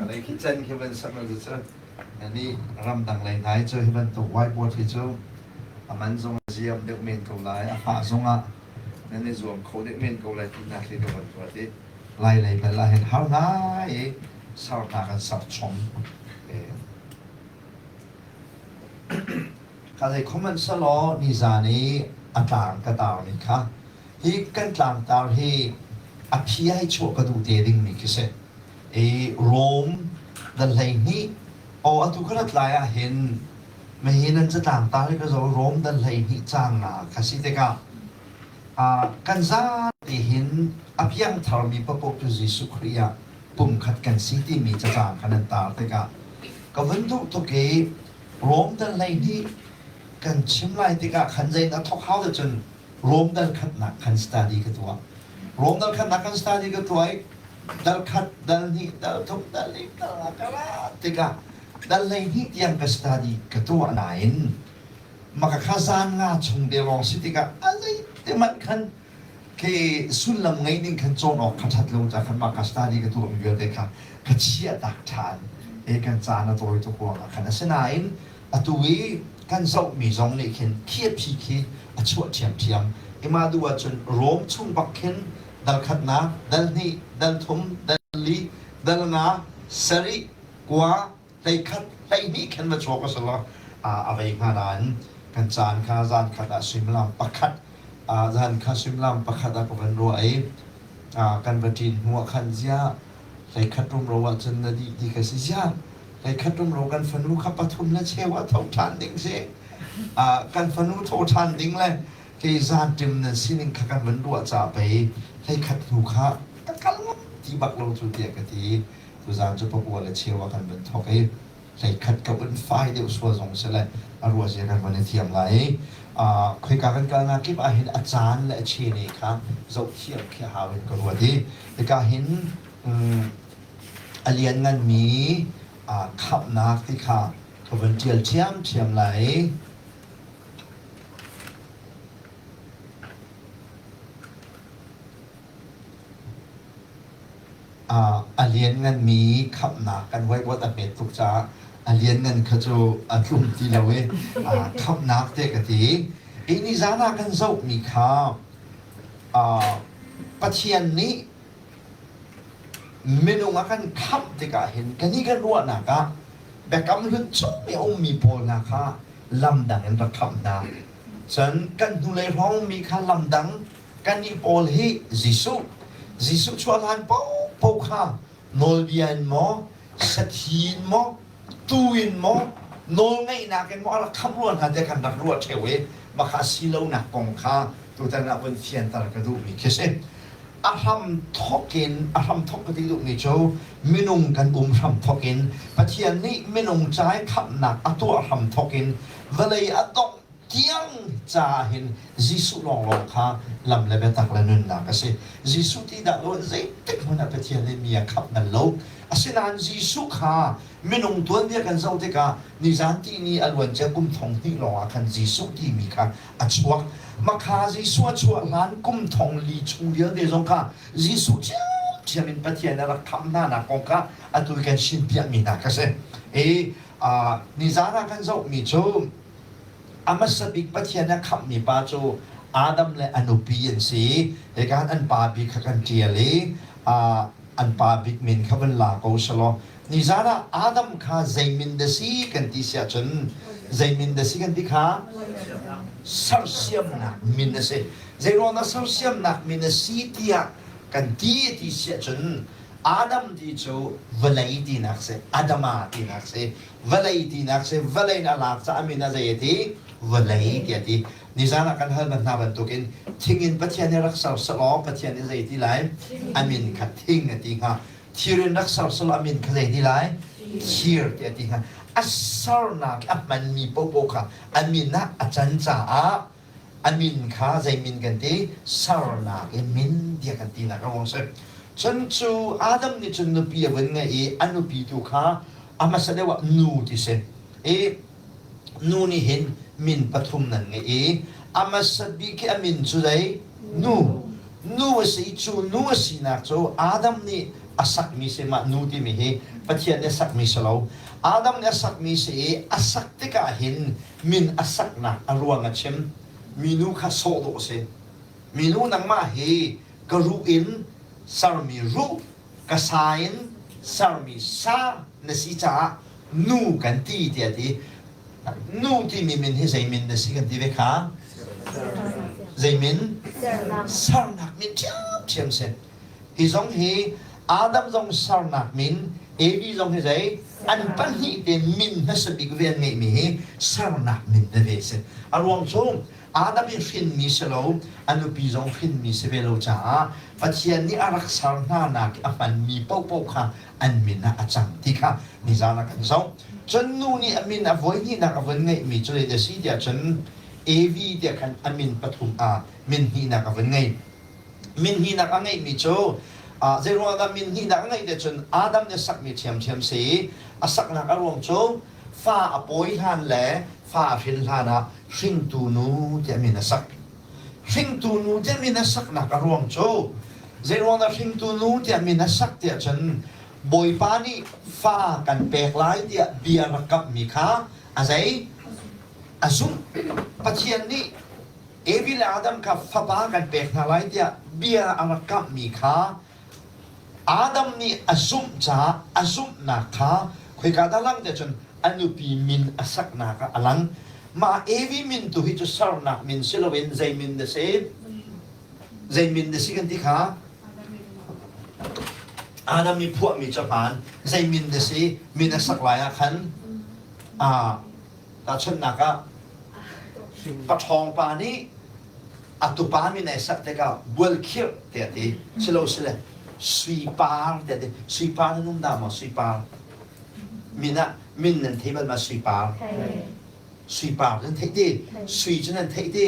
Ka lei khi can khi van sak lo cu nih ramdang lei hna hi cu hi bantuk whiteboard hi cu a man zong a ziam deuh men ko lai, a fah zong ah nan i zuam kho deuh men ko lai ti hna khi ka van ruat i lai lei bel ah hin har ngai i sar hna kan sak chom. Ka zei comment selaw nizan i a tlang ka tar mi kha hi kan tlangtar hi a phi ai chuah ka duh te ding mi khi si. I Rome dan 12 aw atu ka rat lai ah hin mehi nan catlang tar hi ka zo Rome dan 12 cang nga kha si tikah kan zate hin a piangtharmi paohpaoh cu Jesuh Khrih ah pumkhat kan si timi cacang kha nan tar tikah ka vun duh tuk i Rome dal 12 kan chim lai tikah khan zein a thawk hau cun Rome dal khatnak khan study ka tuah. Rome dal khatnak kan study ka tuah i dal khat, dal hnih, dal thum, dal li, dal nga ka ra tikah dal 12 tiang ka study ka tuah nain maka kha zan nga chung te lawng si tikah a zeite hmanh khan ke sullam ngei ding khan cawn awk kha ṭhat lo ca khan mah ka study ka tuahmi vialte kha ka chiah tak ṭhan e kan caan a tawi tuk ruangah khan asinain atu i kan zohmi zong nih khin khi a phi khi a chuah ṭhiamṭhiam ima duh ahcun Rom chung bak khin dal khatnak dal hnih dal thum dal li dal nga sarih kua 11 12 khan va chuak a si lo a vei hnga nain kan caan kha zan khat ah suimilam pakhat zan kha suimilam pakhat ah ka van ruah i kan va ṭin hnu ah khan ziah 11 rumro ahcun na dih ti ka si ziah 11 rumro kan fanu kha pathum le cheu ah tho ṭhan ding si kan fanu tho ṭhan ding le kei zan ṭim nan sining kha kan van ruah ca pei 11 hnu kha ka kal ti bak lo cu tiah ka ti. Tuzaan cu pakua le cheu ah kan van thawk i 11 ka vun fai deuh sual zong si le a ruah zia kan van i thiam lai i khoika kan kalnak kip ah hin a caan le a chene kha zoh thiam khi a hau in ka ruat i hika hin a liannganmi khamhnak ti kha ka van ṭial ṭhiamṭhiam lai. A liannganmi khamhnak kan whiteboard a hmet tuk caah a lianngan kha cu a tlum ti lo i khamhnak te ka ti. Hi nizan ah kan zohmi kha Pathian nih minung a kan khamh tikah hin kannih kan ruahnak ah biakam hlun chung i a ummi pawl hna kha lam dang in rak khamh hna. Cun kan hnulei hrawngmi kha lam dang Kannih pawl hi Jesuh, Jesuh chuah hlan paohpaoh kha nawlbia in maw, sathi in maw, tuu in maw, nawlngeihnak in maw a rak khamh rua hna tiah kan rak ruah ṭheo i mah kha a si lonak kong kha tutan ah vun fianter ka duhmi khi si. A hram thawk in, a hram thawk ka ti duhmi cu minung kan um hram thawk in Pathian nih minung ca i khamhnak a tuah hram thawk in vawlei a dongh tiang caah hin Jesuh lawnglawng kha lam le biatak le nunnak a si. Jesuh ti dah lo zeitik hmanh ah Pathian nih mi a khamh bal lo. Asinain Jesuh kha minung tuanbia kan zoh tikah nizan tihni a luancia kum thong hnih lawngah khan Jesuh timi kha a chuak. Makha Jesuh a chuah hlan kum thong li chung vialte zong kha Jesuh ṭhiamṭhiam in Pathian a rak khamh hna nak kong kha atu kan sinpiahmi hna kha si. I nizan ah kan zohmi cu A hmasa bik Pathian a khamhmi pa cu Adam le a nupi an si. Hika an pa bik kha kan ṭial i an pa bik min kha van la ko selaw nizan ah Adam kha zei min dah si kan ti si ahcun zei min dah si kan ti kha sersiamnak min a si. Zei ruang dah sersiamnak min a si tiah kan ti ti si ahcun Adam ti cu vawlei tinak si, Adama tinak si. Vawlei tinak si vawlei in a lak caah min a zei a ti vawlei tiah ti nizan ah kan hal hna bantukin thing in Pathian nih rak ser selaw Pathian nih zei ti lai a min kha thing a ti hnga thir in rak ser selaw a min kha zei ti lai thir tiah a ti hnga a sernak a hmanmi popo kha a min ah a can caah a min kha zei min kan ti sernak i min tiah kan tinak a ruang si cun cu Adam nih cun nupi a vun ngeih i a nupi tu kha a hmasa deuh ah nu ti si i nu nih hin min pathum nan ngeih i a hmasa bik i a min cu zei nu nu a si cu nu a sinak cu Adam nih A sakmi si mah nu timi hi Pathian nih a sakmi si lo. Adam nih a sakmi si i a sak tikah hin min a saknak a ruang a chim. Minu kha sawh dawh a si. Minu nangmah hi ka ruh in sermi ruh, ka sa in sermi sa na si caah nu kan ti tiah a ti. Nu timi min hi zei min na si kan ti ve kha? Zei min? Sernak min ṭhiamṭhiam si. Hi zong hi Adam zong sernak min, Evi zong hi zei? An pahnih te min hmasa bik ve an ngeihmi hi sernak min veve si. A ruang cu Adam hi hrinmi si lo, a nupi zong hrinmi si ve lo caah Pathian nih a rak ser hna nak i a hmanmi paohpaoh kha an min ah a cang ti kha nizan ah kan zoh. Cun nu nih a min a voihnihnak a vun ngeihmi cu zeidah a si tiah cun Evi tiah khan a min pathum ah min hnihnak a vun ngei. Min hnihnak a ngeihmi cu zei ruangah dah min hnihnak a ngeih tiah cun Adam nih a sakmi ṭhiamṭhiam si i a saknak a ruang cu fa a pawi hlan le fa a hrin hlan ah hringtu nu tiah min a sak. Hringtu nu tiah min a saknak a ruang cu zei ruang dah hringtu nu tiah min a sak tiah cun Bawipa nih fa kan pek lai tiah bia rak kamhmi kha a zei a zumh. Pathian nih Evi le Adam kha fapa kan pek hna lai tiah bia a rak kamhmi kha Adam nih a zumh caah a zumhnak kha khoika dah lang tiah cun a nupi min a saknak ah a lang. Mah Evi min tu hi cu sernak min si loin zei min na si? Zei min na si kan ti kha? Adam i phuahmi cu hmaan. Zei min na si? Min a sak lai ah khan ah tahchunhnak ah paṭhawng pa nih a tupa min ai sak tikah bualkhirh tiah a ti. Silo sile suipar tiah a ti. Suipar nan um dah maw suipar? Min ah min nan thei bal ma suipar? Suipar nan theih ti? Sui cu nan theih ti?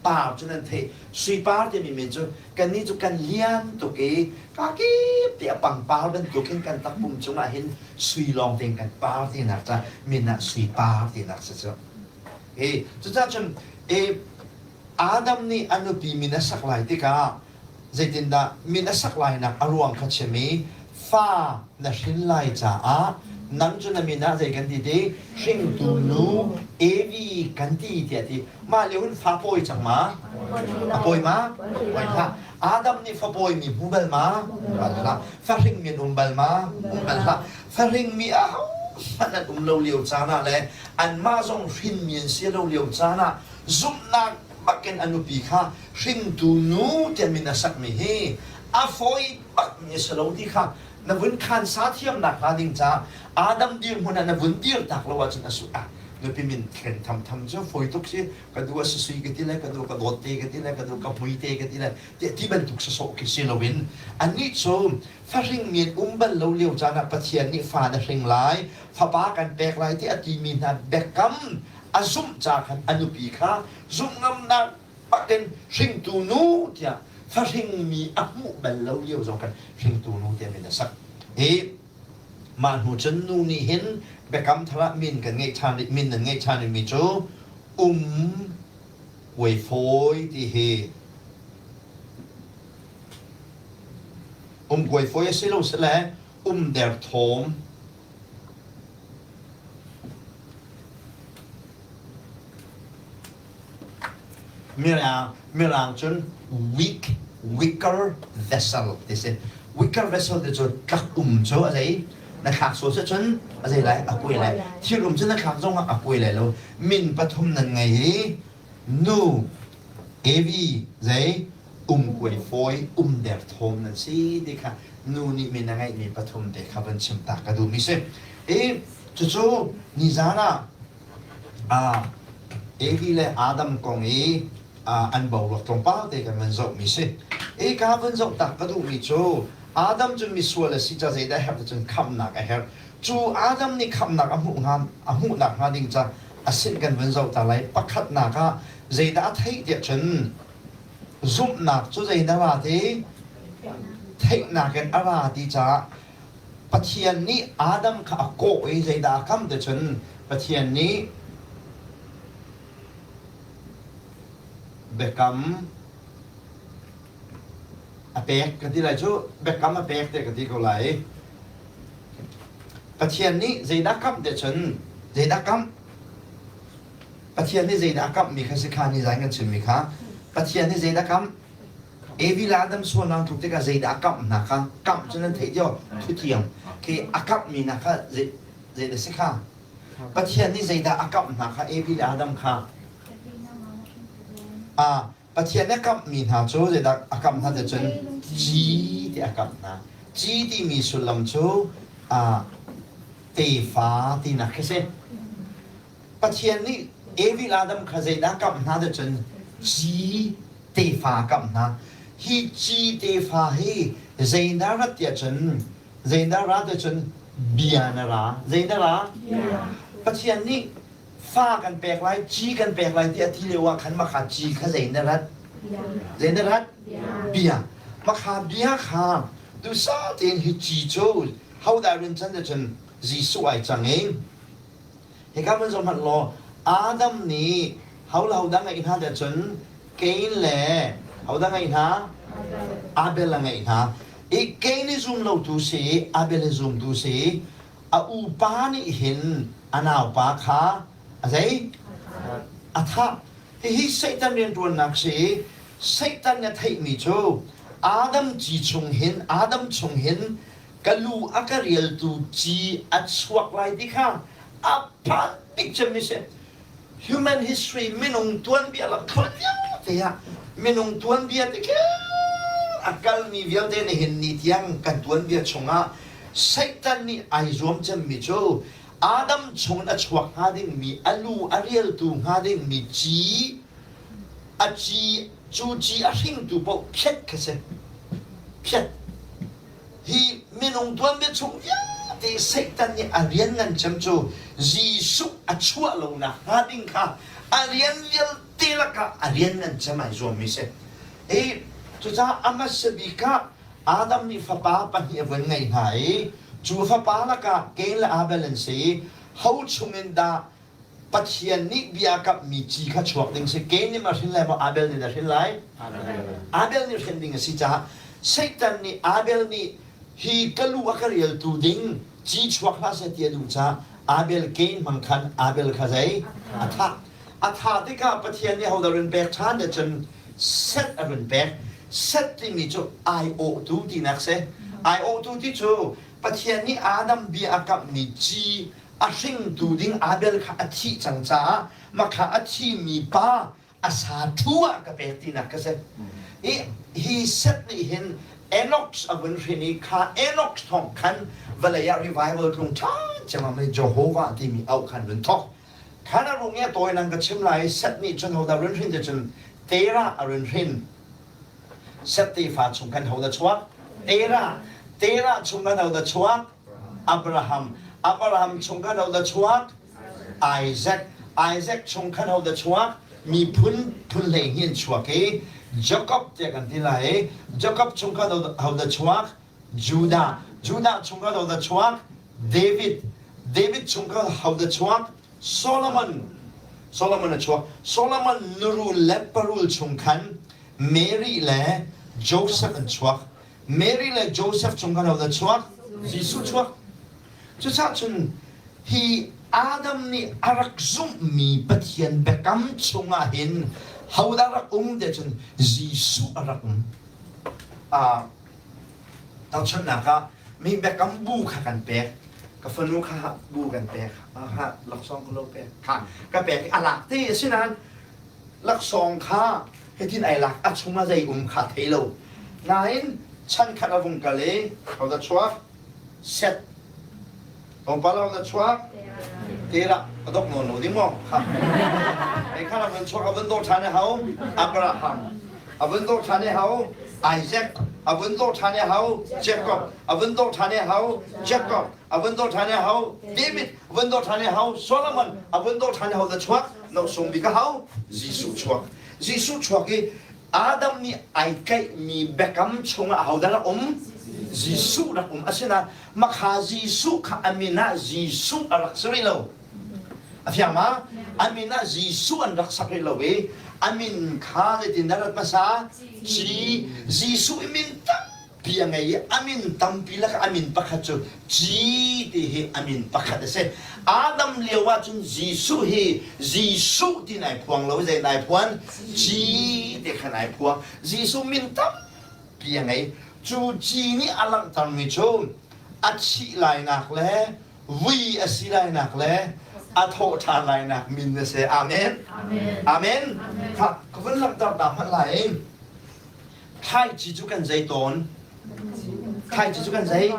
Par cu nan theih. Suipar timi min cu kannih cu kan lian tuk i kakip ti a pangpar bantukin kan takpum cungah hin sui lawng tein kan par tinak ca min ah suipar tinak si cu. E cucaah cun e Adam nih a nupi min a sak lai tikah zeitindah min a sak lainak a ruang kha chim i fa na hrin lai caah nang cu na min ah zei kan ti ti hringtu nu Evi kan ti tiah ti mah lio hin fa pawi cang ma a pawi ma pawi hlah Adam nih fa pawi mi hmu bal ma bal hlah fa hring mi an um bal ma um bal hlah fa hring mi aho hmanh an um lo lio caan ah le anmah zong hrin mi an si lo lio caan ah zumhnak bakin a nupi kha hringtu nu tiah min a sakmi hi a fawi bakmi a si lo ti kha na vun khansa thiamnak hnga ding caah Adam dirhmun ah na vun dir tak lo ahcun a su ah nupi min thlen thamtham cu fawi tuk si ka du a sui ka ti le ka du ka dawt te ka ti le ka du ka hmui te ka ti le tiah ti bantuk sasawh khi si loin annih cu fahring mi an um bal lo lio caan ah Pathian nih fa na hring lai fapa kan pek lai ti a timi hna biakam a zumh ca khan a nupi kha zumh ngamnak bakin hringtu nu tiah fahringmi a hmuh bal lo lio zong khan hringtu nu tiah min a sak. Hi mah hnu cun nu nih hin biakam thar ah min kan ngeih ṭhan min nan ngeih ṭhan mi cu um kuaifawi ti hi um kuaifawi a si lo sile um derthawm Mirang, Mirang cun weak, weaker vessel ti si. Weaker vessel ti cu tlak um cu a zei na thlak sual si cun a zei lai a kuai lai. Thil um cu na thlak zong ah a kuai lai lo. Min pathum nan ngei i nu, Evi zei um kuai fawi, um derthawm nan si ti kha nu nih min a ngeihmi pathum te kha van chim ta ka duhmi si. I cucu nizan ah Evi le Adam kong i an boruak tlawmpal te kan van zohmi si. I ka van zoh tak ka duhmi cu Adam cu misual a si ca zeidah a herh ti cun khamhnak a herh. Cu Adam nih khamhnak a hmuh hnga a hmuhnak hnga ding ca a sin kan van zoh ta lai. Pakhatnak ah zeidah a theih tiah cun zumhnak cu zeidah ra ti theihnak in a ra ti caah Pathian nih Adam kha a kawh i zeidah a kam ti cun Pathian nih biakam. A pek ka ti lai cu biakam a pek te ka ti ko lai. Pathian nih zeidah kamh te cun zeidah kamh? Pathian nih zeidah a kamhmi kha si kha ni zan kan chimmi kha Pathian nih zeidah kamh? Evi le Adam sualnak tluk tikah zeidah a kamh hna kha kamh cu nan theih cio thutiang khi a kamhmi hna kha zei zeidah si kha Pathian nih zeidah a kamh hna kha Evi le Adam kha ah Pathian a kamhmi hna cu zeidah a kamh hna cun ci ti a kamh hna ci timi sullam cu ah tefa tinak khi si Pathian nih Evi le Adam kha zeidah kamh hna ti cun ci tefa kamh hna. Hi ci tefa hi zeidah rat tiah cun zeidah ra tiah cun bia na ra. Zeidah ra? Pathian nih fa kan pek lai, ci kan pek lai tiah ti lio ah khan makha ci kha zei na rat? Zei na rat? Bia. Makha bia kha duhsah tein hi ci cu hodah rin chan cun Jesuh ai cang i Hika hmun zoh hmanh law Adam nih ho le hodah ngeih hna tiah cun Cain le hodah ngeih hna? Abel a ngeih hna. I Cain i zum lotu si, Abel i zumtu si, a upa nih hin a naupa kha a zei? A thah. Hihi Satan rianṭuannak si. Satan nih a theihmi cu Adam ci chung hin, Adam chung hin ka lu a ka rialtu ci a chuak lai ti kha a phan bik cemmi si. Human history minung tuanbia lamthluan vialte ah minung tuanbia te khin a kalmi vialte nihin ni tiang kan tuanbia chungah Satan nih ai zuam cemmi cu Adam chung a chuak hnga dingmi a lu a rialtu hnga dingmi ci a ci cu ci a hringtu paoh phiat kha si phiat Hi minung tuanbia chung vialte Satan nih a rian ngan cem cu Jesuh a chuah lonak hnga ding kha a rian vialte lakah a rian ngan cem ai zuammi si. I cucaah a hmasa bik ah Adam nih fapa pahnih a vun ngei hna i cu fapa lakah Cain le Abel an si i ho chungin dah Pathian nih bia kamhmi ci kha chuak ding si. Cain nih ma hrin lai maw Abel nih dah hrin lai? Abel nih hrin ding a si caah Satan nih Abel nih hi ka lu a ka rialtu ding ci chuak hlah seh ti a duh caah Abel Cain hmang khan Abel kha zei a thah. A thah tikah Pathian nih hodah run pek ṭhan ti cun Seth a run pek. Seth timi cu aiawhtu tinak si. Aiawhtu ti cu Pathian nih Adam bia a kamhmi ci a hringtu ding Abel kha a thih cang caah makha a thimi pa a sa thu ah ka pek tinak ka si. I hi Seth nih hin Enoch a vun hrin i kha Enoch thawng khan vawlei ah revival tlung ṭhan ciammam i Jehovah timi auh khan vun thawk. Khan a rung i a tawi nang ka chim lai Seth nih cun hodah run hrin ti cun Terah a run hrin. Seth tefa chung khan hodah chuak? Terah. Terah chung khan hodah chuak? Abraham. Abraham chung khan hodah chuak? Isaac. Isaac chung khan hodah chuak? Miphun phun 12 an chuak i Jacob tiah kan ti lai i Jacob chung khan hodah chuak? Judah. Judah chung khan hodah chuak? David. David chung khan hodah chuak? Solomon. Solomon a chuak. Solomon nurul le parul chung khan Mary le Joseph an chuak. Mary le Joseph chung khan hodah chuak? Jesuh chuak. Cucaah cun hi Adam nih a rak zumhmi Pathian biakam chungah hin hodah rak um tiah cun Jesuh a rak um. Uh, tauchunhnak ah mi biakam bu kha kan pek. Ka fanu kha bu kan pek. Ha, laksawng ka lo pek. Kha ka pek i a lak te a si nain laksawng kha hitin ai lak a chungah zei um kha thei lo nain chan khat a vung kal i hodah chuak set tlawmpal hodah chuak tera a dok nawn lo ding maw kha ei kha a vun chuak a vun dawh ṭhan i hau Abraham a vun dawh ṭhan i hau Isaac a vun dawh ṭhan i hau Jacob a vun dawh ṭhan i hau Jacob a vun dawh ṭhan i hau David a vun dawh ṭhan i hau Solomon a vun dawh ṭhan i hau da chuak no sung bik a hau Jesuh chuak Jesuh chuak i Adam nih ai tlaihmi biakam chungah ahodah rak um? Jesuh rak um. Asinain makha Jesuh kha a min ah Jesuh a rak si rih lo. A fiang ma? A min ah Jesuh an rak sak rih lo i. A min kha zeitin dah rat hmasa? Ci. Jesuh i min tampi a ngei i a min tampi lakah a min pakhat cu Ci ti hi a min pakhat a si. Adam lio ahcun Jesuh hi Jesuh ti nai phuang lo zei nai phuan? Ci ti kha nai phuang. Jesuh min tampi a ngei. Cu ci nih a langhtermi cu a thih lainak le vui a si lainak le a thawh ṭhan lainak min a si. Amen. Amen. Kha ka vun langhter ta hmanh lai. Thlaici cu kan zei tawn. Thlaici cu kan zei?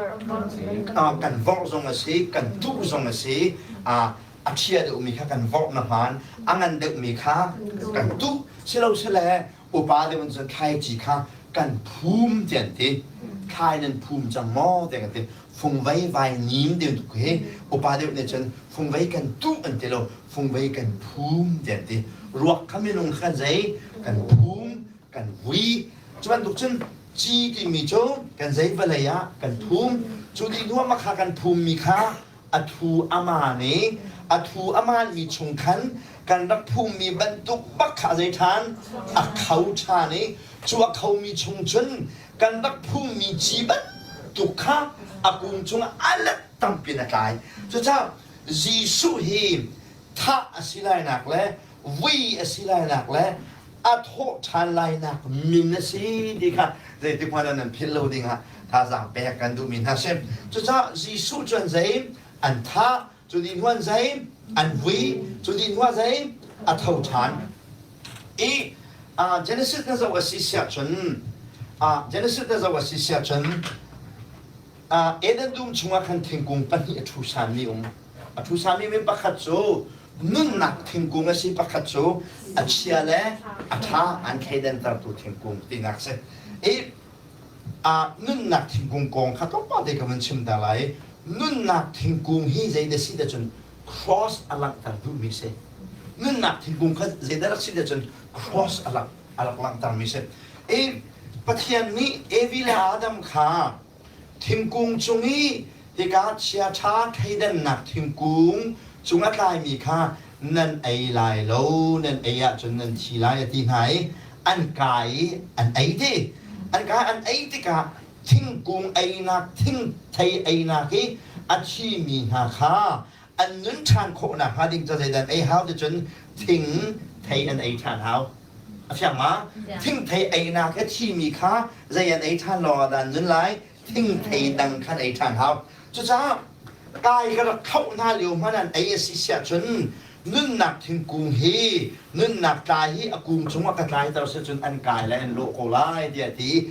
Kan vorh zong a si, kan tuh zong a si. A ṭhia deuhmi kha kan vorh na hmaan, a ngan deuhmi kha kan tuh. Silosile upa deuh in cun thlaici kha kan phum ti an ti. Thlai nan phum cang maw tiah kan ti. Fungvei vai nim ti bantuk hi upa deuh nih cun fungvei kan tuh an ti lo, fungvei kan phum ti an ti. Ruak kha minung kha kan zei? Kan phum, kan vui. Cu bantuk cun ci timi cu kan zei vawlei ah kan phum. Cu dih hnu ah kha kan phummi kha a thu a maan i a thu a maanmi chung khan kan rak phummi bantuk bak kha zei ṭhan a kho ṭhan i cu a khomi chung cun kan rak phummi ci bantuk kha a kung cungah a let tampi in a tlai. Cucaah Jesuh hi thah a si lainak le vui a si lainak le a thawh ṭhan lainak min a si ti kha zeitik hmanh ah nan philh lo dingah thazaang pek kan duhmi hna si. Cucaah Jesuh cu an zei an thah, cu dih hnu an zei an vui, cu dih hnu ah zei a tho ṭhan. I Genesis na zoh a si siah cun Genesis na zoh a si siah cun Eden dum chungah khan thingkung pahnih a ṭhu sanmi um. A ṭhu sanmi mi pakhat cu nunnak thingkung a si, pakhat cu a chia le a ṭha an thleidantertu thingkung tinak a si. I nunnak thingkung kong kha tlawmpal te ka vun chim ta lai. Nunnak thingkung hi zeidah si ti cun cross a langhter duhmi a si. Nunnak thingkung kha zeidah rak si ti cun cross a rak a rak langhtermi a si. I Pathian nih Evi le Adam kha thingkung cung i hika chiaṭha thleidannak thingkung cung a tlaimi kha nan ei lai lo, nan ei ahcun nan thi lai a ti hna i an kai i an ei ti. An kai an ei tikah thingkung einak, thingthei einak i a thimi hna kha an nun ṭhan khawh nakhnga ding ca zeidah an ei hau ti cun thing thei an ei ṭhan hau. A fiang ma? Thingthei einak a thimi kha zei an ei ṭhan lawng ah dah an nun lai? Thingthei dang khan ei ṭhan hau. Cucaah kai ka rak thlauh hna lio hmanh an ei a si siah cun nunnak thingkung hi nunnak tlai hi a kung cungah ka tlaiter si cun an kai lai an lawh ko lai tiah a ti.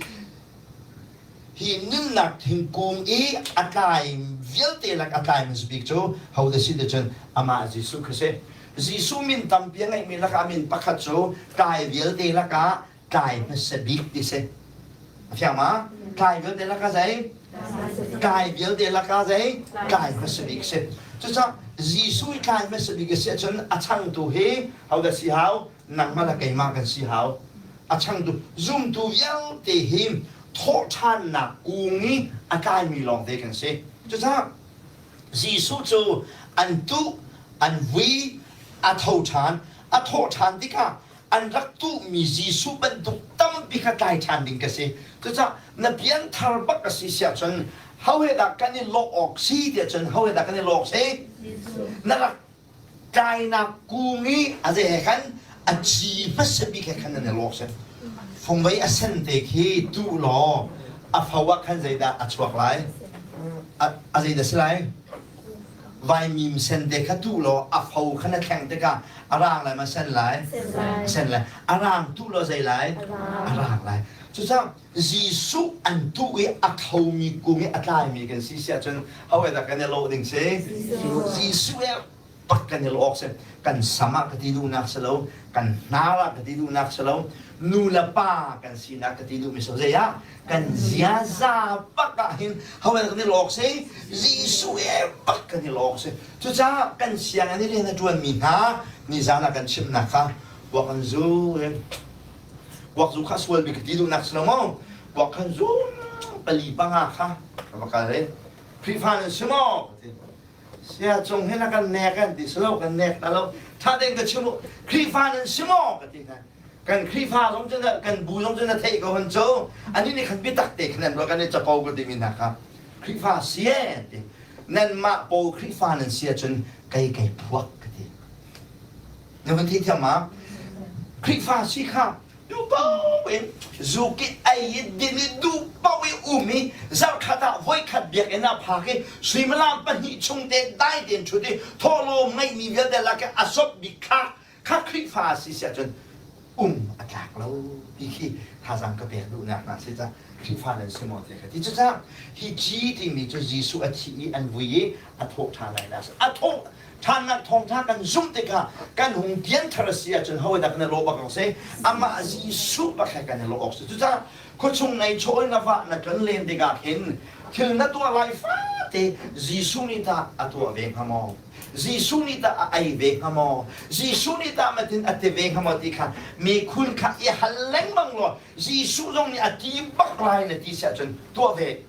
Hi nunnak thingkung i a tlai vialte lak a tlai hmasa bik cu hodah si ti cun amah Jesuh kha si. Jesuh min tampi a ngeihmi lakah min pakhat cu tlai vialte lakah tlai hmasa bik ti si. A fiang ma? Tlai vialte lakah zei? Tlai vialte lakah zei? Tlai hmasa bik si. Cucaah Jesuh i tlai hmasa bik a si ahcun a changtu hi hodah si hau? Nangmah le keimah kan si hau. A changtu zumtu vialte hi thawhṭhannak kung i a tlaimi lawngte kan si. Cucaah Jesuh cu an tuh, an vui, a tho ṭhan. A thawh ṭhan tikah an rak tuhmi Jesuh bantuk tampi kha tlai ṭhan ding ka si. Cucaah na pianthar bak a si siah cun ho he dah kan i lawh awk si tiah cun ho he dah kan i lawh awk si? Na rak tlainak kung i a zei he khan a ci hmasa bik he khan nan i lawk si. Fungvei a sen te khi tuh law a fo ah khan zeidah a chuak lai? A zeidah si lai? Vaimim sen te kha tuh law a fo kha na thleng tikah a rang lai ma sen lai? Sen lai. A rang tuh law zei lai? A rang lai. Cucaah Jesuh an tuh i a khomi kung i a tlaimi kan si siah cun ho he dah kan i lawh ding si? Jesuh he bak kan i lawh awk si. Kan sam ah ka ti duhnak si lo, kan hnar ah ka ti duhnak si lo, nu le pa kan sinak ka ti duhmi si lo. Zei ah kan ziaza bak ah hin ho he dah kan i lawh awk si? Jesuh he bak kan i lawh awk si. Cucaah kan sianginn i rian a ṭuanmi hna nizan ah kan chimhnak kha kuak an zu in Kuak zu kha sual bik ka ti duhnak si lo maw? Kuak khan zu pali panga kha ka va kal i Khrihfa nan si maw? Ka ti. Sia cung hin a kan nek an ti si lo kan nek hna lo. Ṭha tein ka chim u. Khrihfa nan si maw? Ka ti hna. Kan Khrihfa zong cu kan bu zong cu na theih ko hon cu. Ani nih khan biatak te khan an ruah kan i capo ko timi hna kha Khrihfa si e ti. Nanmah pawl Khrihfa nan si ahcun kei kei phuak ka ti. Na van theithiam ma? Khrihfa si kha duh paoh in zuk i ei i din i duh paoh i um i zarhkhat ah voikhat biakinn ah phak i suimilam pahnih chung te dai tein ṭhut i thawhlawm ngeihmi vialte lak i a sop bik kha kha Khrihfa si si ahcun um a tlak lo ti khi thazaang ka pek duhnak hna si ca Khrihfa nan si maw ti ka ti. Cucaah hi G timi cu Jesuh a thi i an vui i a thawh ṭhan lai nak a thawh ṭhannak thawngṭha kan zumh tikah kan hung pianthar a si ahcun ho dah kan i lawh bak awk si amah Jesuh bak he kan i lawh awk si. Cucaah khuachung nei chaw in na vah na tlon len tikah khin thil na tuah lai fate Jesuh nih tah a tuah ve hnga maw? Jesuh nih tah a ei ve hnga maw? Jesuh nih tah matin a ti ve hnga maw ti kha mikhun kha i hal lengmang law Jesuh zong nih a ti bak lai na ti si ahcun tuah ve.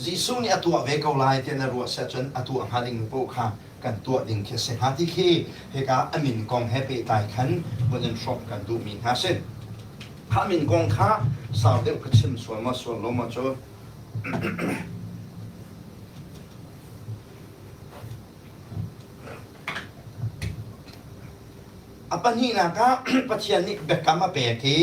Jesuh nih a tuah ve ko lai ti na ruah si ahcun a tuah hnga ding paoh kha kan tuah ding khi a si hnga ti khi hika a min kong he pehtlai khan vun in hrawmh kan duhmi hna si. Kha min kong kha sau deuh ka chim sual maw sual lo maw cu A pahnihnak ah Pathian nih biakam a pek i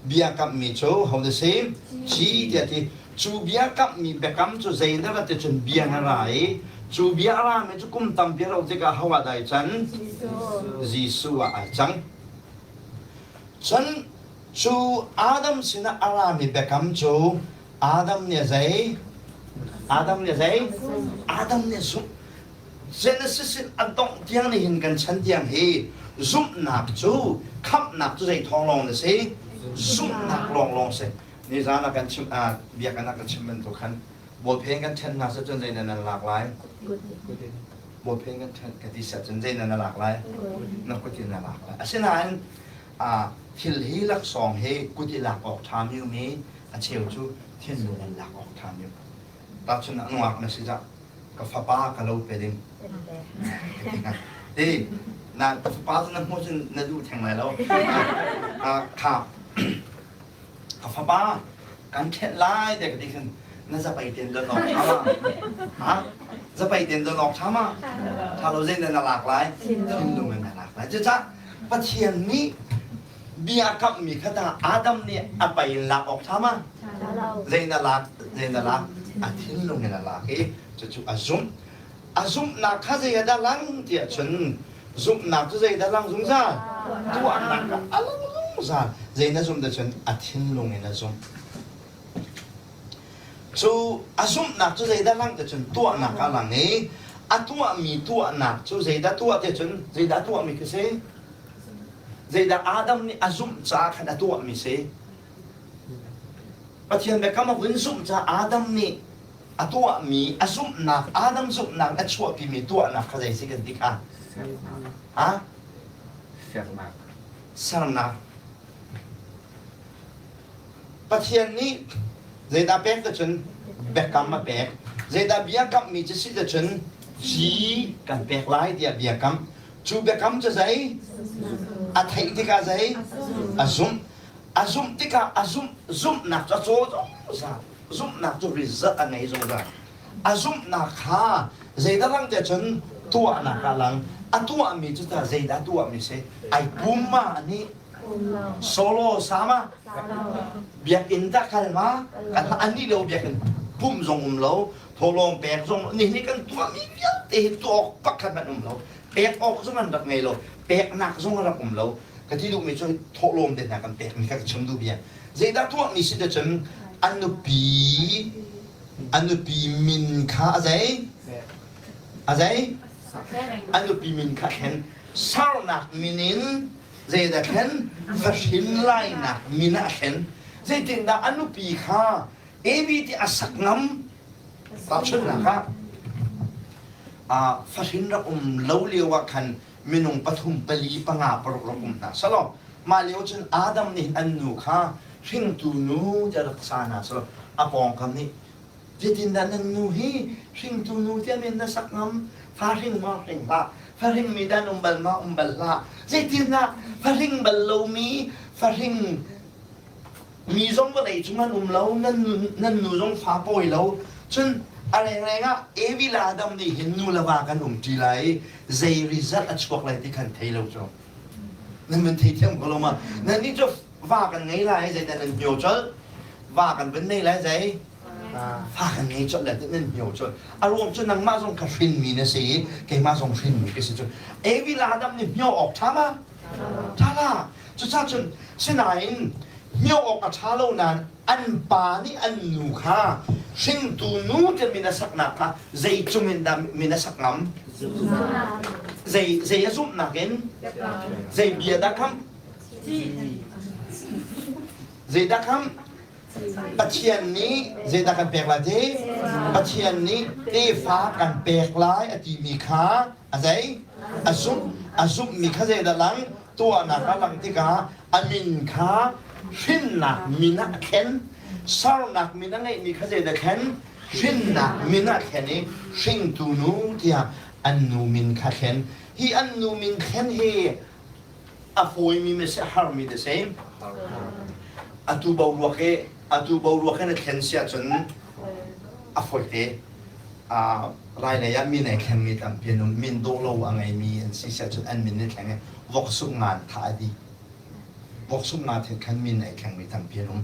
biakammi cu ho na si? Ci tiah ti. Cu biakammi biakam cu zei na rat cun bia na ra i cu bia a rami cu kum tampi a rauh tikah ho ah dah ai can? Jesuh ah ai cang. Cun cu Adam sinah a rami biakam cu Adam nih a zei? Adam nih a zei? Adam nih a zumh. Genesis in a dongh tiang nih hin kan chan tiang hi zumhnak cu khamhnak cu zei thawng lawng na si? Zumhnak lawnglawng si. Nizan ah kan chim ah biakinn ah kan chim bantuk khan bawlphen kan ṭhen hna cun zei nan lak lai? Bawlphen kan ṭhen ka ti set cun zei nan lak lai? Na kut in na lak lai. Asinain thil hi laksawng hi kut i lak awk ṭha mi um i a cheu cu thinlung in lak awk ṭha mi um. Tahchun ah nungak na si cah ka fapa ka lo pe ding. Ti na ka fapa cu na hmuh cun na duh theng lai lo. Kha ka fapa kan ṭhenh lai te ka ti khin na zapei ten don awk ṭha ma ha zapei ten don awk ṭha ma ṭha lo zei na lak lai thinlung in na lak lai cucah Pathian nih bia kamhmi kha ta Adam nih a pei in lak awk ṭha ma zei na lak zei na lak a thinlung in a lak i cucu a zumh A zumhnak kha zei ah dah lang tiah cun zumhnak cu zei dah lang zungzal? Tuahnak kha a lang zungzal. Zei na zumh cun a thinlung in a zumh. Cu a zumhnak cu zeidah lang ti cun tuahnak a lang i a tuahmi tuahnak cu zeidah tuah ti cun zeidah tuahmi khi si? Zeidah Adam nih a zumh caah khan a tuahmi si? Pathian biakam a vun zumh caah Adam nih a tuahmi a zumhnak Adam zumhnak a chuahpimi tuahnak kha zei si kan ti kha? Ha? Sernak. Sernak. Pathian nih zeidah pek te cun biakam a pek. Zeidah biakammi cu si te cun ci kan pek lai tiah biakam. Cu biakam cu zei? A theih tikah zei? A zumh. A zumh tikah a zumh zumhnak cu a caw zungzal. Zumhnak cu result a ngei zungzal. A zumhnak kha zeidah lang tiah cun tuahnak ah lang. A tuahmi cu ta zeidah tuahmi si? Ai pum ma nih solo sama biakinn dah kal ma kan ani lo biakinn pum zong um lo tholawng pek zong ni hi kan tuahmi vialte hi tuah awk pakhat hmanh um lo pek awk zong an rak ngei lo peknak zong a rak um lo ka ti duhmi cu thawhlawm te hna kan pekmi kha ka chim duh bia Zeidah tuahmi si cun a nupi a nupi min kha a zei? A zei? A nupi min kha thlen. Sarnak min in zeidah thlen? Fahrin lainak min ah a thlen. Zeitindah a nupi kha Evi ti a sak ngam? Tahchunhnak ah fahrin rak um lo lio ah khan minung pathum pali panga paruk rak um hna selaw mah lio cun Adam nih an nu kha hringtu nu tiah rak sa hna selaw a pawngkam nih zeitindah nan nu hi hringtu nu tiah men na sak ngam fa hring maw hring hlah. Fahringmi dah an um bal ma? Um bal hlah. Zeitindah fahring bal lomi fahring mi zong vawlei cung an um lo, nan nan nu zong fa pawi lo. Cun a rengreng ah Evi le Adam nih hin nu le va kan um ṭi lai i zei result a chuak lai ti khan thei lo cu. Nan van thei thiam ko lo ma? Nan nih cu va kan ngei lai zeidah nan hmio colh? Va kan van nei lai zei? Fa kan ngei colh le nan hmio colh. A ruang cu nangmah zong ka hrinmi na si i keimah zong hrinmi ka si cu. Evi le Adam nih hmio awk ṭha ma? Ṭha la. Cucaah cun sinain hmio awk a ṭha lo nain an pa nih an nu kha hringtu nu tiah min a saknak kha zei cung in dah min a sak ngam? Zei zei a zumhnak in? Zei bia dah kham? Zei dah kham? Pathian nih zeidah kan pek lai ti? Pathian nih tefa kan pek lai a timi kha a zei? A zumh. A zumhmi kha zeidah lang? Tuahnak a lang tikah a min kha hrinnak min ah a thlen. Sernak min a ngeihmi kha zeidah thlen? Hrinnak min ah thlen i hringtu nu tiah an nu min kha thlen. Hi an nu min thlen hi a fawimi na si a harmi na si atu boruak hi atu boruak hi na thlen si ahcun a fawite lai lei ah min ai thlengmi tampi an um min dawh lo a ngeimi an si si ahcun an min ni thleng i vok suk ngan tha a dih vok suk nga the khan min ai thlengmi tampi an um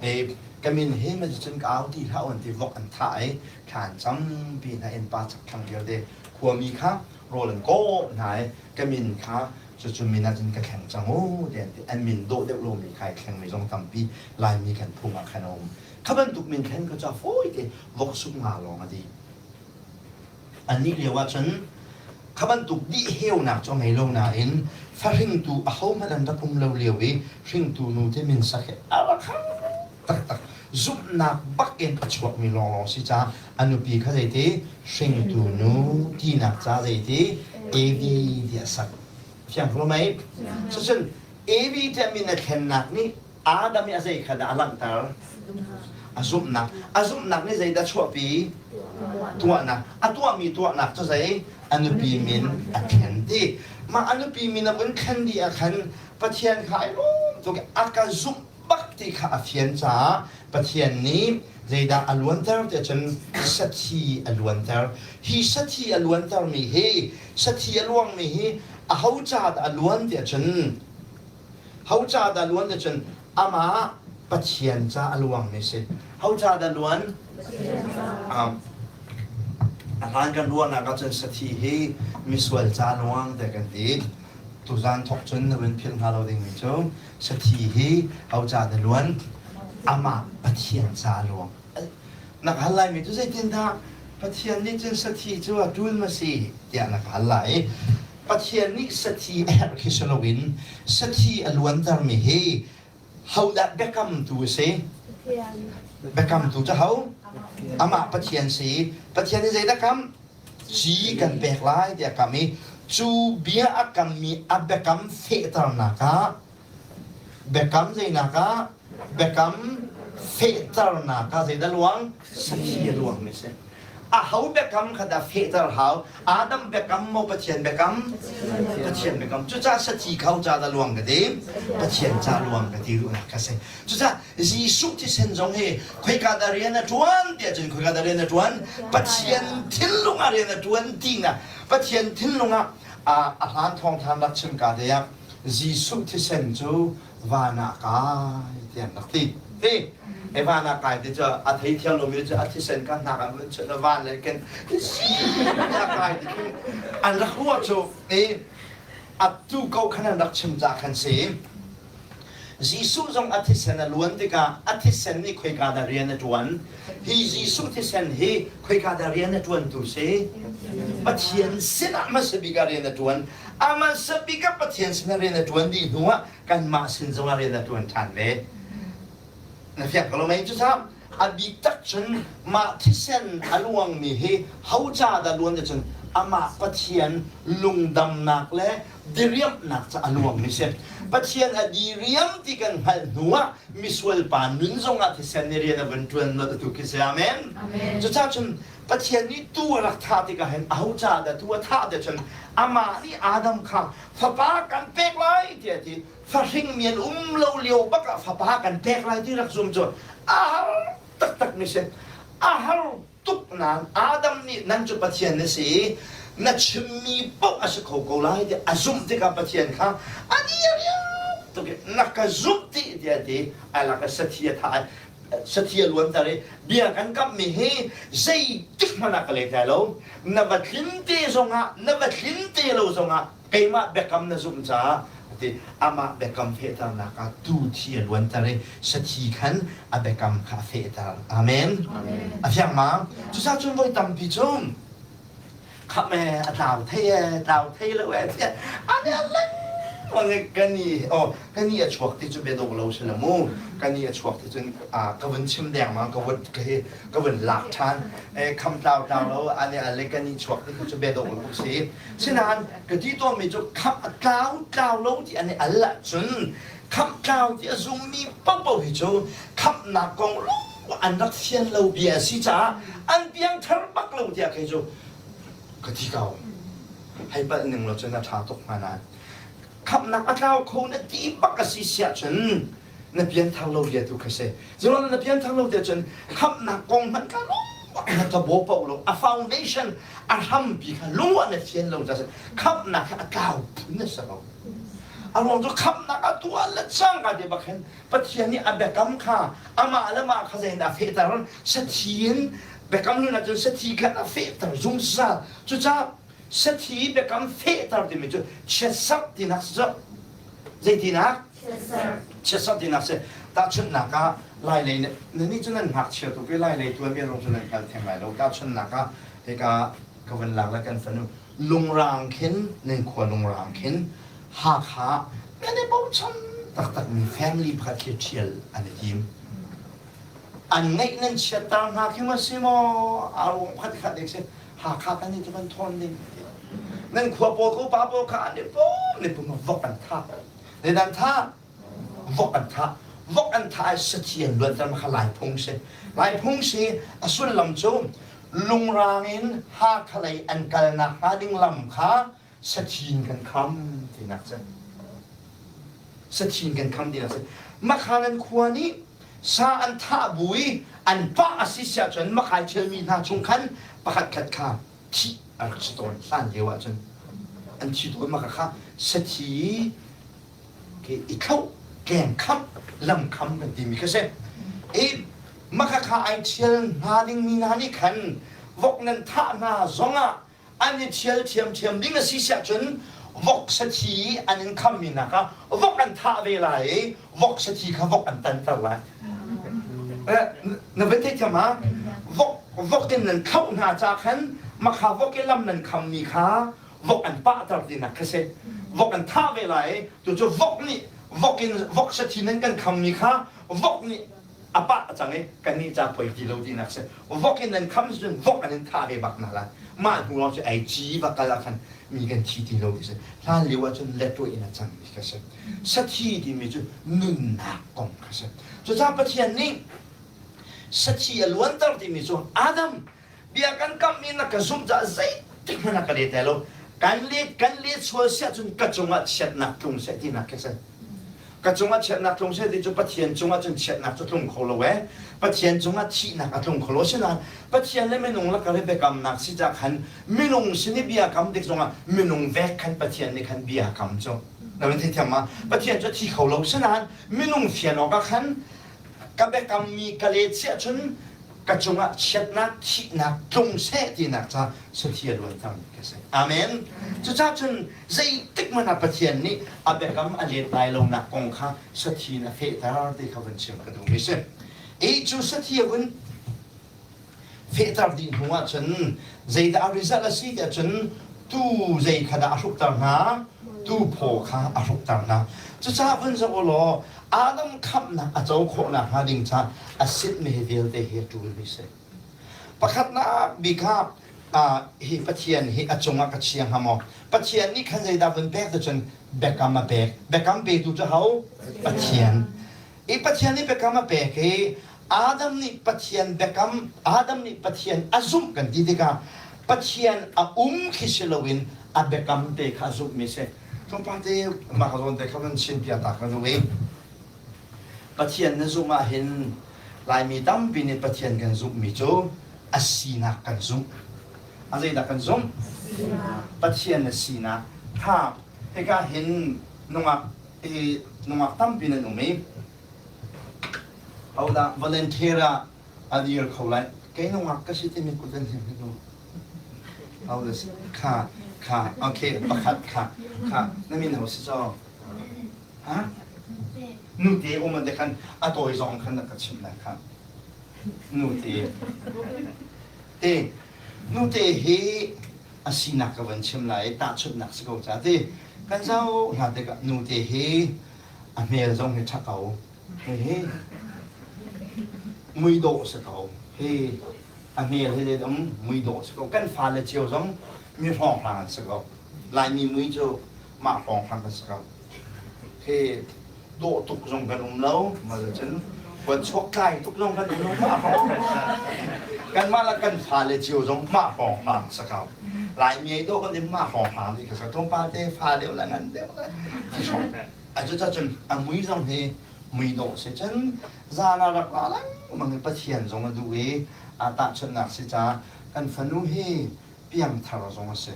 e ka min he ma cun ka au ti hlah on ti vok an thah i thla an campi hna innpa chak thlang vialte khuami kha rawl an kawh hna i ka min kha cucu min ah cun ka thleng cang u ti an ti an min dawh deuh lomi kha ai thlengmi zong tampi Laimi kan phung ah khan a um kha bantuk min thlen kha cu a fawi te vok suk nga lawng a dih annih lio ah cun kha bantuk dih heunak cu a ngei lo nain fahringtu ahohmanh an rak um lo lio i hringtu nu te min sak hi a rak har taktak zumhnak bak in a chuakmi lawnglawng si caah a nupi kha zeiti hringtu nu tinak ca zeiti Evi ti a sak fiang ko mei cucun Evi tiah min a thlennak nih Adam i a zei kha dah a langhter a zumhnak a zumhnak nih zeidah chuahpi tuahnak a tuahmi tuahnak cu zei a nupi min a thlen ti mah a nupi min a vun thlen dih ah khan Pathian kha ai lawm tuk a ka zumh bak ti kha a fian caah Pathian nih zeidah a luanter tiah cun sathi a luanter. Hi sathi a luantermi hi sathi a luangmi hi aho ca dah a luan tiah cun ho ca dah a luan tiah cun amah Pathian ca a luangmi si. Ho ca dah luan? A hlan kan ruahnak ahcun sathi hi misual ca luang tiah kan ti. Tuzan thawk cun na vun philh hnga lo dingmi cu Sathi hi ho ca na luan? Amah Pathian ca luang. Na ka hal laimi cu zeitindah Pathian nih cun sathi cu a ṭul ma si tiah na ka hal lai. Pathian nih sathi a herh khi si loin sathi a luantermi hi hodah biakamtu a si? Biakamtu cu ho? Amah Pathian si. Pathian nih zeidah kam? Ci kan pek lai tiah kam i cu bia a kammi a biakam fehternak ah biakam zeinak ah biakam fehternak ah zeidah luang sathi a luang mi si a ho biakam kha dah fehter hau Adam biakam maw Pathian biakam Pathian biakam cucaah sathi kho ca dah luang ka ti Pathian ca luang ka ti duhnak kha si cucaah Jesuh thisen zong hi khoika dah rian a ṭuan tiah cun khoika dah rian a ṭuan Pathian thinlung ah rian a ṭuan tinak Pathian thinlung ah a hlan thawngthan rak chim ka te ah Jesuh thisen cu van ah kai tiah an rak ti ti e van ah kai ti cu a thei thiam lomi cu a thisen kha hnak an vun chuah van le ken a kai ti khi an rak ruah cu i atu ko khan an rak chim ca khan si Jesuh zong a thisen a luan tikah a thisen nih khoika dah rian a ṭuan? Hi Jesuh thisen hi khoika dah rian a ṭuantu si? Pathian sinah hmasa bik ah rian a ṭuan. A hmasa bik ah Pathian sinah rian a ṭuan dih hnuah kanmah sin zongah rian a ṭuan ṭhan ve. Na fiang ko lo mei? Cucaah a bik tak cun mah thisen a luangmi hi ho ca dah luan cun? Amah Pathian lungdamnak le diriamhnak ca a luangmi si. Pathian a diriam ti kan hngalh hnuah misual pa nun zongah thisen nih rian a vun ṭuan nolh atu khi si. Amen. Cucaah cun Pathian nih tuu a rak thah tikah hin aho caah dah tuu a thah tiah cun amah nih Adam kha fapa kan pek lai tiah a ti. Fahring mi an um lo lio bak ah fapa kan pek lai ti rak zum cu a har taktak mi si. A har tuk nain Adam nih nan cu Pathian na si na chimmi paoh a si kho ko lai tiah a zumh tikah Pathian kha a diriam tuk i na ka zumh ti tiah a ti. A lak i sathi a thah sathi a luanter i bia kan kamhmi hi zeitik hmanh ah ka let lai lo. Na va tlin te zongah na va tlin te lo zongah keimah biakam na zumh caah ti amah biakam fehternak ah tu thi a luanter i sathi khan a biakam kha a fehter. Amen. A fiang ma? Cucaah cun voi tampi cu kham e a tlau thei e tlau thei lo e tiah an i lengmang i kani oh kani a chuak ti cu bia dawh lo si la mu kani a chuak ti cun ka vun chim dengmang ka vun ka hi ka vun lak ṭhan e kham tlau tlau lo ane ale kani chuak ti cu bia dawh lo si. Sinain ka ti tawnmi cu khamh a tlau tlau lo ti an i al ahcun khamh tlau ti a zummi paohpaoh hi cu khamhnak kong lawng an rak fian lo bia a si caah an piangthar bak lo tiah kei cu ka ti ko. Hei palh ning law cun a ṭha tuk hnga nain khamhnak a tlau kho na ti bak a si siah cun na pianthar lo bia tu kha si. Zeruang na pianthar lo tiah cun khamhnak kong hmanh kha lungwah na ka baw paoh lo. A foundation a hrampi kha lungwah na fian lo caah khamhnak kha a tlau phun a si lo. A ruang cu khamhnak a tuah le cangka te bak hin Pathian nih a biakam kha amah le mah kha zeiin a fehter sathi in biakam hlun ahcun sathi khan a fehter zungzal. Cucaah Sathi biakam fehter timi cu chiatserh tinak si cu. Zeitinak? Chiatserh tinak si. Tahchunhnak ah Lailei nannih cu nan ngakchia tuk i Lailei tuanbia zong cu nan hngal theng lai lo. Tahchunhnak ah hika ka vun lak le kan fanu lungrang khin nan khua lungrang khin Hakha kan i bochan taktakmi family pakhat khi ṭhial an i tim. An ngeih nan chiatter hna khi ma si maw? A ruang pakhat khat dek si. Hakha kan i cu kan thawn ding nan khua pawl ko pa pawl kha an i pum ni pum vok an thah ne dan thah vok an thah vok an thah i sathi an luanter ma kha lai phung si lai phung si a sullam cu lungrang in Hakha lei an kalnak hnga ding lam kha sathi in kan kham tinak cu sathi in kan kham tinak cu makha nan khua nih sa an thah bu i an pah a si siah cun makhai ṭhialmi hna chung khan pakhat khat kha thih a rak si tawn hlan lio ahcun an thi tawn maka kha sathi ke i thloh keng kham lam kham kan timi kha si i maka kha ai ṭhial hna dingmi hna nih khan vok nan thah hna zongah an i ṭhial ṭhiamṭhiam ding a si siah cun vok sathi an in khammi nak ah vok an thah ve lai i vok sathi kha vok an tanter lai. Na van theithiam ha? Vok vok in nan thlauh hna ca khan makha vok i lam nan khammi kha vok an pahter tinak kha si. Vok an thah ve lai i tu cu vok nih vok in vok sathi nan kan khammi kha vok nih a pah cang i kannih ca poi ti lo tinak si vok in nan kham cun vok an in thah ve bak na lai mah hnu lawng cu ei ci va kal ah khan mi kan thi ti lo ti si hlan lio ah cun letruai in a cang mi kha si sathi timi cu nunnak kong kha si cucaah Pathian nih sathi a luanter timi cu Adam bia kan kamhmi na ka zumh caah zeitik hmanh ah ka let lai lo kan let kan let sual siah cun ka cungah chiatnak tlung seh tinak khi si ka cungah chiatnak tlung seh ti cu Pathian cungah cun chiatnak cu tlung kho lo ee Pathian cungah thihnak a tlung kho lo asinain Pathian le minung lakar i biakamnak si ca khan minung sin i bia kam tik zongah minung vek khan Pathian nih khan bia kam cu na van theithiam ma Pathian cu a thi kho lo asinain minung fian awk ah khan ka biakammi ka let siah cun ka cungah chiatnak thihnak tlung seh tinak ca sathi a luan cang ka si. Amen. Cucaah cun zeitik hmanh ah Pathian nih a biakam a let lai lonak kong kha sathi in a fehter ti kha vun chim ka duhmi si. I cu sathi a vun fehter dih hnu ah cun zeidah a result a si tiah cun tu zei kha dah a hrukter hna? Tu phaw kha a hrukter hna. Cucaah vun zoh u law Adam khamhnak a co khawhnak hnga ding caah a sitmi hi vialte hi a ṭulmi si. Pakhatnak bik ah. Hi Pathian hi a cungah ka chia hnga maw? Pathian nih khan zeidah vun pek ti cun biakam a pek. Biakam petu cu ho? Pathian. I Pathian nih biakam a pek i Adam nih Pathian biakam Adam nih Pathian a zumh kan ti tikah Pathian a um khi si loin a biakam te kha a zumhmi si. Tlawmpal te mah ka zawn te kha van chin piak ta ka duh i Pathian na zumh ahhin Laimi tampi nih Pathian kan zumhmi cu a sinak kan zumh. A zeidah kan zumh? Pathian na sinak. Kha hika hin nungak i nungak tampi nan um i hodah volunteer ah a dir kho lai. Kei nungak ka si timi kut an him hi Ho si? Kha kha okay pakhat kha kha na min ho si caw? Ha? Nute um an te khan a tawi zong khan na ka chimh lai kha. Nute. Te nute hi a sinak ka van chim lai tahchunhnak si ko ca ti kan zoh hna tikah nute hi a hmel zong hi ṭha ko. Hihi muidawh si ko. Hi a hmel hi zei um muidawh si ko. Kan fale cio zong mi hrawnghrang an si ko. Laimi mui cu mah hrawnghrang kan si ko. Hi dawh tuk zong kan um lo cun chuak tlai tuk zong kan um lo mah hrawng kanmah le kan fale cio zong mah hrawnghrang si ko. Laimi ei dawh kan in mah hrawnghrang ti ka sa tlawmpal te fa deuh le ngan deuh le a cucacun a mui zong hi mui dawh si cun zan ah rak ra lengmang i Pathian zong a duh i aa tahchunhnak si caah kan fanu hi piangthar zong a si.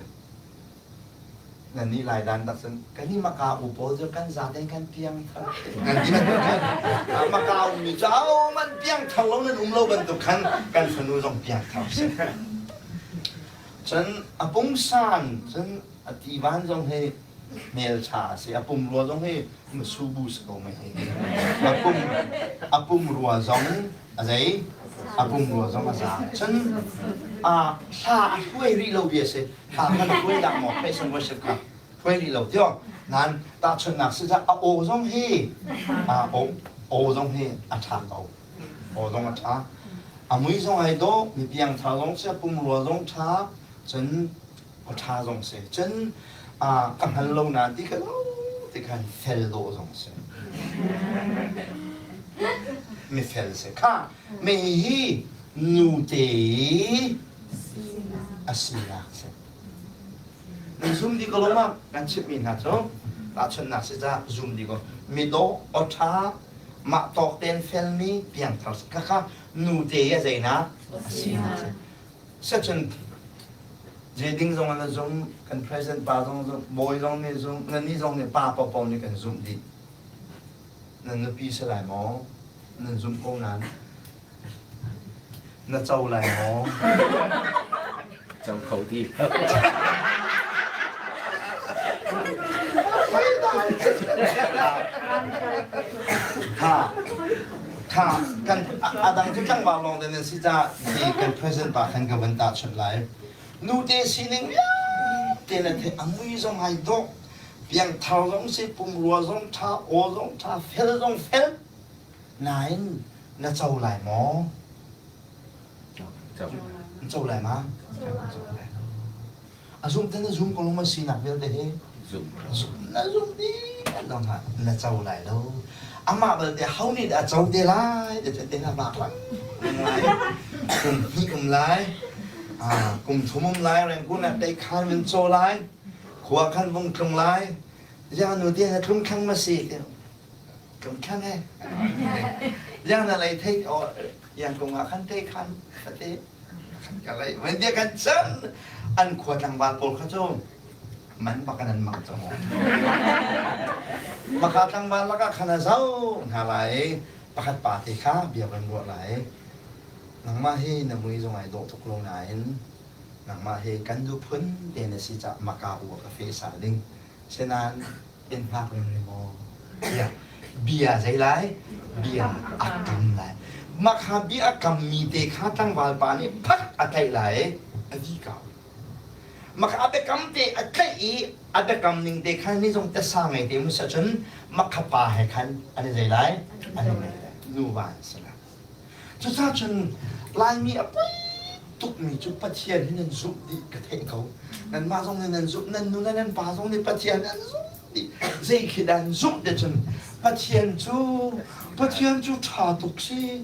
Nannih Lai dan tak cun kan i Maka u pawl cu kan zaten kan piangthar kan ti bantuk khan Maka ummi cu ahohmanh piangthar lo nan um lo bantuk khan kan fanu zong piangthar si. Cun a pungsan cun a tivan zong hi hmelṭha a si. A pumrua zong hi masubu si ko mei hi. A pum a pumrua zong a zei? A pumrua zong a za. Cun a hla a hluai rih lo bia si. Hla kha na hluai dah maw praise and worship kha hluai rih lo tio. Nain tahchunhnak si a aw zong hi a aw aw zong hi a ṭha ko. Aw zong a ṭha. A mui zong ai dawh, mi piangthar zong si, a pumrua zong ṭha, cun aw ṭha zong si. Cun ka hngal lo nain ti kha lo ti khan fel dawh zong si. Mi fel si. Kha mi hi nute a sinak si. Nan zum dih ko lo ma? Kan chimhmi hna cu tahchunhnak si ca zum dih ko. Mi dawh aw ṭha mah tawk tein felmi piangthar si. Khakha nute a zeinak a sinak si. Sacun Jeding zong an zum, kan president pa zong zum, bawi zong nih zum, nannih zong nih pa paohpaoh nih kan zumh dih. Nan nupi si lai maw? Nan zumh ko nain na co lai maw? Co kho ti. Ha Kha kan a dang cu tlangval lawng te nan si caah ti kan president pa khan ka van tahchunh lai. Nute sining vialte na theih a mui zong ai dawh piangthar zong si pumrua zong ṭha aw zong ṭha fel zong fel nain na co lai maw? Na co lai ma? A zum te na zum ko ma sinak vialte hi na zum dih lo hna na co lai lo amah balte ho nih dah a co te lai te te na bak lang lai kum hnih um lai kum thum um lai rengkun ah tei khan min caw lai khua khan vung tlung lai ya nu te na tlung thlang ma si te tlung thlang he yang na lei thei o yang kung ah khan tei khan te Kan lei van dia kan chan an khua tlangval pawl kha cu man bak an mang cang. Maka tlangval lakah khan a zoh hna lai pakhat pa te kha bia kan ruah lai. Nangmah hi na mui zong ai dawh tuk lo nain nangmah hi kan duh phun te na si cah maka u ka fe sa ding. Senain in hngak ning ni maw? Bia bia zei lai? Bia a kam lai. Mah kha bia a kammi te kha tlangval pa nih phat a tlaih lai i a vi kau. Mah kha a biakam te a tlaih i a biakam ning te khan ni zong tasa ngei te mun cun mah kha pa he khan an i zei lai? An i ngei lai. Nuva an si lai. Cucaah cun Laimi a poi. tukmi cu Pathian hi nan zumh dih ka theih ko. Nanmah zong nih nan zumh, nan nu le nan pa zong nih Pathian an zumh dih. Zei khi dah an zumh te cun Pathian cu Pathian cu ṭha tuk si.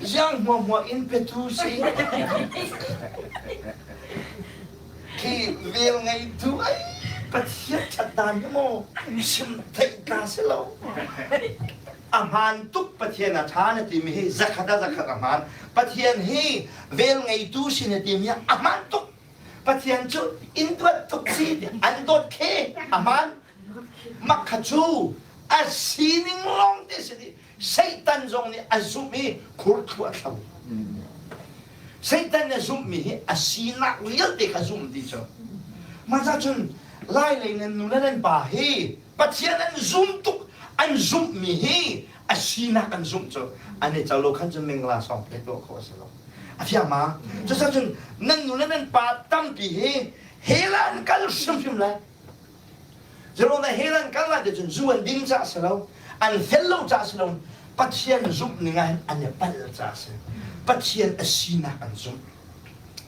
Ziang hmuahhmuah in petu si. Khi vel ngeitu ai Pathian ṭhat dan hi maw sim theih ka si lo. A hmaan tuk Pathian a ṭha na timi hi zakhat ah zakhat a hmaan. Pathian hi vel ngeitu si na timi a hmaan tuk. Pathian cu in duat tuk si an dawt khe a hmaan. Mak kha cu a sining lawng te si dih. Satan zong nih a zumh i khurthlu a thlo. Satan nih a zumhmi hi a sinak vialte kha zumh ti cu. Mah cun Lai lei nan nu le nan pa hi Pathian an zum tuk an zumhmi hi a sinak an zumh cu an i co lo khan cun mingla sawng pe tuah khawh a si lo. A fiang ma? Cucaah cun nan nu le nan pa tampi hi hell ah an kal hrimhrim lai. Zeruang dah hell an kal lai ti cun zu an din caah si lo, an fel lo caah si lo, Pathian zumh ning ah hin an i palh caah a si. Pathian a sinak an zumh.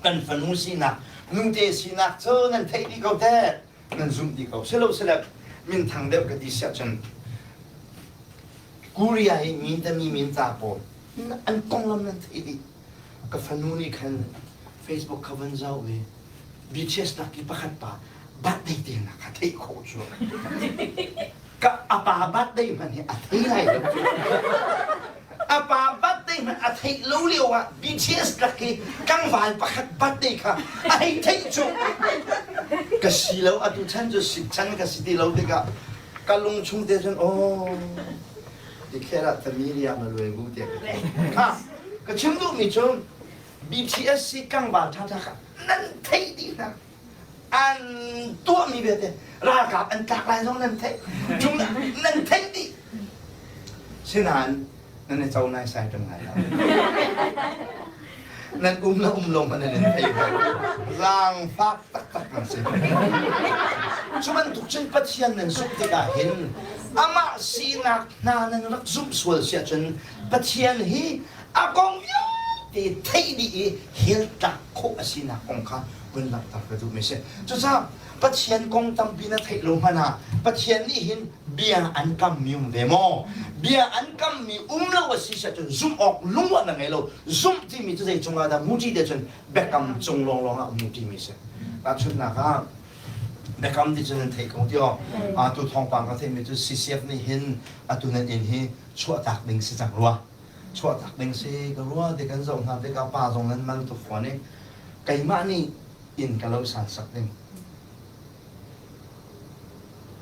Kan fanu sinak, nute sinak cu nan theih dih ko teh. Nan zumh dih ko. Silo sile minthang deuh ka ti siah cun Korea i min tami min ca pawl an konglam nan theih dih. Ka fanu nih khan Facebook kha van zoh i BTS nak i pakhat pa birthday te na kha theih khawh cu. Ka a pa birthday hmanh hi a thei lai lo. A pa birthday hmanh a theih lo lio ah BTS lak i tlangval pakhat birthday kha a hei theih cu. Ka si lo atu chan cu sit chan ka si ti lo tikah ka lung chung te cun aw ti kher ah familia ma luai bu te ka ti. Kha ka chim duhmi cu BTS si tlangval ṭhaṭha kha nan theih dih hna. An tuahmi vialte ralkap an tlak lai zong nan theih. Cung nan theih dih. Sinain nan i co naisai ṭung lai lo. Nan um le um lo hmanh nan in thei lo. Zaangfak taktak nan si. Cu bantuk cun Pathian nan zumh tikah hin amah sinak hna nan rak zumh sual si ahcun Pathian hi a kong vialte theih dih i hell tlak khawh a sinak kong kha vun langhter ka duhmi a si. Cucaah Pathian kong tampi na theih lo hmanh ah Pathian nih hin bia an kammi um ve maw? Bia an kammi um lo a si cun zumh awk lungruah na ngei lo. Zumh timi cu zei cungah dah muṭi te cun biakam cung lawnglawng ah muṭi mi a si. Tahchunhnak ah biakam ti cun nan theih ko ti aw. Atu thawngpang ka theihmi cu CCF nih hin atu nan inn hi chuahtak ding si cang rua. Chuahtak ding si ka rua ti kan zoh hna tikah pa zong nan mal tuk fawn i keimah nih inn ka lo san sak ding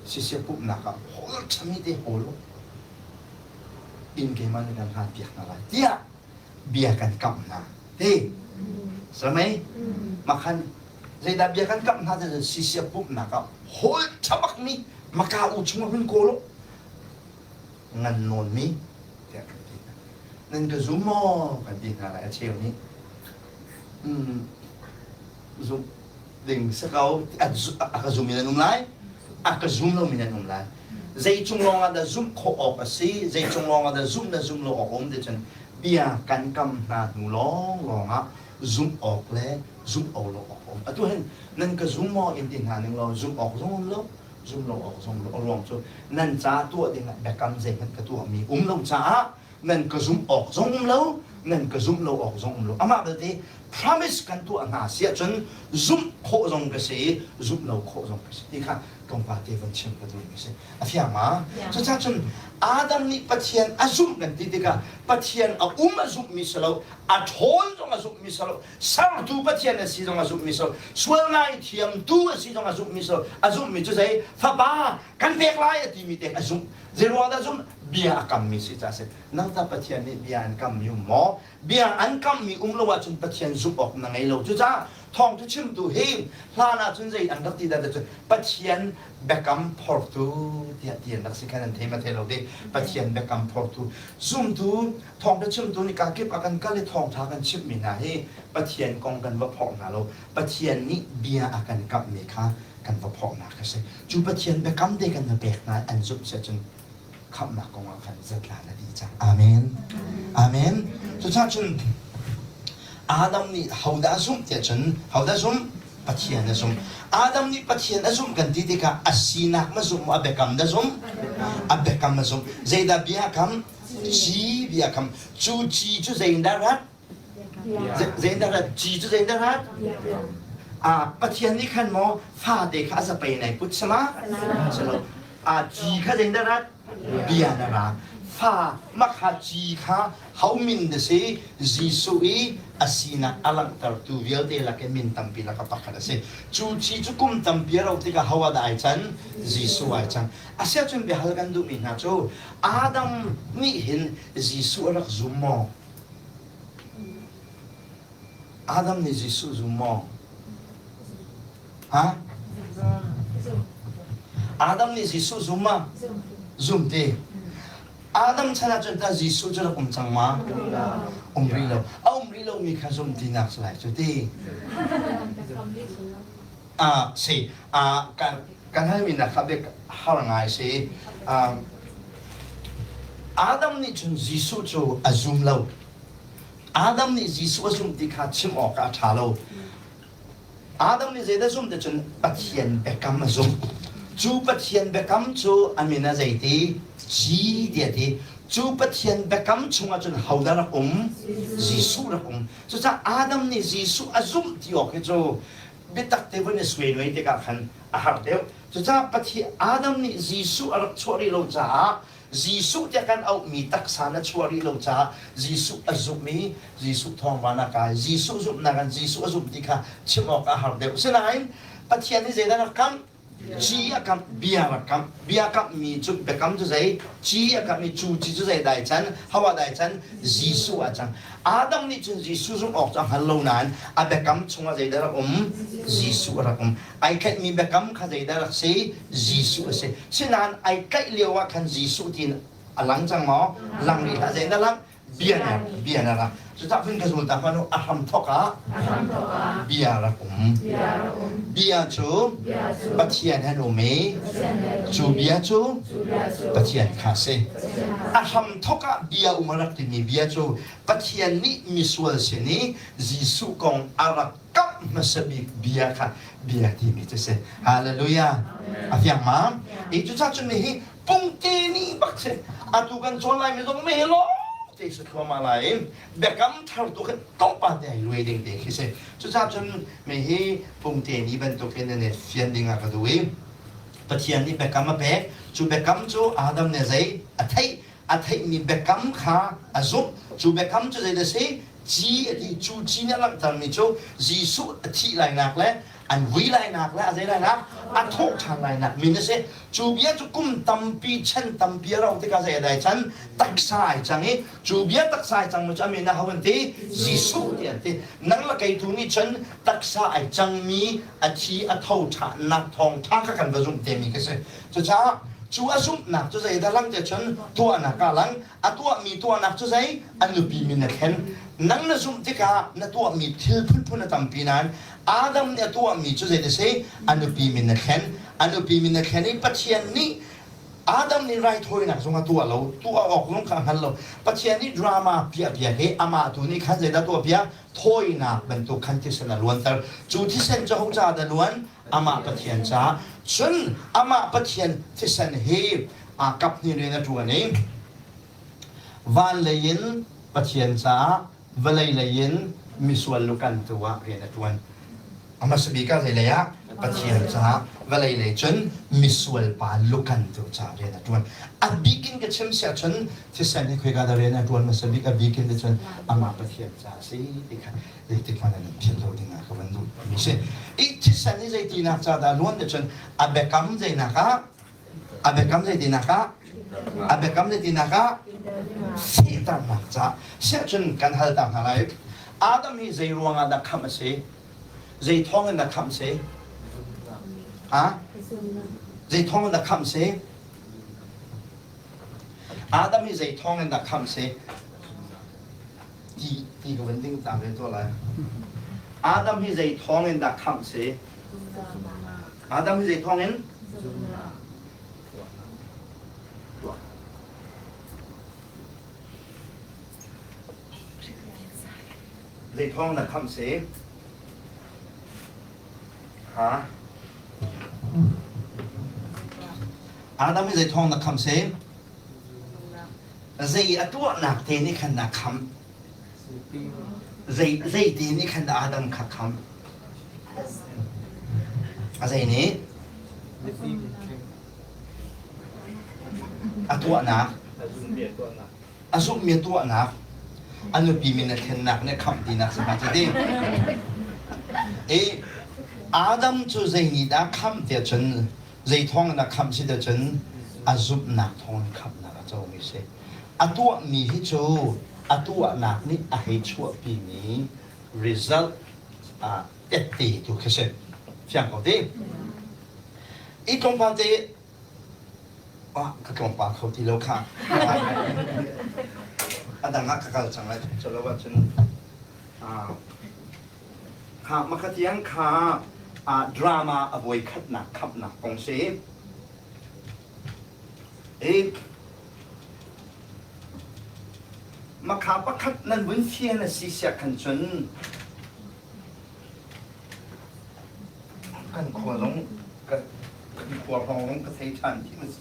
siseh pumhnak ah hawl ṭhami te hawl u inn keimah nih kan hlan piak hna lai tiah bia kan kamh hna ti samei makhan zeidah bia kan kamh hna ti siseh pumhnak ah hawl ṭha bakmi maka u chung ah hun kawl u ngan nawnmi tiah kan ti hna nan ka zum maw kan ti hna lai a cheu nih zumh ding si ko a ka zum in an um lai a ka zum lomi nan um lai zei cung lawng ah dah zumh khawh awk a si zei cung lawng ah dah zumh le zumh lo awk a um ti cun bia kan kam hna hnu lawng lawng ah zumh awk le zumh awk lo awk a um atu hin nan ka zum maw in ti hna ning law zumh awk zong um lo zum lo awk zong lo a ruang cu nan ca tuah ding ah biakam zeihmanh ka tuahmi um lo caah nan ka zumh awk zong um lo nan ka zumh lo awk zong um lo amah belte promise kan tuah hna si ahcun zumh khawh zong ka si i zumh lo khawh zong ka si ti kha tlawmpal te von chim ka duhmi si a fiang ma cucaah cun Adam nih Pathian a zumh kan ti tikah Pathian a um a zumhmi si lo a ṭhawn zong a zumhmi si lo sertu Pathian a si zong a zumhmi si lo sual ngaithiamtu a si zong a zumhmi si lo a zumhmi cu zei fapa kan pek lai a timi te a zumh Zeiruang dah zumh? Bia a kammi si caah a si. Nang tah Pathian nih bia an kammi um maw? Bia an kammi um lo ahcun Pathian zumh awk na ngei lo. Cucaah thawngṭha chimtu hi hlan ahcun zei an rak ti dah cun Pathian biakam phortu tiah ti an rak si khan an thei ma thei lo ti. Pathian biakam phortu. Zumtu thawngṭha chimtu nih kakip a kan kal i thawngṭha kan chimhmi hna hi Pathian kong kan va phorh hna lo. Pathian nih bia a kan kamhmi kha kan va phorhnak a si. Cu Pathian biakam te kan va pek hna an zumh si ahcun khamhnak kong ah khan zatlan a dih cang. Amen. Amen. Cucaah cun. Adam nih hodah a zumh tiah cun hodah zumh? Pathian a zumh. Adam nih Pathian a zumh kan ti tikah a sinak ma zumh maw a biakam dah zumh? A biakam a zumh. Zeidah bia kam? Ci bia kam. Cu ci cu zeidah rat? Zeidah rat? Ci cu zeidah rat? Ah, Pathian nih khan maw fate kha a zapei nai put sama? Silo. Ah, ci kha zeidah rat? Bia na ra. Fa makha ci kha ho min na si Jesuh i a sinak a langhtertu vialte lak i min tampi lak a pakhat a si. Cu ci cu kum tampi a rauh tikah ho ah dah ai can? Jesuh ai cang. Asiahcun biahal kan duhmi hna cu Adam nih hin Jesuh a rak zum maw? Adam nih Jesuh zum maw? Ha? Adam nih Jesuh zum ma? Zum ti. Adam chan ahcun ta Jesuh cu rak um cang ma? Um rih lo. A um rih lomi kha zum tinak si lai cu ti. Ah, si. Ah, kan kan halmi na kha bik har ngai si. Um, Adam nih cun Jesuh cu a zum lo. Adam nih Jesuh a zumh ti kha chim awk ah a ṭha lo. Adam nih zeidah zumh ti cun Pathian biakam a zumh. Cu Pathian biakam cu a min ah zeiti? Ci tiah ti. Cu Pathian biakam chungah cun hodah rak um? Jesuh rak um. Cucaah Adam nih Jesuh a zumh ti awk hi cu biatak te vun i suainuai tikah khan a har deuh. Cucaah Pathian Adam nih Jesuh a rak chuah rih lo caah Jesuh tiah kan auhmi taksa na chuah rih lo caah Jesuh a zumh i Jesuh thawng van a kai. Jesuh zumhnak in Jesuh a zumh ti kha chim awk a har deuh. Sinain Pathian nih zeidah rak kamh? Ci a kamh, bia rak kamh. Bia kamhmi cu biakam cu zei? Ci a kamh i cu ci cu zei dai can? Ho ah dai can? Jesuh ah cang. Adam nih cun Jesuh zumh awk cu a hngal lo nain a biakam chungah zeidah rak um? Jesuh a rak um. Ai tlaihmi biakam kha zeidah rak si? Jesuh a si. Sinain ai tlaih lio ah khan Jesuh tiin a lang cang maw? Lang rih hlah. Zeidah lang? Bia na bia na rak. Cucah cun ka zul ta hmanh u a hram thawk ah bia rak um. Bia cu Pathian he an um i cu bia cu Pathian kha a si. A hram thawk ah bia um a rak timi bia cu Pathian nih misual sin i Jesuh kong a rak kamh hmasa bik bia kha bia timi cu si. Hallelujah. A fiang ma? I cucah cun hi pungte ni bak si. Atu kan cawn lai mi zong me lo te si thluahmah lai. Biakam thar tu khan tlawmpal te ai luai ding te khi si. Cucah cun me hi pungte ni bantukin nan i fian ding ah ka duh i Pathian nih biakam a pek. Cu biakam cu Adam nih zei a theih a theihmi biakam kha a zumh. Cu biakam cu zeidah a si? Ci a ti. Cu ci nih a langhtermi cu Jesuh a thih lainak le an vui lainak le a zei lainak a thawh ṭhan lainak min a si. Cu bia cu kum tampi chan tampi a rauh tikah zei a dai chan taksa ai cang i cu bia taksa ai cangmi cu a min aho an ti? Jesuh ti an ti. Nang le kei tu nih cun taksa ai cangmi a thi a tho ṭhannak thawngṭha kha kan va zumh temi ka si. Cucaah cu a zumhnak cu zeidah lang tiah cun tuahnak ah lang. A tuahmi tuahnak cu zei? A nupi min a thlen. Nang na zumh tikah na tuahmi thil phunphun a tampi nain Adam nih a tuahmi cu zei a si? A nupi min a thlen. A nupi min a thlen i Pathian nih Adam nih raithawinak zong a tuah lo, tuah awk zong kha a hngal lo. Pathian nih drama piahpiak i amah tu nih khan zeidah tuahpiak? Thawinak bantuk khan thisen a luanter. Cu thisen cu ho caah dah luan? Amah Pathian caah. Cun amah Pathian thisen hi aa kap hnih rian a ṭuan i van lei in Pathian caah vawlei lei in misual lukantu ah rian a ṭuan. A hmasa bik ah zeilei ah Pathian caah vawlei lei cun misual pa lukantu caah rian a ṭuan. A bik in ka chim siah cun thisen hi khoika dah rian a ṭuan hmasa bik a bik in cun amah Pathian caah a si ti kha zeitik hmanh an philh lo ding ah ka van duh mi si. I thisen hi zeitinak ca dah luan te cun a biakam zeinak ah a biakam zeitinak ah a biakam zeitinak ah fehternak ca siah cun kan hal ta hna lai. Adam hi zei ruang ah dah khamh a si? Zei thawng in dah khamh si? Ha? Zei thawng in dah khamh si? Adam hi zei thawng in dah khamh si? Ti ti ka van ding ta ve tuah lai. Adam hi zei thawng in dah khamh si? Adam hi zei thawng in? Zei thawng na khamh si? Ha? Adam hi zei thawng na khamh si? Zei a tuahnak te nih khan na khamh. Zei zei te nih khan Adam kha khamh. A zei nih? A tuahnak. A zumhmi a tuahnak. A nupi min a thlennak nih khamh tinak si hnga ti. I Adam cu zei nih dah khamh tiah cun zei thawng in a khamh si tiah cun a zumhnak thawng in khamhnak a comi si. A tuahmi hi cu a tuahnak nih a hei chuahpimi result ah tette tu khi si. Fiang ko ti. I tlawmpal te ah ka tlawmpal kho ti lo kha. A dang ah ka kal cang lai cu lo ahcun kha makatiang kha drama a voi khatnak khamnak kong si. I makha pakhat nan vun fian a si siah khan cun Kan khua zong kan khua hrawng zong ka thei ṭhan ti ma si.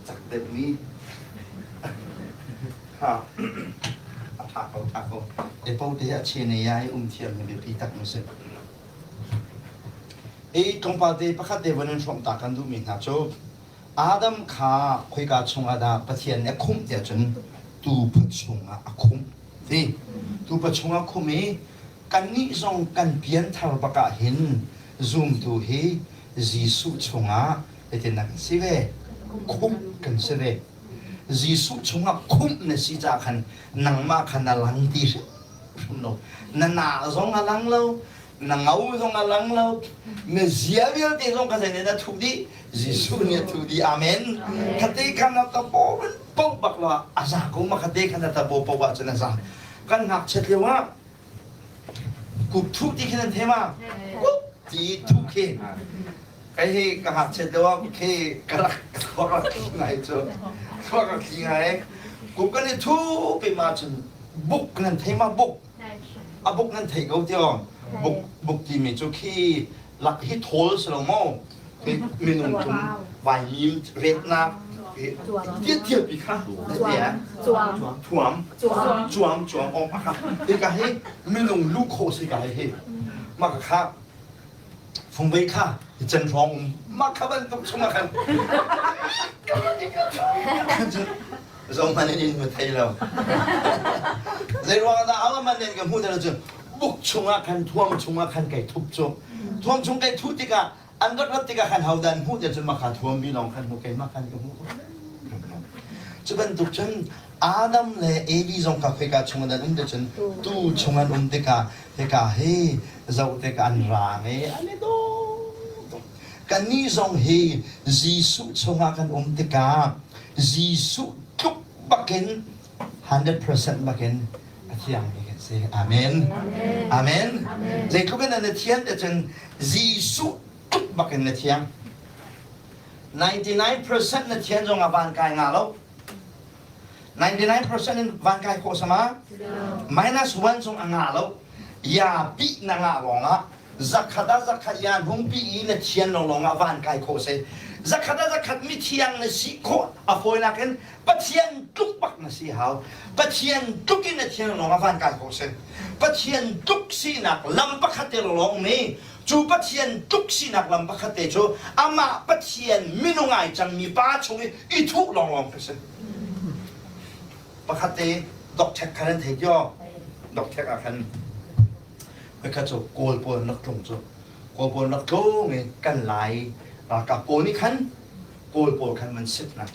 Cak deuhmi ha a ṭha ko ṭha ko. Epo te a chen i ai um thiam hi biapi tak mu si. I tlawmpal te pakhat te von in hrawmh ta kan duhmi hna cu Adam kha khoika chungah dah Pathian nih a khumh tiah cun tuufa chungah a khumh ti. Tuufa chungah khumh i kannih zong kan pianthar bak ah hin zumtu hi Jesuh chungah zeitindah kan si ve? Khumh kan si ve. Jesuh chungah khumh na si caah khan nangmah kha na lang ti hrimhrim lo. Na na zong a lang lo, na ngo zong a lang lo na zia vialte zong ka zei na thuh dih Jesuh nih a thuh dih amen khate khan na ta po po bak lo a za ko ma khate khan na ta po po ah cun a za kan ngakchiat lio ah kup thuh ti khin an the ma kup ti thuh khi kai hi ka ngakchiat lio ah khi ka rak thluak rak thli ngai cu thluak rak thli ngai kup kan i thu pe ma cun buk nan thei ma buk A buk nan thei ko tiang. Buk buk timi cu khi lak hi thawl si lo maw? Khi minung tum vaimim retnak tiat tiat pi kha Cuam. Thuam. Cuam cuam om akha. Hika hi minung lu kho si ka hi. Mah kha fungvei kha can hrawng um mah kha bantuk chungah khan zohman in in ma thei lo zei ruang dah awa man in ka hmu te cu buk chungah khan thuam chungah khan kai thup cu thuam chung kai thuh tikah an rat rat tikah khan hodan hmuh te cun makha thuam bi lawng khan hmu keimah khan ka hmu cu bantuk cun Adam le Evi zong kha khoika chung an um te cun tu chung an um tikah hika hi zoh tikah an rang i an i dawh kannih zong hi Jesuh chungah kan um tikah Jesuh tluk bakin 100% bakin a thiangmi kan si. Amen. Amen. Zeitluk in na thian te cun Jesuh tluk bakin na thiang. 99% na thian zong ah van kai nga lo. 99% in van kai khawh sama minus 1 zong a ngah lo ya pi na ngah lawng ah zakhat ah zakhat ya hung pi i na thian lo lawng ah van kai khawh si zakhat ah zakhat mi thiang na si khawh a fawinak in Pathian tluk bak na si hau Pathian tluk in na thian lawng ah van kai khawh si Pathian tluk sinak lam pakhat te lawng mi cu Pathian tluk sinak lam pakhat te cu amah Pathian minung ai cangmi pa chung i i thuh lawnglawng khi si. Pakhat te dokṭhek khan an thei tio. Dokṭhek ah khan voikhat cu Kawl pawl an rak tlung cu. Kawl pawl an rak tlung i kan Lai ralkap pawl nih khan Kawl pawl khan van sit hna.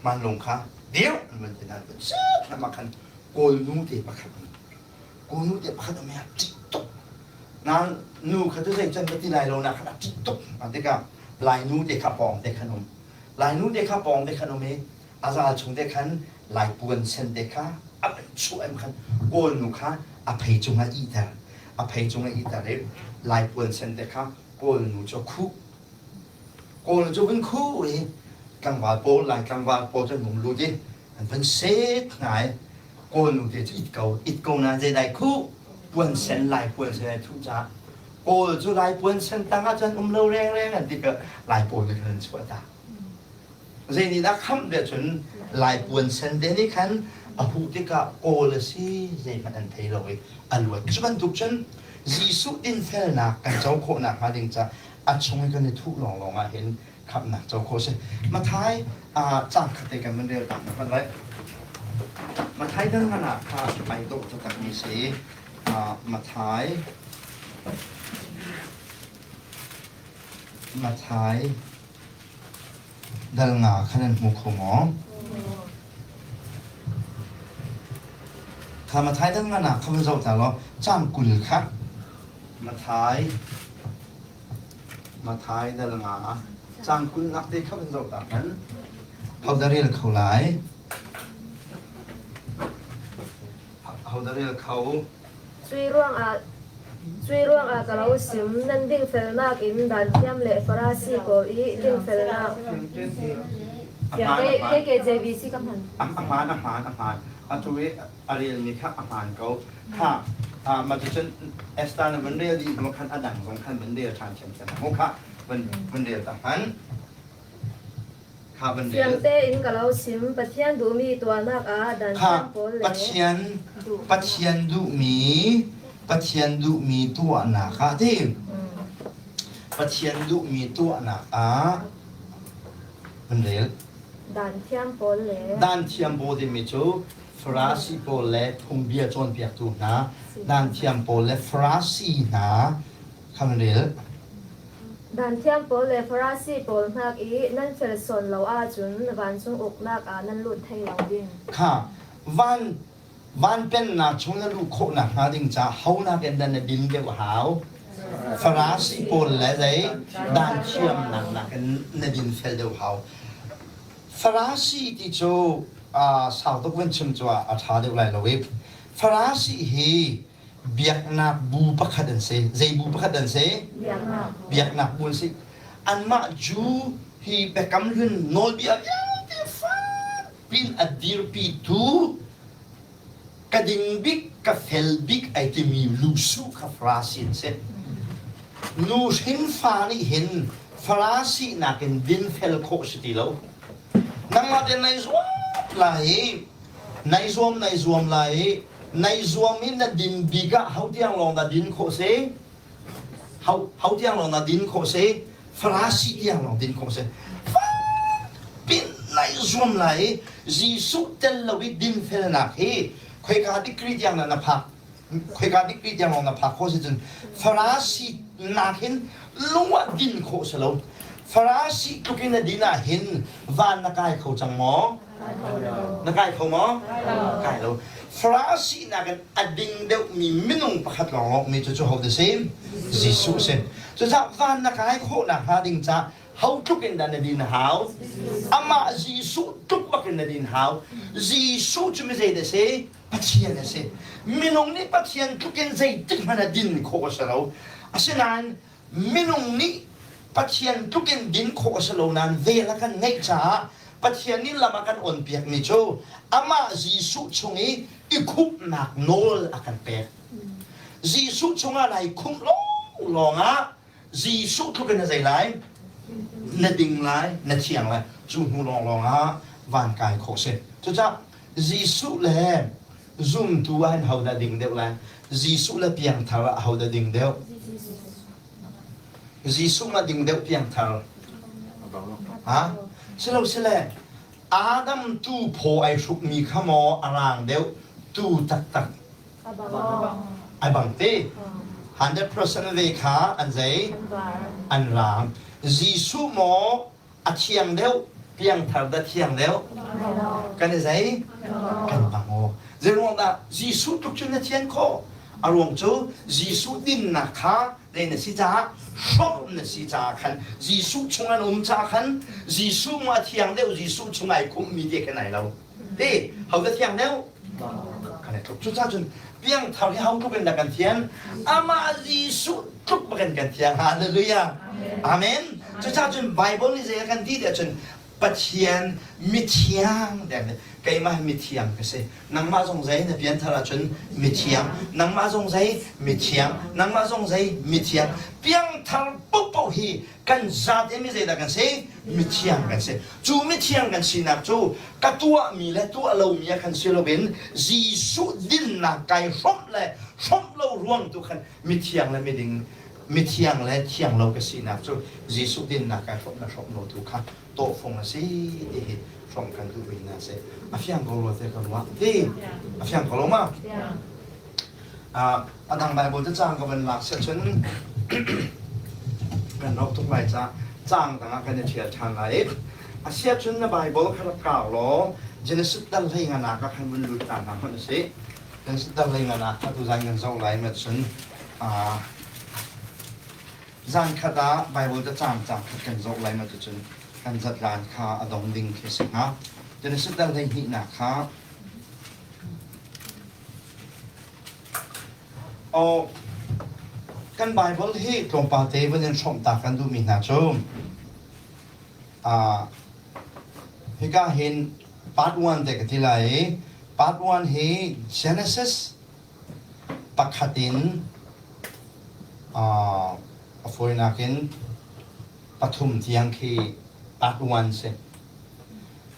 Manlung kha dir an van ti hna. Van sit hna mah khan Kawl nu te pakhat Kawl nu te pakhat a ṭih tuk. Nain nu kha cu zei can ka ti lai lo na khan a ṭih tuk. Tikah Lai nu te kha pawng te khan um. Lainu te kha pawng te khan um i a zal chung te khan Lai puan sen te kha a van chuah em khan Kawl nu kha a phei cung ah ihter. A phei cung ah ihter i Lai puan sen te kha Kawl nu cu a khuh. Kawl nu cu vun khuh i tlangval pawl Lai tlangval pawl cu an hung lut i an van set hna i Kawl nu te cu it ko it ko nain zeidai khuh puan sen Lai puan sen ai thuh caah Kawl cu Lai puan sen tang ah cun um lo rengreng an ti ka Lai pawl nih khan an chuah ta. Zei nih dah khamh tiah cun Lai puan sen te nih khan a huh tikah Kawl a si zeihmanh an thei lo i a luat. Cu bantuk cun Jesuh dinfelnak kan co khawh nakhnga ding caah a chung i kan i thuh lawnglawng ah hin khamhnak co khawh a si. Matthai caang khat te kan van rel ta hna lai. Matthai dal ngan ah kha ai dawh taktakmi si. Matthai Matthai dal nga kha nan hmu kho maw? Kha Matthai dal nga nak kha van zoh ta law caang 20 kha Matthai Matthai dal nga caang kulnak te kha van zoh ta hmanh. Hodah rel kho lai? Hodah rel kho? Cui ruangah cui ruangah ka lo sim, nan dinfelnak in danthiam le Farasi pawl i dinfelnak KKJVC ka hman. A hmaan, a hmaan, a hmaan. Atu i a relmi kha a hmaan ko. Kha, mah cucun Esther na van rel dih hnu khan a dang zong khan van rel ṭhan ṭhiamṭhiam. Mu kha van van rel ta hman. Kha van rel. Fiang tein ka lo sim, Pathian duhmi tuahnak ah Kha danthiam pawl le Pathian Pathian duhmi Pathian duhmi tuahnak ah ti Pathian duhmi tuahnak ah van rel. Danthiam pawl le Danthiam pawl timi cu Farasi pawl le phungbia cawnpiaktu hna, danthiam pawl le Farasi hna kha van rel. Danthiam pawl le Farasi pawl hnak i nan fel sawn lo ahcun vancung uknak ah nan lut thai lo ding. Kha van van pennak chung na luh khawh nakhnga ding caah ho nakin dah na din deuh hau? Farasi pawl le zei danthiamnak nakin na din fel deuh hau. Farasi ti cu sau tuk van chim cu a ṭha deuh lai lo i Farasi hi biaknak bu pakhat an si. Zei bu pakhat an si? Biaknak bu an si. Anmah Jew hi Biakam Hlun nawlbia vialte fakpi in a dirpitu ka ding bik, ka fel bik ai timi lusu kha Farasi an si. Nu hrinfa nih hin Farasi nakin dinfel khawh si ti lo. Nangmah te nai zuam lai i nai zuam nai zuam lai i nai zuam i na din bik ah ho tiang lawng dah din khawh si? Ho, ho tiang lawng dah din khawh si? Farasi tiang lawng din khawh si. Pin nai zuam lai i Jesuh tel lo i dinfelnak hi khoika degree tiang dah na phak? Khoika degree tiang lawng na phak khawh si cun Farasi nak hin lung ah din khawh si lo. Farasi tluk in na din ah hin van na kai kho cang maw? Na kai kho maw? Kai lo. Farasi nakin a ding deuhmi minung pakhat lawnglawng mi cu cu ho the same? Jesuh si. Cucaah van na kai khawh nakhnga ding ca ho tluk in dah na din hau? Amah Jesuh tluk bak in na din hau. Jesuh cu mi zei dah si? Pathian a si. Minung nih Pathian tluk in zeitik hmanh ah din khawh a si lo. Asinain minung nih Pathian tluk in din khawh a si lo nain vel a kan ngeih caah Pathian nih lam a kan onpiakmi cu amah Jesuh chung i i khumhnak nawl a kan pek. Jesuh chungah nai khumh lawnglawng ah Jesuh tluk in na zei lai? Na ding lai, na thiang lai. Cu hnu lawnglawng ah van kai khawh si. Cucaah Jesuh le zumtu ah hin hodah ding deuh lai? Jesuh le piangthar ah hodah ding deuh? Jesuh ma ding deuh piangthar? Ha? Silo sile Adam tu phaw ai hrukmi kha maw a rang deuh tu taktak ai bang te 100% ve kha an zei an rang Jesuh maw a thiang deuh piangthar dah thiang deuh kan i zei kan bang aw zeiruang dah Jesuh tluk cun na thian khawh a ruang cu Jesuh dinnak kha zei na si caah hrawmh na si caah khan Jesuh chung an um caah khan Jesuh mu a thiang deuh Jesuh chung ai khumhmi te khan ai lo Ti, ho dah thiang deuh? Kan i tluk. Cucaah cun piangthar hi ho tluk in dah kan thian? Amah Jesuh tluk bakin kan thiang. Hallelujah. Amen. Cucaah cun Bible nih zei a kan ti tiah cun. Pathian mithiang deng keimah mithiang ka si. Nangmah zong zei na pianthar ahcun mithiang. Nangmah zong zei mithiang. Nangmah zong zei mithiang. Piangthar paohpaoh hi kan zate mi zeidah kan si? Mithiang kan si. Cu mithiang kan sinak cu ka tuahmi le tuah lomi ah khan si loin Jesuh dinnak kai hrawmh le hrawmh lo ruang tu khan mithiang le miding mithiang le thianglo ka sinak cu Jesuh dinnak kai hrawmh le hrawmh lo tu kha tawhfung a si ti hi hrawmh kan duhmi hna si. A fiang ko rua te ka ruah. Ti a fiang ko lo ma? A dang Bible te caang ka van lak siah cun kan rauh tuk lai ca caang dang ah kan i ṭhial ṭhan lai. A siah cun na Bible kha rak kau law Genesis dal hlei nganak ah khan vun lut ta hna hmanh usih. Genesis dal hlei nganak kha tuzan kan zoh lai mat cun zan khat ah Bible te caang caang khat kan zoh lai mat cun kan zatlan kha a dong ding khi a si hnga. Genesis dal hlei hnihnak kha Oh, kan Bible hi tlawmpal te vun in hrawmh ta kan duhmi hna cu uh, hika hin part 1 te ka ti lai i part 1 hi Genesis pakhat in uh, a fawinak in pathum tiang khi part 1 si.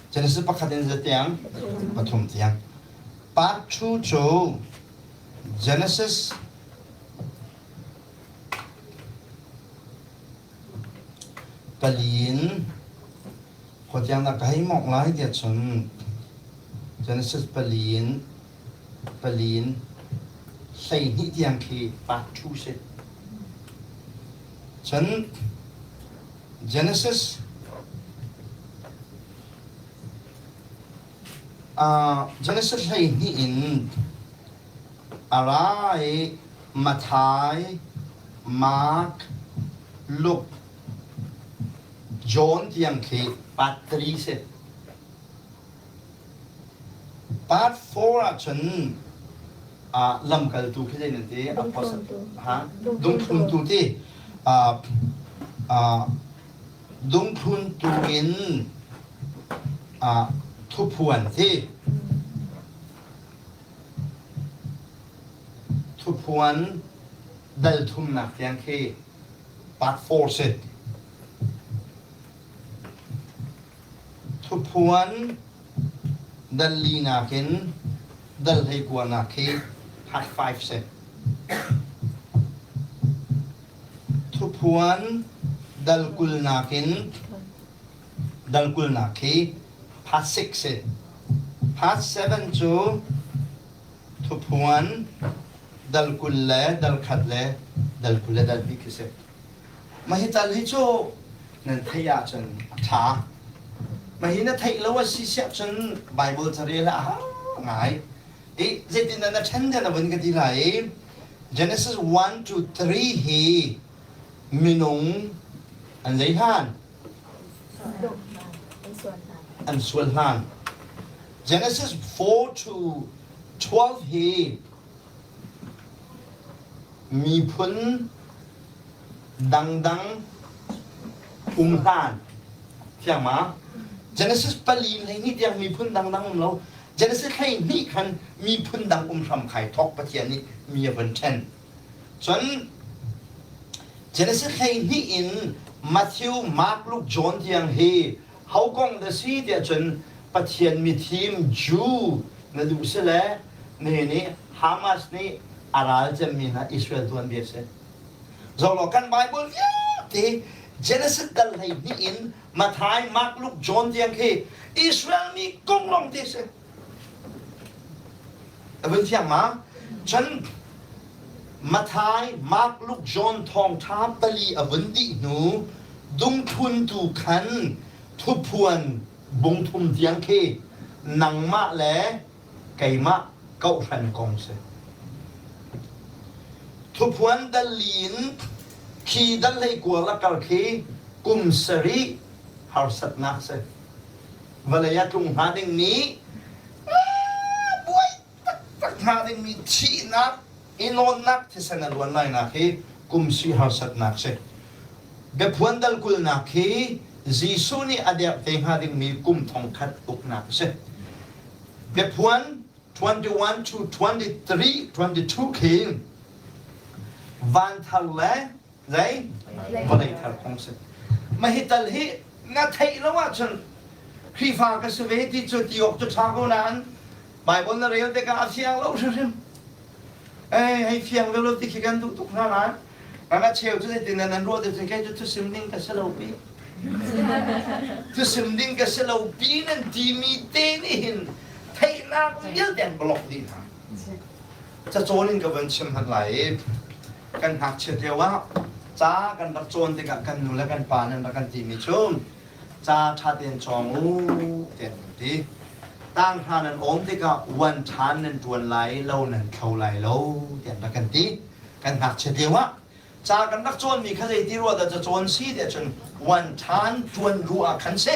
Genesis pakhat in zatiang pathum tiang. Part 2 cu Genesis pali in khuatiang dah ka hei mawk lai tiah cun Genesis pali in pali in 12 tiang khi part 2 si. Cun Genesis Genesis 12 in a ra i Matthai, Mark, Luke, John tiang khi part 3 si. Part 4 ahcun lamkaltu khi zei nan ti? Ha? Dungthluntu ti. Dungthluntu in thuphuan ti. Thuphuan dal thumnak tiang khi part 4 si. Thuphuan dal linak in dal hleikuanak khi part 5 si. Thuphuan dal kulnak in dal kulnak khi part 6 si. Part 7 cu thuphuan dal 20 le dal khat le dal 20 le dal hnih khi si. Mah hi tal hi cu nan theih ahcun a ṭha. Mah hi na theih lo a si siah cun Bible carel ah a har ngai. I zeitindah na ṭhen tiah na vun ka ti lai i Genesis 1 to 3 hi minung an zei hlan? An sual hlan. Genesis 4 to 12 hi miphun dangdang um hlan thiang ma Genesis pali 12 tiang miphun dangdang um lo Genesis 12 khan miphun dang um hram khai thok Pathian nih mi a vun ṭhen cun Genesis 12 in Matthew Mark Luke John tiang hi ho kong dah si tiah cun Pathian mithim Jew na duh si le nihin i Hamas nih a ral cemmi hna Israel tuanbia si. Zolo kan Bible vialte Genesis dal 12 in Matthai, Mark, Luke, John tiang khi Israel mi kong lawng te si. A vun fiang ma? Cun Matthai, Mark, Luke, John thawngṭha pali a vun dih hnu dungthluntu khan thuphuan bungthum tiang khi nangmah le keimah kohhran kong si. Thuphuan dal li in khi dal hlei kua lakar khi kum sarih harsatnak si. Vawlei ah tlung hnga dingmi buai taktak hnga dingmi thihnak i nawnnak thisen a luan lainak hi kum si harsatnak si. Biaphuan dal kulnak hi. Jesuh nih a derh te hnga dingmi kum thongkhat uknak a si. Biaphuan 21 to 23, 22 khi van thar le zei vawlei thar kong si. Mah hi tal hi na theih lo ahcun Khrihfa ka si ve ti cu ti awk cu ṭha ko nain Bible na rel tikah a fiang lo hrimhrim. Ei, hei fiang lo ti khi kan duh tuk hna nain kan a cheu cu zeitin nan ruah ti cun kei cu thusim ding ka si lo pi. Thusim ding ka si lo pi nan timi te nih hin theihnak vialte an block dih hna. Cacawn in ka van chim hmanh lai i kan ngakchiat lio ah ca kan rak cawn tikah kan nu le kan pa nan rak kan timi cu ca ṭha tein cawng u tiah an ti. Tanghra nan awm tikah uan ṭhan nan ṭuan lai lo nan thlo lai lo tiah an rak kan ti. Kan ngakchiat lio ah ca kan rak cawnmi kha zeiti ruah dah cacawn si tiah cun uan ṭhan ṭuan ruah ah khan si.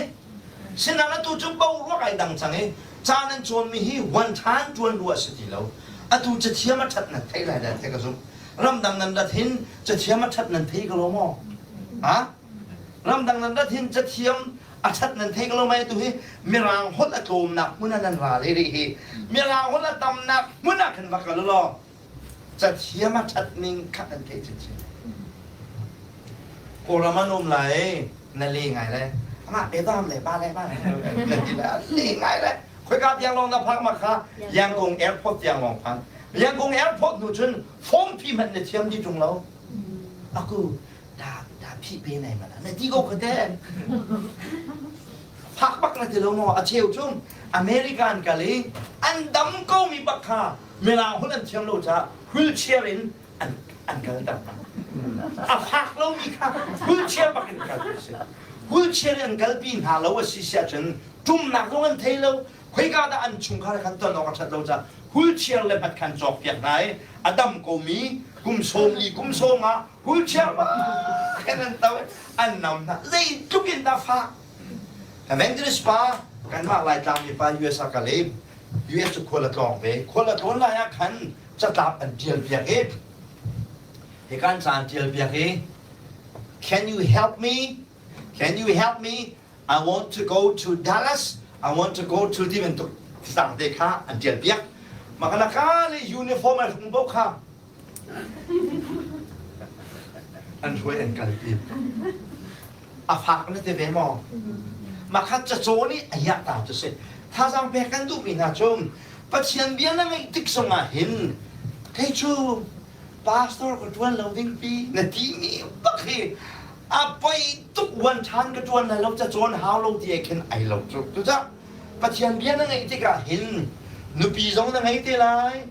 Sinain atu cu boruak ai dang cang i ca nan cawnmi hi uan ṭhan ṭuan ruah si ti lo. Atu cathiam a ṭhat nan theih lai dah tiah ka zumh. Ramdang nan rat hin cathiam a ṭhat nan thei ko lo maw? Ha? Ramdang nan rat hin cathiam a ṭhat nan thei ko lo mei? Atu hi Mirang holh a tlawmnak hmun ah nan ra le rih hi. Mirang holh a tamnak hmun ah khan va kal u law cathiam a ṭhat ning kha kan theih chinchin. Kawlram an um lai na le ngai le amah pe dam le ba le ba le na ti le le ngai le khoika tiang lawng na phak ma kha Yangon airport tiang lawng phan Yangon airport hnu cun form phi hmanh na thiam di ṭung lo aku da da phi pe nai mana na ti ko kha te phak bak na ti lo maw a cheu chung American kal i an dam ko mi bak kha Mirang holh an thiam lo caah wheelchair in an an kalter hna. A fak lomi kha wheelchair bak in kalpi a si. Wheelchair in an kalpi hna lo a si si ahcun ṭumnak zong an thei lo. Khoika dah an chungkhar khan ton awk a ṭhat lo caah wheelchair le hmat khan cawkpiak hna i a dam komi kum sawm li kum sawm ah wheelchair bak in an to an nam hna. Zeitluk in dah fak. Evangelist pa kanmah Laitlang mi pa US ah kal i US cu khual a tlawng ve. Khual a tlawn lai ah khan catlap an ṭial piak i hika an ca an ṭial piak i Can you help me? Can you help me? I want to go to Dallas. I want to go to ti bantuk tlang te kha an ṭial piak. Makalaka le uniform a hrung bo kha an hruai an kalpi. A fak na ti ve maw? Mah kha cacaw nih a iahta cu si. Thazaang pek kan duhmi hna cu Pathian bia na ngaih tik zongah hin kei cu pastor ka ṭuan lo ding pi na timi bak hi a poi tuk uan ṭhan ka ṭuan lai lo cacawn hau lo ti khin ai lo cu. Cucah Pathian bia na ngaih tikah hin nupi zong na ngei te lai,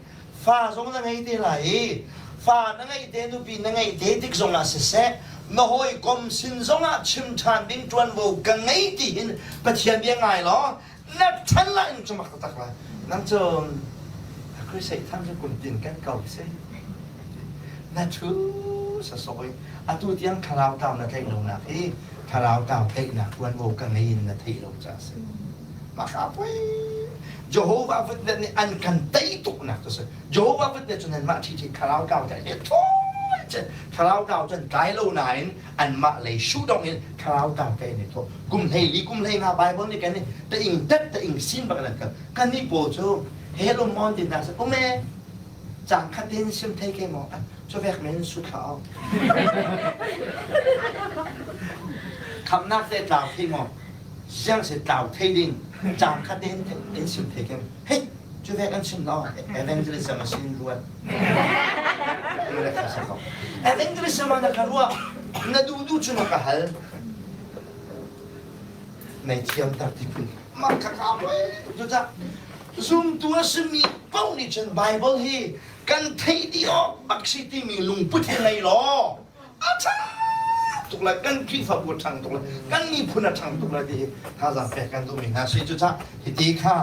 fa zong na ngei te lai i fa na ngeih te nupi na ngeih te tik zongah siseh na hawikom sin zongah chim ṭhan ding ṭuanvo ka ngei ti hin Pathian bia ngai law na ṭhan lai in cumak taktak lai nang cu Christ tham cu kum tin kan ko si na ṭhu sasawh i atu tiang thlarau tau na tlaih lonak hi thlarau tau tlaihnak ṭuanvo ka ngei in na theih lo caah si Mah poi Jehovah Witness nih an kan tei tuknak cu si. Jehovah Witness cu nanmah ṭhiṭhi thlarau tlau te he thawi cun thlarau tlau cun tlai lo nain anmah lei sudong in thlarau tlau te an i thawh. Kum 14 kum 15 Bible nih kan i ta ing tet ta ing sin bak an kal. Kan nih pawl cu hello mon ti hna sa um e cang khat tein sim thei ke maw cu vek men su thla au. Khamnak te tlau thei maw siang se tlau thei ding cang khat in in sim thei kem hei cu ve kan chim lo evangelism a sin ruat evangelism ah na ka ruah na duh duh cu na ka hal nei thiam tar ti phun mah kha ka poi cu ca zumtu a simi paoh nih cun bible hi kan theih dih awk bak si timi lungput hi ngei law a ṭha tuk lai kan Khrihfabu a ṭhang tuk lai kan miphun a ṭhang tuk lai ti hi thazaang pek kan duhmi hna si cucah hiti kha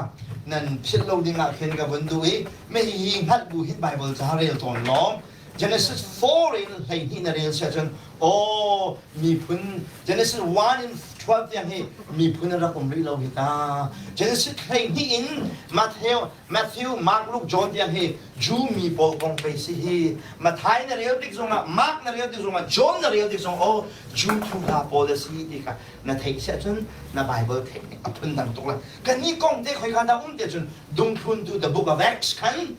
nan philh lo ding ah khin ka vun duh i mei hi hngalh bu hin Bible ca rel tawn lawng Genesis 4 in 12 na rel si ahcun aw miphun Genesis 1 in 12. 12 tiang hi miphun an rak um rih lo hi ta. Genesis 12 in Matthew, Matthew, Mark, Luke, John tiang hi Jew mi pawl kong pei si hi. Matthai na rel tik zongah, Mark na rel tik zongah, John na rel tik zong oh Jew thu hla pawl a si ti kha na theih si ahcun na Bible theih a phun dang tuk lai. Kannih kong te khoika dah um te cun dungthlun tu the book of Acts khan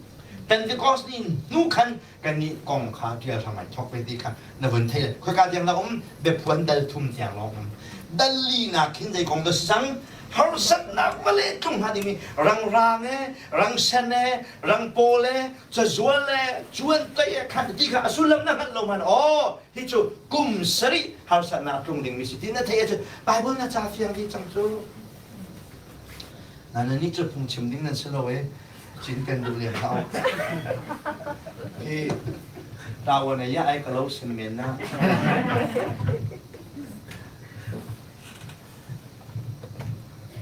Pentecost ni hnu khan kannih kong kha ṭial hram ai thawk ve ti kha na vun thei khoika tiang na um biaphuan dal thum tiang lawng um dal li nak khin zei kong dah si cang harsatnak va le tlung hnga dingmi rangrang e rangsen e rangpawl e cazual e cuan tai e khan ti kha a sullam na hngalh lo man aw hi cu kum sarih harsatnak tlung dingmi si ti na theih ahcun Bible na ca fiang dih cang cu na nih cu phungchim ding nan si lo e Cinken duh lem hlah u. Hi tawan ya ai ka lo sin men na.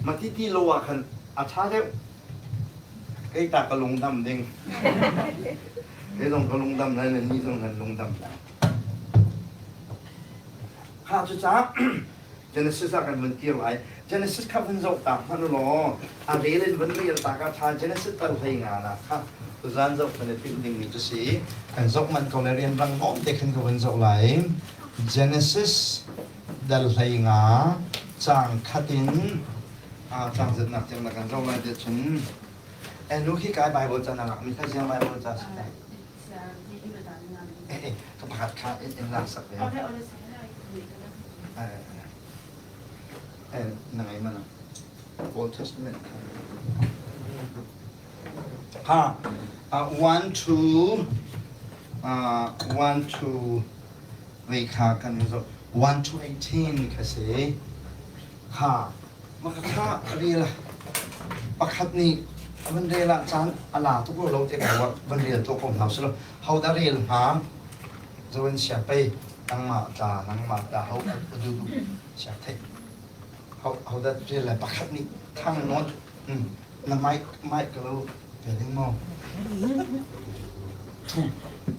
Mati ti lo ah khan a ṭha deuh. Kei ta ka lungdam ding. Kei zong ka lungdam lai nan ni zong nan lungdam lai. Kha cu ca Genesis ah kan vun kir lai. Genesis kha vun zoh ta hmanh u law a rel in vun rel ta ka ṭha. Genesis tal hlei nga na kha tuzan zoh kan i timh dingmi cu si. Kan zoh manh ko le rianrang nawn te khin ka vun zoh lai. Genesis dal hlei nga caang khat in caang zetnak tiang na kan zoh lai tiah cun nu khi kai Bible ca na lakmi kha ziang Bible ca si ta? Eh, ka pakhat kha in in lak sak ve. Eh, na ngai mana. Old Testament. Ha, 1 to 1 to wei kha kan zo 1 to 18 kha si. Kha maka kha rel pakhat nih van rel ah caan a la tuk lo te ka van rel to ko hna silo ho dah rel hnga zoan sia pei nangmah tla nangmah tla ho du du sia thei ho ho dah rel lai pakhat nih thang non na mic mic ka lo pe ding mo thu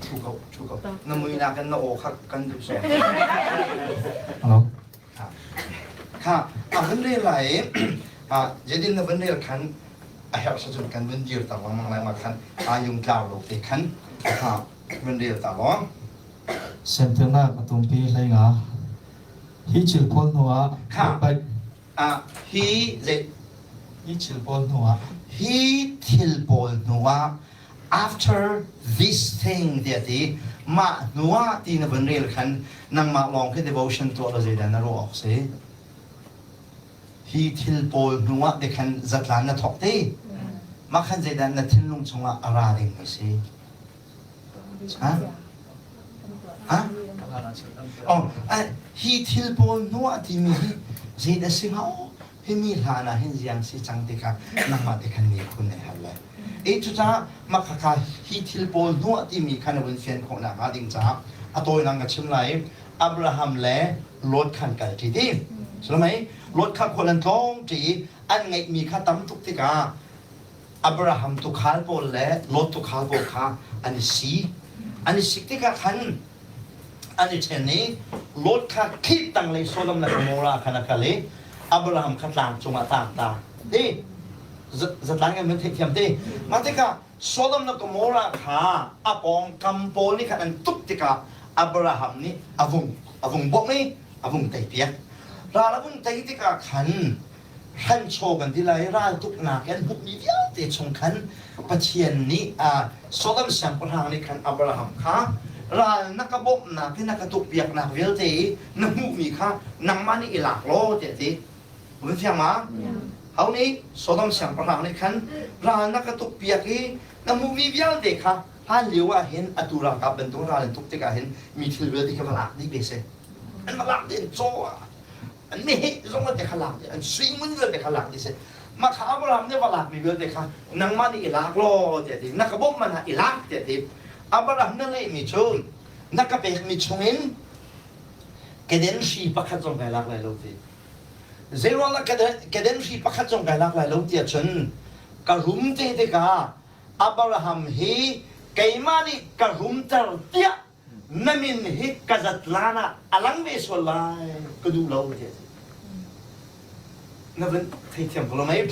thu ko thu ko na mui na kan na aw kha kan duh so Hello. Kha a vun rel lai i zeitin na vun rel khan a herh cun kan vun dir ta lengmang lai ma khan aa yung tlau lo te khan kha vun rel ta law. Semtirnak a tumpi hlei nga. Hi thil pawl hnu ah Kha hi zei hi thil pawl hnu ah hi thil pawl hnu ah after this thing tiah ti mah hnu ah ti na vun rel khan nangmah lawng khi devotion tuah lo zeidah na ruah awk si hi thil pawl hnu ah te khan zatlan na thawk te mah khan zeidah na thinlung chungah a ra ding mi si ha ha oh hi thil pawl hnu ah timi hi zeidah si hnga hi mi hlan ah hin ziang si cang ti kha nangmah te khan miphun nei hal le e cucaah mah khakha hi thil pawl hnuah timi kha na vun fian khawh nak hnga ding caah a tawinak ka chim lai Abraham le Lot khan kal ṭi ti sulmei Lot kha khual an tlawng ṭi i an ngeihmi kha tam tuk tikah Abraham tukhal pawl le Lot tukhal pawl kha an i si an i sik tikah khan an i ṭhen i Lot kha Kit tanglei Sodom le Gomorrah khan a kal i Abraham kha tlang cungah tang ta ti zatlang in mun theihthiam ti mah tikah Sodom le Gomorrah kha a pawngkam pawl nih khan an tuk tikah Abraham nih a vung a vung bawmh i a vung teipiak ral a vung tei tikah khan hranchaw kan ti lai raltuknak in hmuhmi vialte chung khan Pathian nih Sodom siangpahrang nih khan Abraham kha ral na ka bawmhnak i na ka tukpiaknak vialte i na hmuhmi kha nangmah nih i lak law tiah a ti. Vun fiang ma? Ho nih Sodom siangpahrang nih khan ral na ka tukpiak i na hmuhmi vialte kha hlan lio ah hin atu ralkap bantuk ral in tuk tikah hin mi thil vialte kha va lak dih ve seh. An va lak dih in caw ah an meheh zong te kha lak dih an sui ngun vialte kha lak dih seh mah kha Abraham nih va lakmi vialte kha nangmah nih i lak law tiah ti na ka bawmh man ah i lak tiah ti Abraham na lehmi cu na ka pekmi chungin keden hri pakhat zong kai lak lai lo ti zeiruangah keden hri pakhat zong kai lak lai lo tiah cun ka rum te tikah Abraham hi keimah nih ka rumter tiah na min hi ka zatlan ah a lang ve sual lai ka duh lo ti a si. Na van theithiam ko lo mei?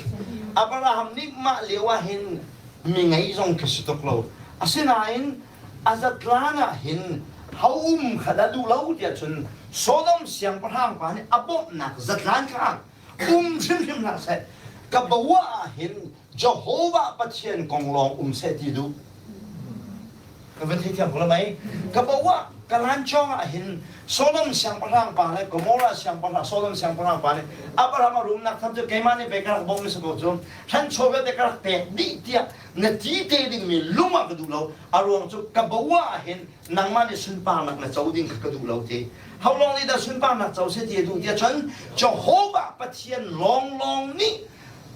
Abraham nih mah lio ah hin mi ngei zong ka si tuk lo. Asinain a zatlan ah hin ho um kha dah duh lo tiah cun Sodom siangpahrang pa nih a bawmhnak zatlan kha um hrimhrim hlah seh. Ka bo ah hin Jehovah Pathian kong lawng um seh ti duh. Ka van theithiam ko lo mei? Ka bo ah ka lancawng ah hin Sodom siangpahrang pa le Gomorrah siangpahrang Sodom siangpahrang pa nih Abraham a rumnak tham cu keimah nih pei ka rak bawmh mi si ko cu hranchaw vialte ka rak pek dih tiah na ti te dingmi lung ah ka duh lo a ruang cu ka bo ah hin nangmah nih sunparnak na co ding kha ka duh lo ti how long nih dah sunparnak co seh ti a duh tiah cun Jehovah Pathian lawnglawng nih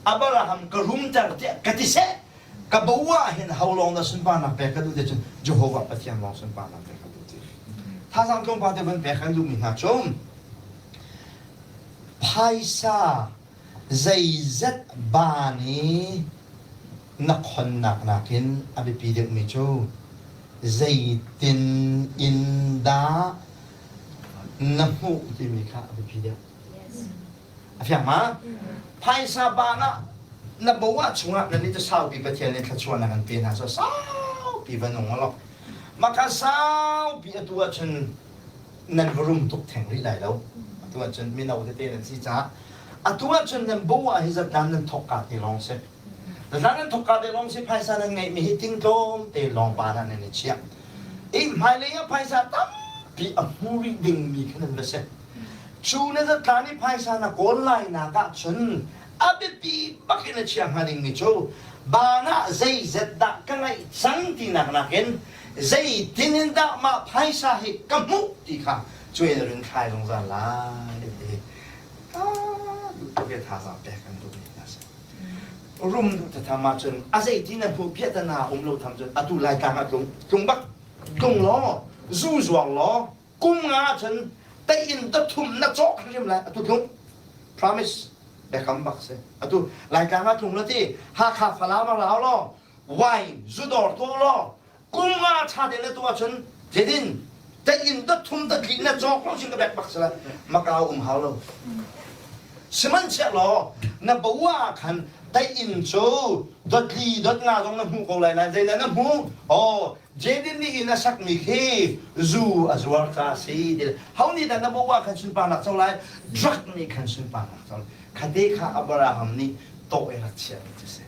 Abraham ka rumter tiah ka ti seh ka bo ah hin ho lawng dah sunparnak pek ka duh ti cun Jehovah Pathian lawng sunparnak pek ka duh ti thazaang tlawmpal te van pek kan duhmi hna cu phaisa zeizat baan i na khonnak nakin a biapi deuhmi cu zeitin in dah na hmuh timi kha a biapi deuh. A fiang ma? Phaisa baan ah na bo ah chungah nan i saupi Pathian nih thluachuahnak an pe hna so saupi va nung law maka saupi atu ahcun nan va rum tuk theng rih lai lo atu ahcun mino tete nan si caah atu ahcun nan bo ah hi zatlan nan thawk ka te lawng si zatlan nan thawk ka te lawng si phaisa nan ngeihmi hi ting tlawm te lawng pa nan i chiah i hmailei ah phaisa tampi a hmu rih dingmi kha nan va si Cu na zatlan i phaisa na kawl lainak ahcun a biapi bak in a chia hnga dingmi cu baan ah zeizat dah ka ngeih cang tinak nakin zeitin in dah mah phaisa hi ka hmuh ti kha cuai na run thlai zungzal lai ti ah duh tuk i thazaang pek kan duhmi hna si. Rum duh thatham ahcun a zeiti na hmuh piahtana um lo tham cun atu Laitlang ah tlung tlung bak tlung law zu zuar law kum nga ahcun tei in tathum na cawk hrim lai atu tlung promise biakam bak si atu laitlang ah tlung la ti hakha falam ah rau law wine zudawr tuah law kum nga tha te na tuah cun jedin tei in tathum tatli na cawk lo sin ka bek bak si lai makau um hau lo sihmanhsehlaw na bo ah khan tei in cu dotli dot nga zong na hmu ko lai lai zeidah na hmu oh Jaden nih inn a sakmi khi zu a zuar ca a si ti ho nih dah na bo ah khan sunparnak co lai drug nih khan sunparnak co khate kha Abraham nih tawh i rak chiahmi cu si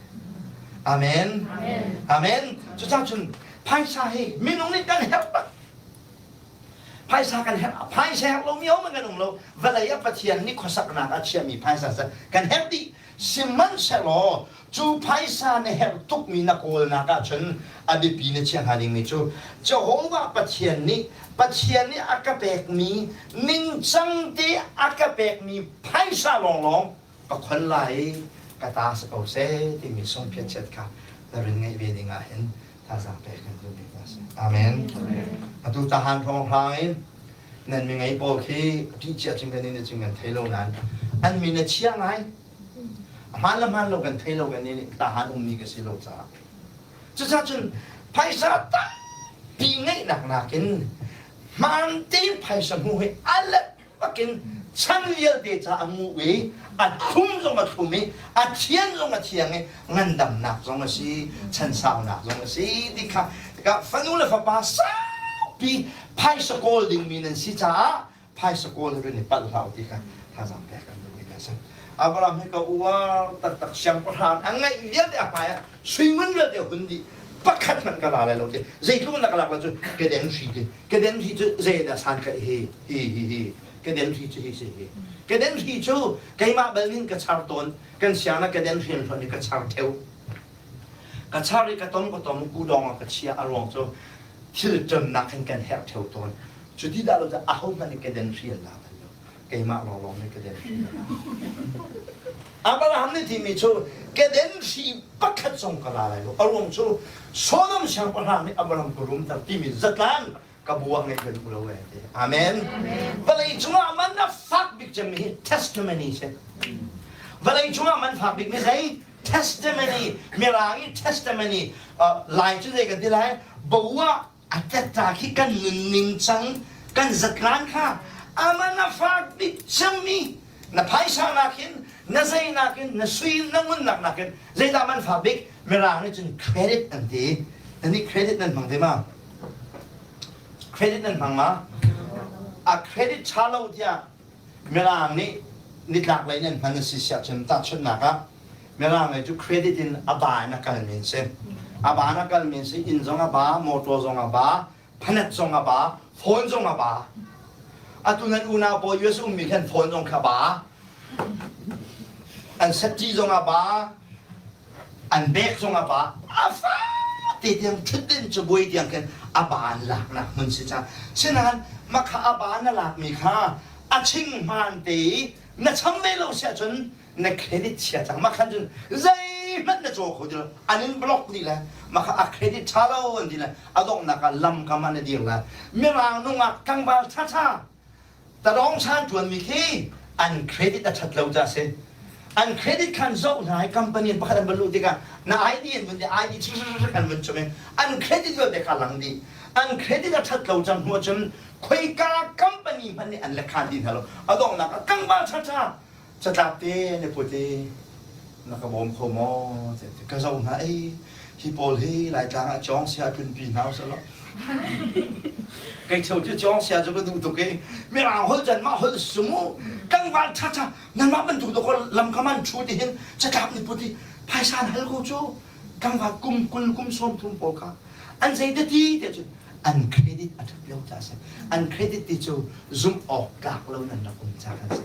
Amen Amen cucaah cun phaisa hi minung nih kan herh bak phaisa kan herh phaisa herh lomi ho man kan um lo vawlei ah Pathian nih khuasaknak a chiahmi phaisa kan herh dih Sihmanhsehlaw cu phaisa na herh tukmi na kawlnak ahcun a biapi na chiah hnga dingmi cu Jehovah Pathian nih Pathian nih a ka pekmi ningcang te a ka pekmi phaisa lawnglawng ka khon lai i ka ta si ko seh timi sungphiatchiat kha na rin ngeih ve ding ah hin thazaang pek kan duh bik a si. Amen. Atu tahan hrawnghrang in nan mi ngei pawl khi ṭih cia cing kan in cing kan thei lo nain an min a chia ngai. A hmaan le hmaan lo kan thei lo kan in tahan ummi ka si lo caah. Cucaah cun phaisa tampi ngeihnak nakin hmaan tein phaisa hmuh hi a let bakin chan vialte ca a nguh i a thlum zong a thlum i a thian zong a thiang i ngandamnak zong a si chansaunak zong a si ti kha tikah fanu le fapa saupi phaisa kawl dingmi nan si caah phaisa kawl rin i palh hlah ti kha thazaang pek kan duh mi a si Abraham hi ka uar taktak siangpahrang a ngeih vialte a hmai ah suingun vialte hun dih pakhat hmanh ka la lai lo ti zeitluk na ka lak la cu keden hri ti Keden hri cu zeidah san tlaih hi hi hi hi keden hri cu hi si hi keden hri cu keimah bal nin ka char tawn kan siang na keden hri hluan i ka char theu ka char i ka tom ka tom ku dong ah ka chia a ruang cu thil ṭemnak hin kan herh theu tawn cu ti dah lo cu aho hmanh nih keden hri an la bal lo keimah lawnglawng nih keden hri Abraham nih timi cu keden hri pakhat zong ka la lai lo a ruang cu Sodom siangpahrang nih Abraham ka rumter timi zatlang ka buah ngeih ka duh lo e ti amen vawlei cungah man a fak bik cemmi hi testimony si vawlei cungah man fak bik mi zei testimony mirang i testimony lai cu zei kan ti lai boah a tetta khi kan nunning cang kan zatlan kha aman a fak bik cemmi na phaisa nakin. Na zei nakin na sui na ngunnak nakin zeidah man fak bik? Mirang nih cun credit an ti. Nan nih credit nan hmang te ma? Credit nan hmang ma? A credit ṭha lo tiah Mirang nih nitlak lei nan hman a si siah cun tahchunhnak ah Mirang lei cu credit in a ba in a kalmi an si. A ba in a kalmi an si. Inn zong a ba, motor zong a ba, phanet zong a ba, phone zong a ba. Atu nan unau pawl US ummi khan phone zong kha ba. An safety zong a ba, an bag zong a ba. A fa te tiang ṭhutden cabuai tiang khin a ba an laknak hmun si ca. Sinain makha a ba na lakmi kha a ching hmaan te i na cham ve lo siah cun na credit chia cang mah khan cun zeihmanh na caw kho ti lo an in block dih le mah kha a credit ṭha lo an ti le a donghnak ah lam kam ah na dir lai mirang nungak tlangval ṭhaṭha tadawng san ṭuanmi khi an credit a ṭhat lo ca si an credit khan zoh hna i company pakhat an van luh tikah na ID an vun ti ID an vun chum i an credit vialte kha lang dih an credit a ṭhat lo cang hnu ahcun khoika company hmanh nih an lekhan ti hna lo a donghnak ah tlangval ṭhaṭha catlap te na put i na ka bawm kho maw ka zoh hna ei hi pawl hi laitlang ah cawng sia tlunpi hna usih law kei cheu cu cawng sia cu ka duh tuk i mirang holh can mah holh sumu tlangval ṭhaṭha nanmah bantuk dawkaw lam ka man ṭhu ti hin catlap ni put i phaisa an hal ko cu tlangval kum 20 kum 30 pawl kha An zei te ti te cun an credit a ṭhat lo caah a si. An credit ti cu zumh awk tlak lo nan rak um caah kan si.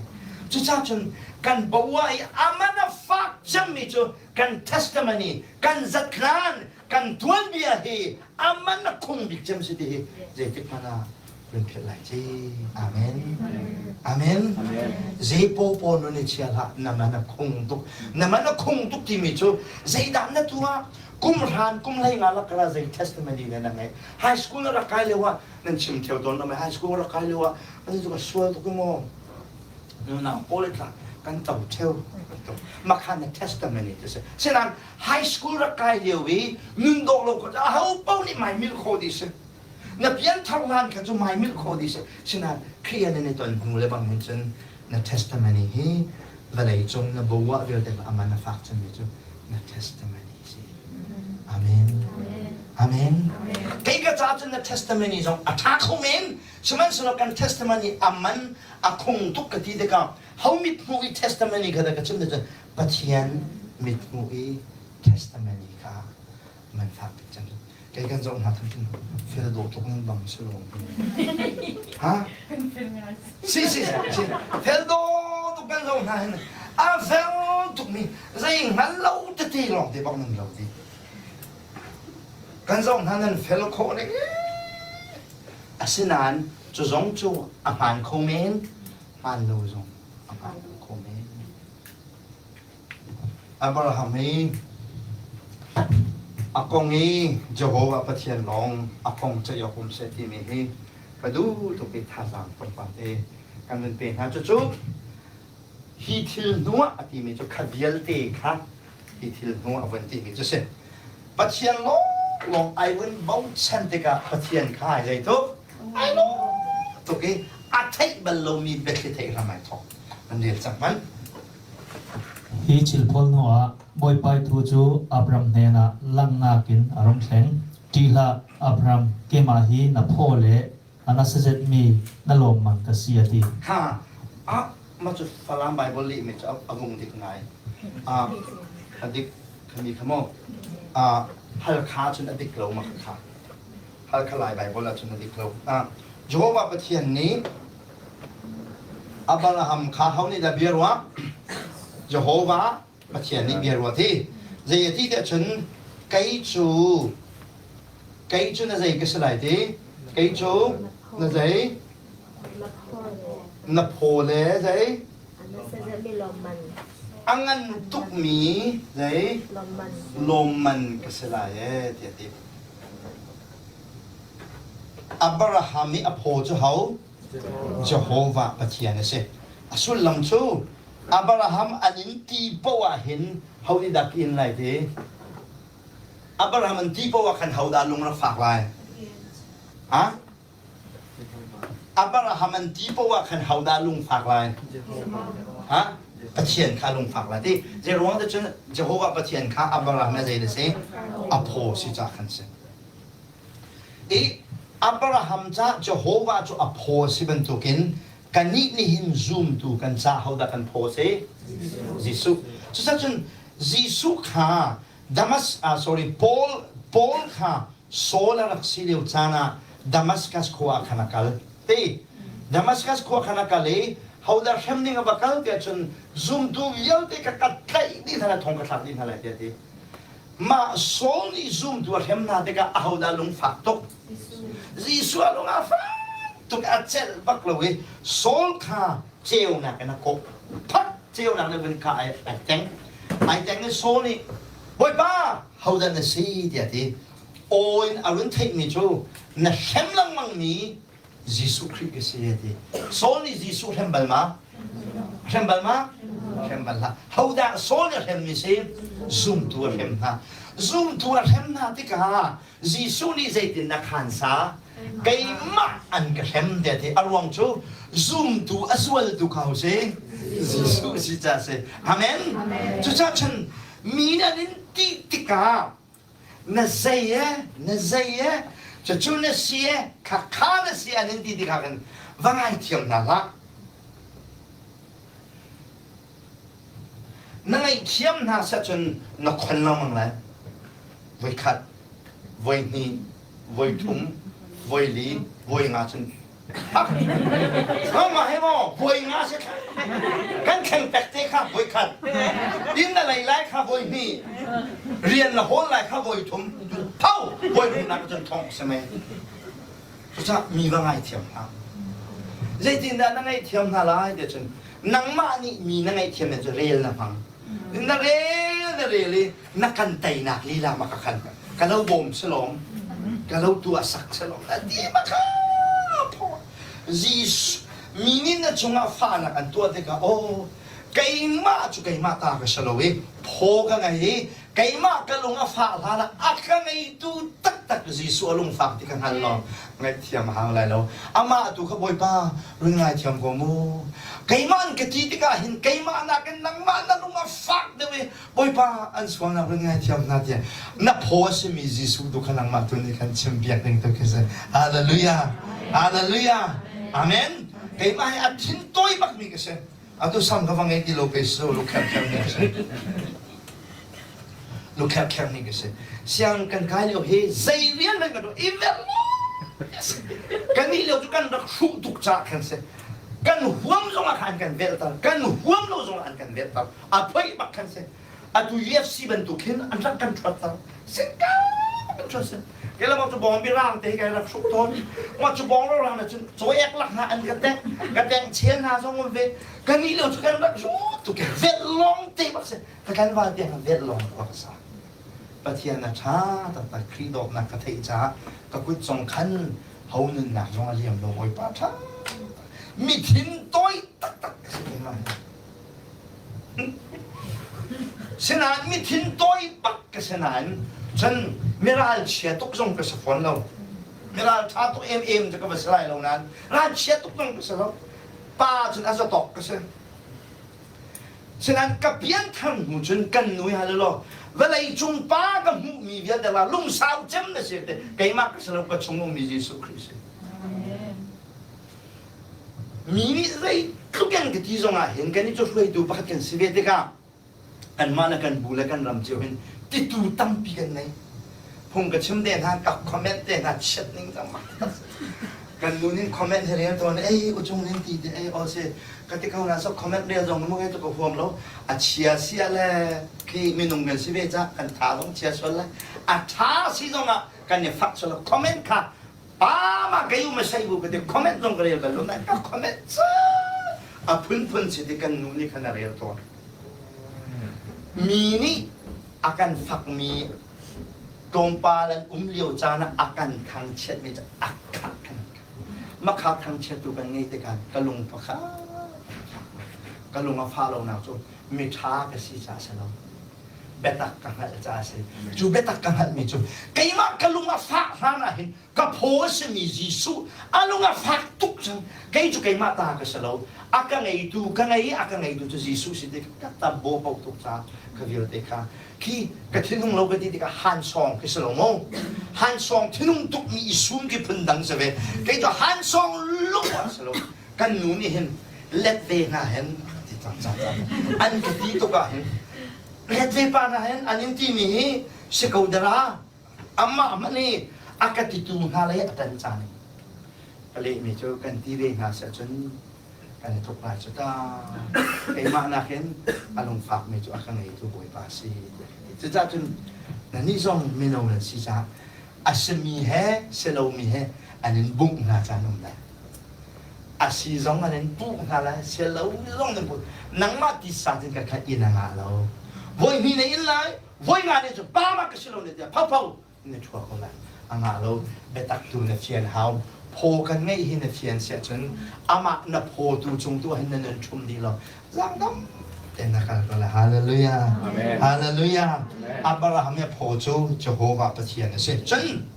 Cucaah cun kan boa i aman a fak cemmi cu kan testimony, kan zatlan, kan tuanbia hi aman a khung bik cem si ti hi zeitik hmanh ah run philh lai ci. Amen. Amen. Zei popo nun i chia hlah na man a khung tuk. Na man a khung tuk timi cu zeidah na tuah? Kum hran kum hlei nga lakara zei testimony ne na ngei. High school na rak kai lio ah nan chim theo tawn lo high school rak kai lio ah an cu ka sual tuk maw nunau pawl tla kan to theo makhan na testimony te se sinan high school rak kai lio i nun dawh lo ko aho paoh nih mai mil kho di si na pianthar hlan kha cu mai mil kho di si sinan Khrih nan i ton hnu le bang hin cun na testimony hi vawlei cung na boah vialte aman a fak cemmi cu na testimony si. Amen. Amen. Kei ka ca cun na testimony zong a ṭha kho men. Sihmanhsehlaw kan testimony a man a khung tuk ka ti tikah ho mithmuh i testimony kha dah ka chim cun Pathian mithmuh i testimony kha man fak bik cem. Kei kan zoh hna than fel dawh tuk nan bang si lo. Ha? Si si si. Fel dawh tuk kan zoh hna hin a fel tuk mi zei hngal lo tete lawng te bak nan lo ti. Kan zoh hna nan fel khawh ning. Asinain cu zong cu a hmaan kho men, hmaan lo zong a hmaan lo kho men. Abraham hi a kong i Jehovah Pathian lawng a kong ceih awk um seh timi hi ka duh tuk i thazaang tlawmpal te kan vun pe hna. Cucu hi thil hnu ah a timi cu kha vialte kha hi thil hnu a vun timi cu si. Pathian lawnglawng ai vun bochan tikah Pathian kha ai zei tuk? Ai lawm tuk i a theih bal lomi biathli theih hram ai thawk. An rel cang hmanh. Hi thil pawl hnuah Bawipa thu cu Abram hnenah langhnak in a rung thleng. Ṭih hlah, Abram, keimah hi na phaw le a na sazetmi na lawmmang ka si, a ti. Ha, ah, mah cu Falam Baibal lehmi cu a vung dik ngai. Ah, a dik khami kha maw? Ah, Halkha cun a dik lo ma kha. Halkha Lai Baibal ah cun a dik lo. Ah, Jehovah Pathian nih Abraham kha ho nih dah bia ruah? Jehovah Pathian nih bia ruat hi. Zei a ti tiah cun kei cu kei cu na zei ka si lai ti? Kei cu na zei? Na phaw le zei? A ngan tukmi zei? Lawmman ka si lai ee tiah ti. Abraham i a phaw cu ho? Jehovah Pathian a si. A sullam cu Abraham an in ti poah ah hin ho nih dah ka in lai ti? Abraham an ti poah ah khan ho dah lung rak fak lai? Ha? Abraham an ti poah ah khan ho dah lung fak lai? Ha? Pathian kha lungfak lai ti. Zei ruang te cun Jehovah Pathian kha Abraham le zei na si? A phaw si ca khan si. I Abraham ca Jehovah cu a phaw si bantukin kannih nihin zumtu kan ca hodah kan phaw si? Jesuh. Cucacun Jesuh kha Damas ah sorry Paul Paul kha Saul a rak si lio caan ah Damascus khua ah khan a kal. Ti Damascus khua khan a kal i hodah hrem ding a va kal tiah cun zumtu vialte ka ka tlaih dih hna lai thong ka thlak dih hna lai tiah a ti. Mah Saul nih zumtu a hrem hna tikah ahodah lungfak tuk? Jesuh a lung a fak tuk a celh bak lo i Saul kha ceunak in a kawh. Phat ceunak nih vun kha ai ai teng. Ai teng i Saul nih Bawipa hodah na si tiah a ti. Aw in a run theihmi cu na hrem lengmangmi Jesuh Khrih ka si a ti. Saul nih Jesuh hrem bal ma? Hrem bal ma? Hrem bal hlah. Hodah Saul nih a hremmi si? Zumtu a hrem hna. Zumtu a hrem hna tikah Jesuh nih zeitin a khaan sa? Keimah an ka hrem tiah a ti. A ruang cu zumtu a zualtu kha ho si? Jesuh si ca si. Amen. Cucaah cun mi nih an in ti tikah na zei e na zei e cucu na si e kha kha na si an in ti tikah khan va ngaithiam hna hlah. Na ngaihthiam hna seh cun na khon lengmang lai. Voikhat, voihnih, voithum, voili, voinga cun Mah he maw voi nga si kan thleng pek te kha voi khat inn na lei lai kha voi hnih rian na hawl lai kha voi thum tho voi hnih nak cun thong si mei cucah mi va ngaithiam hlah zeitindah na ngaihthiam hna lai ti cun nangmah nih mi na ngaihthiam cu rel na hmang na rel na rel i na kan teinak lila ma ka khan ka lo bawm selawm ka lo tuah sak selawm na ti ma kha Jesuh mi nih na cungah fahnak an tuah tikah oh keimah cu keimah ta ka si lo i phaw ka ngei i keimah ka lung a fah hlan ah a ka ngeitu taktak Jesuh a lungfak ti ka hngal lo ngaihthiam a hau lai lo amah tu kha Bawipa run ngaithiam ko mu keimah an ka ti tikah hin keimah nakin nangmah na lung a fak deuh i Bawipa an sualnak run ngaithiam hna tiah na phaw a simi Jesuh tu kha nangmah tu nih khan chimpiak ding tu khi si. Hallelujah. Hallelujah. Amen. Keimah hi a thin tawi bakmi ka si. Atu sam ka va ngei ti lo pe so lu kher kher ni ka si. Lu kher kher ni ka si. Siang kan kai lio hi zei rian hmanh kan tuah i vel Kan nih lio cu kan rak hruh tuk caah khan si. Kan huam zongah khan kan velter. Kan huam lo zongah an kan velter. A phoih bak khan si atu UFC bantuk hin an rak kan ṭhuat cang singka kan ṭhuat si kei lamang cu bawng mirang te hi kai rak hruk tawn ma cu bawng ro rang na cun cawi ek lak hna an ka teng ka teng chel hna zong um ve kan nih lio cu kan rak hrut tuk vet long te bak si ka kan val tiang kan vet long bak sa Pathian a ṭha taktak Khrih dawtnak ka theih caah ka kut zong khan ho nunnak zong a liam lo Bawipa ṭha mithin tawi taktak ka si keimah hi Sinain mithin tawi bak ka si nain cun miralchia tuk zong ka si fawn lo. Miral ṭha tuk emem cu ka va si lai lo nain ralchia tuk zong ka si lo. Pa cun a zatawk ka si. Sinain ka pianthar hnu cun kan nu hi law vawlei cung pa ka hmuhmi vialte la lungsau cem na si te keimah ka si lo ka chung ummi Jesuh Khrih si. Mi nih zeitluk in ka ti zongah hin kan i cu hruaitu pakhat kan si ve tikah kanmah le kan bu le kan ram cio hin titu tampi kan nei. Phung ka chim te hna, ka comment te hna chiat ning cang kan nu nin comment hi rel tawn ei uchung nin ti te ei o si ka ti ko na so comment rel zong mu ngai tu ka huam lo a chia sia le khi minung kan si ve ca kan tha zong chia sual le a tha si zong ah kan i fak sual comment kha Pa ma kei um a sei bu ka ti comment zong ka rel bal lo nain ka comment cu a phunphun si ti kan nu nih khan a rel tawn. Mi nih a kan fakmi tlawmpal an um lio caan ah a kan thangchiatmi cu a khak kan makha thangchiattu kan ngei tikah ka lung pakhat ka lung a fah lonak cu miṭha ka si caah si lo. Biatak ka hngalh caah a si. Cu biatak ka hngalhmi cu keimah ka lung a fah hlan ah hin ka phaw a simi Jesuh a lung a fak tuk cang. Kei cu keimah ta ka si lo. A ka ngeitu ka ngei i a ka ngeitu cu Jesuh si ti ka tam baw ko tuk caah ka vialte kha khi ka thinhung lo ka ti tikah hansawng khi si lo maw? Hansawng thinhung tukmi i sum khi phun dang si ve. Kei cu hansawng lung ah si lo. Kan nu nih hin let ve hna hen ti cang cang cang. An ka ti tuk ah hin let ve pa hna hen an in timi hi si ko dara. Amah hmanh hi a ka titu hna lei a ṭan caan ka lehmi cu kan ti ve hna seh cun kan i tluk lai cu ta. Keimah nakin a lungfakmi cu a ka ngeitu Bawipa a si tiah ka ti. Cucaah cun nannih zong mino nan si caah a simi he si lomi he an in bungh hna caan um lai. A si zong an in puh hna lai, si lo zong nan puh. Nangmah tisa cun ka kha inn a ngah lo. Voi hnih na in lai, voi nga nih cun pa ma ka si lo na tiah phopho na ṭhua ko lai. A ngah lo, biatak tu na fian hau. Phaw kan ngeih hi na fian siah cun amah na phaw tu cung tu hin na nun ṭhum dih lo. Zaangdam tein na kal ko lai. Hallelujah. Amen. Hallelujah. Amen. Abraham i a phaw cu Jehovah Pathian a si. Cun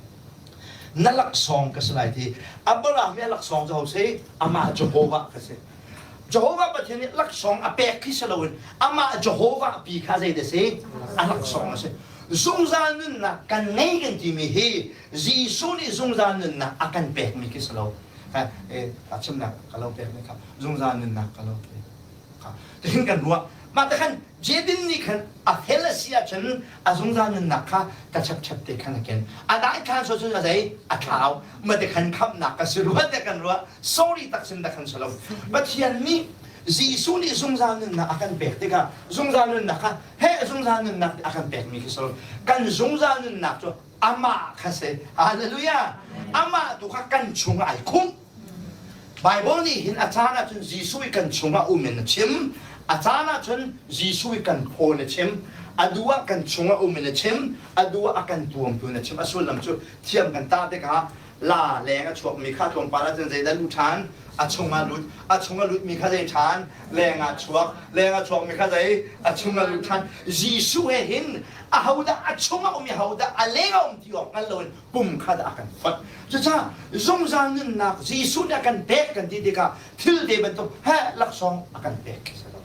na laksawng ka si lai ti Abraham i a laksawng cu ho si? Amah Jehovah ka si. Jehovah Pathian nih laksawng a pek khi si loin amah Jehovah pi kha zei dah si? A laksawng a si. Zungzal nunnak kan ngei kan timi hi Jesuh nih zungzal nunnak a kan pekmi khi si lo. A chimnak ka lo pekmi kha zungzal nunnak ka lo pek. Kha tihin kan ruah. Mah te khan Jabin nih khan a fel a si ahcun a zungzal nunnak kha ka chapchap te khan a ken. A dai khan so cun a zei a thlau. Ma te khan khamnak ka si rua te kan ruah. Sorry tak sim da khan si lo. Pathian nih Jesuh nih zungzal nunnak a kan pek tikah zungzal nunnak kha he zungzal nunnak a kan pekmi khi si lo. Kan zungzal nunnak cu amah kha si. Hallelujah. Amah tu kha kan chungah ai khumh. Bible nih hin a caan ahcun Jesuh i kan chungah um in a chim. A caan ahcun Jesuh i kan phaw in a chim. A duh ah kan chungah um in a chim. A duh ah a kan tuamtu in a chim. A sullam cu thiam kan tah tikah la leng a chuakmi kha tlawmpal ahcun zeidah luh ṭhan a chungah lut a chung a lutmi kha zei ṭhan leng ah chuak leng a chuakmi kha zei a chung a lut ṭhan Jesuh he hin ahodah a chungah um i ahodah a leng a um ti awk hngal loin pum kha dah a kan fonh cucaah zungzal nunnak Jesuh nih a kan pek kan ti tikah thil te bantuk he laksawng a kan pek khi si lo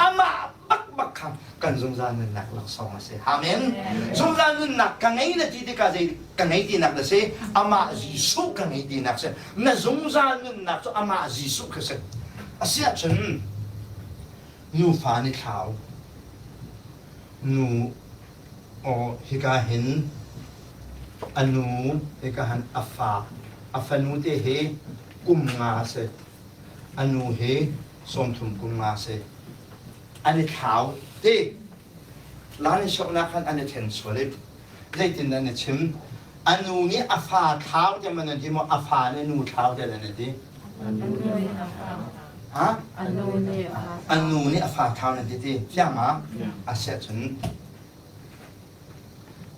amah bak bak kha kan zungzal nunnak laksawng a si. Amen. Zungzal nunnak ka ngei na ti tikah zei ka ngei tinak na si? Amah Jesuh ka ngei tinak si. Na zungzal nunnak cu amah Jesuh kha si. Asiahcun nufa ni thlau nu aw hika hin a nu hika han a fa a fanu te hi kum nga si a nu hi 30 kum nga si an i thlau ti lan i soknak khan an i then sual i zeitin an i chim a nu nih a fa thlau te man an ti maw a fa nih nu thlau te an ti ha a nu nih a fa thlau nan ti ti fiang ma a siah cun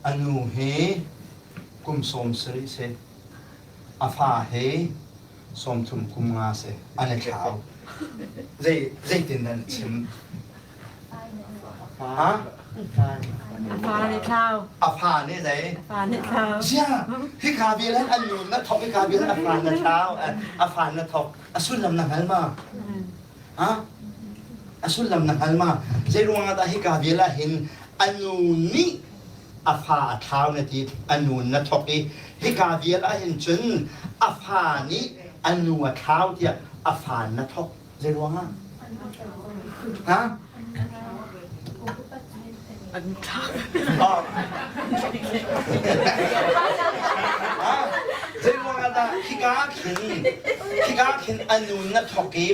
a nu hi kum 70 si a fa hi 30 kum nga si an i thlau zei zeitin nan chim ha A fa nih thlau. A fa nih zei? A fa nih thlau. Sia, hika vel an nu na thok hika vel a fa na thlau a fa na thok a sullam na hngal ma? Ha? A sullam na hngal ma? Zei ruang ah dah hika vel ah hin a nu nih a fa a thlau na ti a nu na thok i hika vial ah hin cun a fa nih a nu a thlau tiah a fa na thok zei ruangah ha An thlau. Zei ruangah dah hika khin hika khin a nu na thok i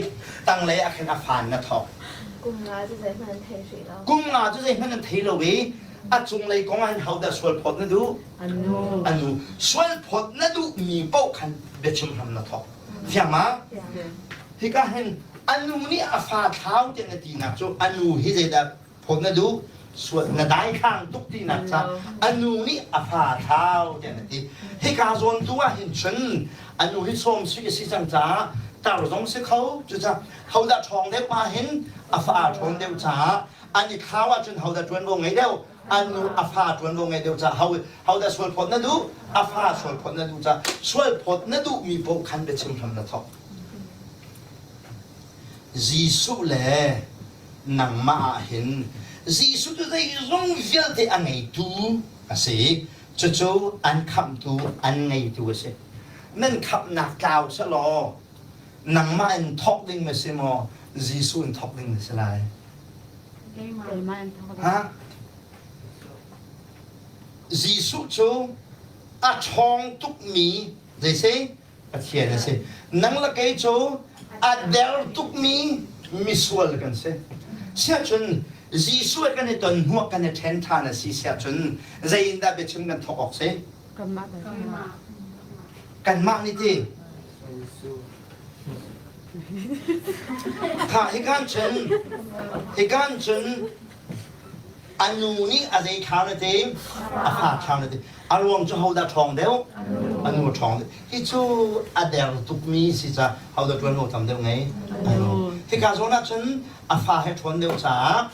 tanglei ah khin a fa na thok Kum nga cu zeihmanh an thei rih lo. Kum nga cu zeihmanh an thei lo i a cunglei kong ah hin hodah sualphawt na duh? Anu. Anu. Sualphawt na duhmi paoh khan biachim hram na thawk. Fiang ma? Hika hin anu nih a fa thlau tiah na tinak cu anu hi zeidah phawt na duh? Sual na daithlang tuk tinak ca anu nih a fa thlau tiah na ti. Hika zawn tu ah hin cun anu hi sawm sui a si cang caah tar zong si kho cucaah hodah ṭhawng deuh ma hin a fa ṭhawn deuh caah an i thlau ahcun hodah ṭuanvo ngei deuh? A nu a fa ṭuanvo ngei deuh caah ho ho dah sual phawt na duh? A fa sual phawt na duh caah sual phawt na duhmi paoh khan biachim hram na thawk. Jesuh le nangmah ah hin Jesuh cu zeizong vialte a ngeitu a si. Cucu an khamhtu, an ngeitu a si. Nan khamhnak tlau selaw nangmah in thawk ding na si maw Jesuh in thawk ding na si lai? Ha? Jesuh cu a ṭhawng tukmi zei si? Pathian a si. Nang le kei cu a der tukmi misual kan si. Siahcun Jesuh he kan i ton hnuah kan i ṭhen ṭhan a si siahcun zei in dah biachim kan thawk awk si? Kanmah nih ti. Kha hikan cun hikan cun a nu nih a zei thlau na ti a fa thlau na ti a ruang cu hodah ṭhawng deuh a nu ṭhawng deuh hi cu a der tukmi si ca hodah ṭuanvo tam deuh ngei a nu hika zawn ah cun a fa he ṭhawn deuh caah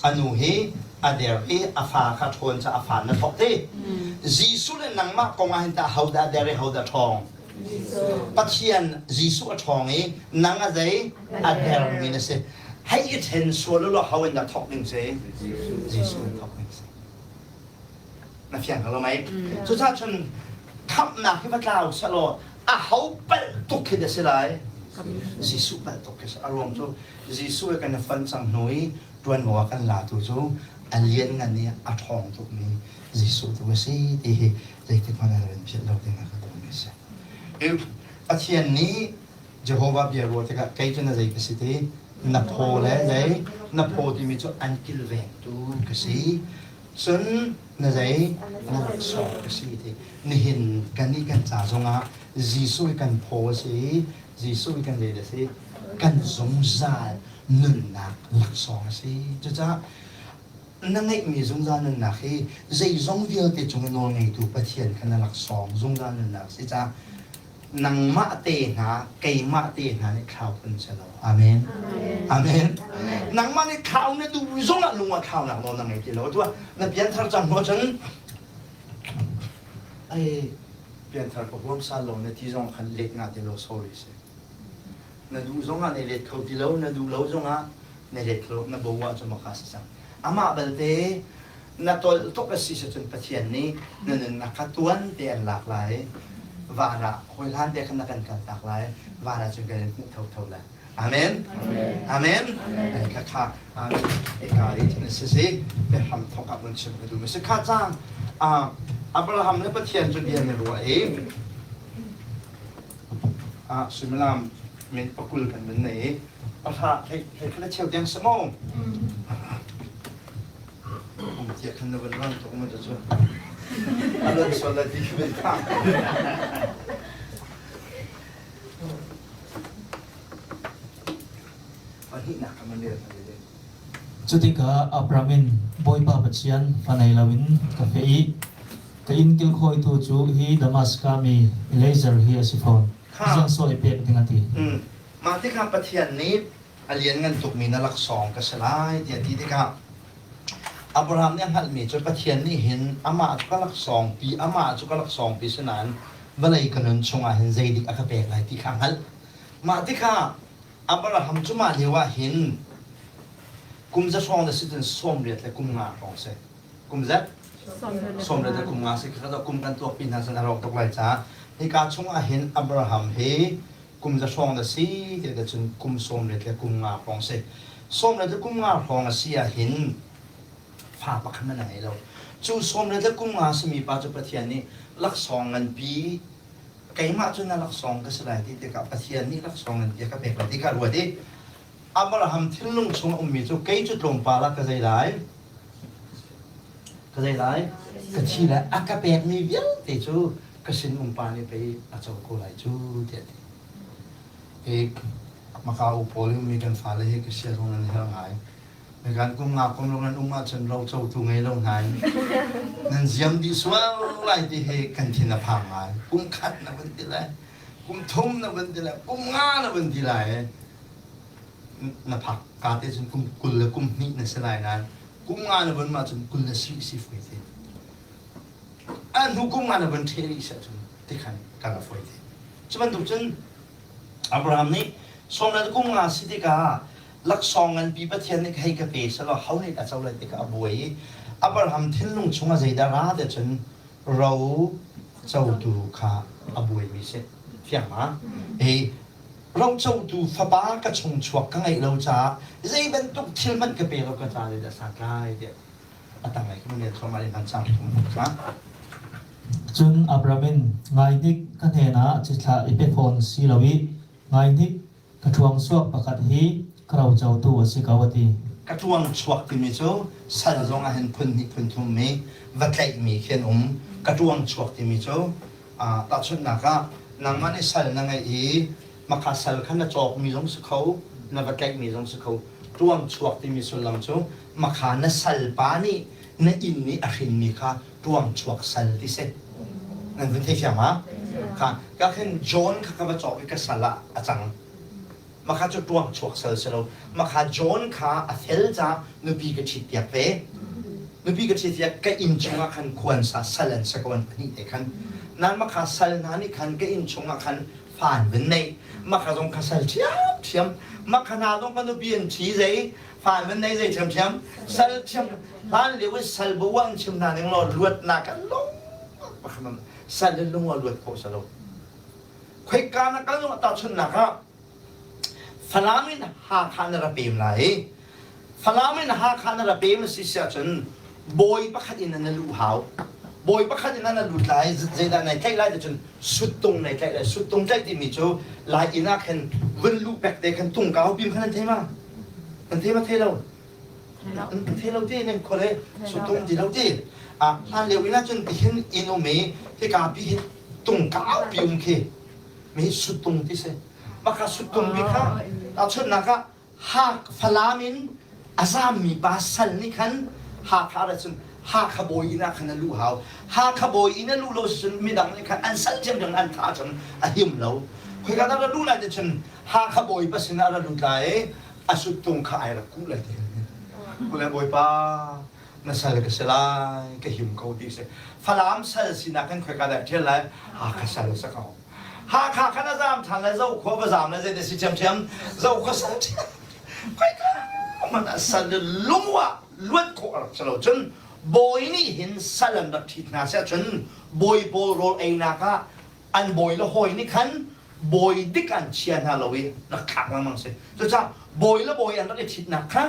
a nu hi a der i a fa kha ṭhawn ca a fa na thawk ti Jesuh le nangmah kong ah hin tah hodah der i hodah ṭhawng Pathian Jesuh a ṭhawng i nang a zei a dermi na si. Hei i ṭhen sual u law ho in dah thawk ding si? Jesuh in thawk ding si. Na fiang ko lo mei? Cucaah cun khamhnak hi va tlau selaw a ho palh tuk khi dah si lai? Jesuh palh tuk khi si. A ruang cu Jesuh he kan i fonh cang hnu i ṭuanvo a kan latu cu a lianngan i a ṭhawng tukmi Jesuh tu a si ti hi zeitik hmanh ah rin philh lo ding ah ka duhmi a si. Pathian nih Jehovah bia ruah tikah kei cu na zei ka si ti na phaw le zei na phaw timi cu an kilvengtu ka si cun na zei na laksawng ka si ti nihin kan nih kan ca zongah Jesuh hi kan phaw a si Jesuh hi kan zei a si kan zungzal nunnak laksawng a si cucaah Na ngeihmi zungzal nunnak hi zeizong vialte cung i nawlngeitu Pathian kha na laksawng zungzal nunnak a si caah nangmah te hna, keimah te hna nih thlau kun si lo. Amen. Amen. Nangmah nih thlau na duh zongah lung ah thlaunak nawl na ngei ti lo. Tuah na pianthar cang hnu cun ai pianthar ka huam sal lo na ti zong khan let nga ti lo sorry si. Na duh zongah na let kho ti lo, na duh lo zongah na let lo na bo ah cu maka si cang amah balte na tolh tuk a si cun Pathian nih na nunnak kha tuan te an lak lai van ah hawi hlan te khan na kan kal tak lai van ah cun kan in hmuh thotho lai amen amen kha kha eka i thin si si biahram thok ah mun chim ka duh si kha cang Abraham le Pathian cu bia na ruah i suimilam min pakul kan min nei pahra thei thei khala cheu tiang sa mo um tia khan na van rang tuk ma chu alan sol la ti ben tha pahnihnak ka man rel Cutikah Abram in Bawipa Pathian fa nei loin ka feh i ka inn kilkhawitu cu hi Damaska mi Eliezer hi a si fawn. Zangsaw i pek ding a ti. Mah tikah Pathian nih a lianngan tukmi na laksawng ka si lai tiah a ti tikah Abraham nih a hngalhmi cu Pathian nih hin amah cu ka laksawngpi amah cu ka laksawngpi si nain vawlei ka nun chungah hin zeidik a ka pek lai ti kha a hngalh. Mah tikah Abraham cu mah lio ah hin kum za hrawng na si cun 80 le kum nga hrawng si. Kum zat? 80 le kum nga si. Kha kum kan tuakpi hna cun a rawk tuk lai caah hika chung ah hin Abraham hi kum za hrawng na si ti cun kum 80 le kum nga hrawng si. 80 le kum nga hrawng a si ah hin fa pakhat hmanh a ngei lo. Cu 80 le kum nga simi pa cu Pathian nih laksawng nganpi keimah cu na laksawng ka si lai ti tikah Pathian nih laksawng in bia ka pek lai ti kha ruat i Abraham thinlung chung a ummi cu kei cu tlawmpal ah ka zei lai ka zei lai ka thi lai a ka pekmi vialte cu ka sin umpa nih pei a co ko lai cu tiah ti hi maka u pawl i ummi kan fale hi ka sia zong nan herh ngai Kan kum nga kum lung nan um ahcun rocotu ngei lo hna in nan ziam dih sual lai ti hi kan thin a phang ngai. Kum khat na vun ti lai, kum thum na vun ti lai, kum nga na vun ti lai. Na phak ka te cun kum 20 le kum hnih na si lai nain. Kum nga na vun ma cun 27 si foi te. A hnu kum nga na vun ṭhe rih seh cun tikhan kan a foi te. Cu bantuk cun Abraham nih sawm le kum nga si tikah laksawng nganpi Pathian nih hei ka pe selaw ho nih a co lai tikah a buai i Abraham thinlung chungah zeidah ra ti cun ro cotu kha a buaimi si. Fiang ma? Hi ro cotu fapa ka chung chuak ka ngeih lo caah zei bantuk thil hmanh ka pe lo ka ca zeidah santlai tiah a tanglei ka mun thluahmah in hman cang thum kha. Cun Abraham in ngaihnik ka hnenah cithlah i pe fawn si lo i ngaihnik Ka ṭuangsuak pakhat hi ka rocotu a si ko a ti. Ka ṭuangchuak timi cu sal zong ah hin phun hnih phun thum mi va tlaihmi khi an um. Ka ṭuangchuak timi cu tahchunhnak ah nangmah nih sal na ngeih i makha sal kha na cawkmi zong si kho, na va tlaihmi zong si kho. Ṭuangchuak timi sullam cu makha na salpa nih na inn i a hrinmi kha ṭuangchuak sal ti si. Nan vun thei fiang ma? Kha ka khin John kha ka va cawk i ka sal ah a cang. Makha cu ṭuangchuak sal si lo. Makha John kha a fel ca nupi ka ṭhit piak ve. Nupi ka ṭhit piak ka inn chungah khan khuansa sal an si ko an pahnih te khan. Nan makha sal hna nih khan ka inn chungah khan fa an vun nei. Makha zong kha sal ṭhiamṭhiam. Makha hna zong ka nupi an ṭhi zei fa an vun nei zei ṭhiamṭhiam. Sal ṭhiam hlan lio i sal bo an chim hna ning law luatnak an lung sal in lung a luat kho salo khoika na kal zong tahchunhnak ah Falam in Hakha na ra pem lai Falam in Hakha na ra pem si si ahcun bawi pakhat in na luh hau bawi pakhat in na lut lai zeidah nai tlaih lai cun suttung nai tlaih lai suttung tlaih timi cu lai inn ah khan vun luh pek te khan tung kau bim khan an thei ma an thei ma thei lo Thei lo ti nan khua le sutung ti lo ti. Ah hlan lio in ahcun tihin inn um i hika pi hi tung kau pi um khi mi sutung ti si. Maka sutung bi kha tahchunhnak ah Hak Falam in a zammi pa sal nih khan Hakha ah cun Hakha bawi inn ah khan a luh hau. Hakha bawi inn a luh lo cun midang nih khan an sal ṭhiamṭhiam an thah cun a him lo. Khoika dah ra luh lai ti cun Hakha bawi pa sinah ra lut lai i a suttung kha ai rak kuh lai ti kule bawipa na sal ka si lai ka him ko ti si falam sal sinak kan khoika dah ṭhial lai Hakha sal sa ko Hakha khan a zam ṭhan lai zo khua va zam lai zei si ṭhiamṭhiam zo khua sal ṭhiam khoika man a sal lungwa luat khawh a rak si lo cun bawi nih hin sal an rak ṭhit hna seh cun bawi pawl rawl einak ah an bawi le hawi nih khan bawi dik an chia hna lo i rak thlak lengmang si. Cucaah bawi le bawi an rak i ṭhitnak kha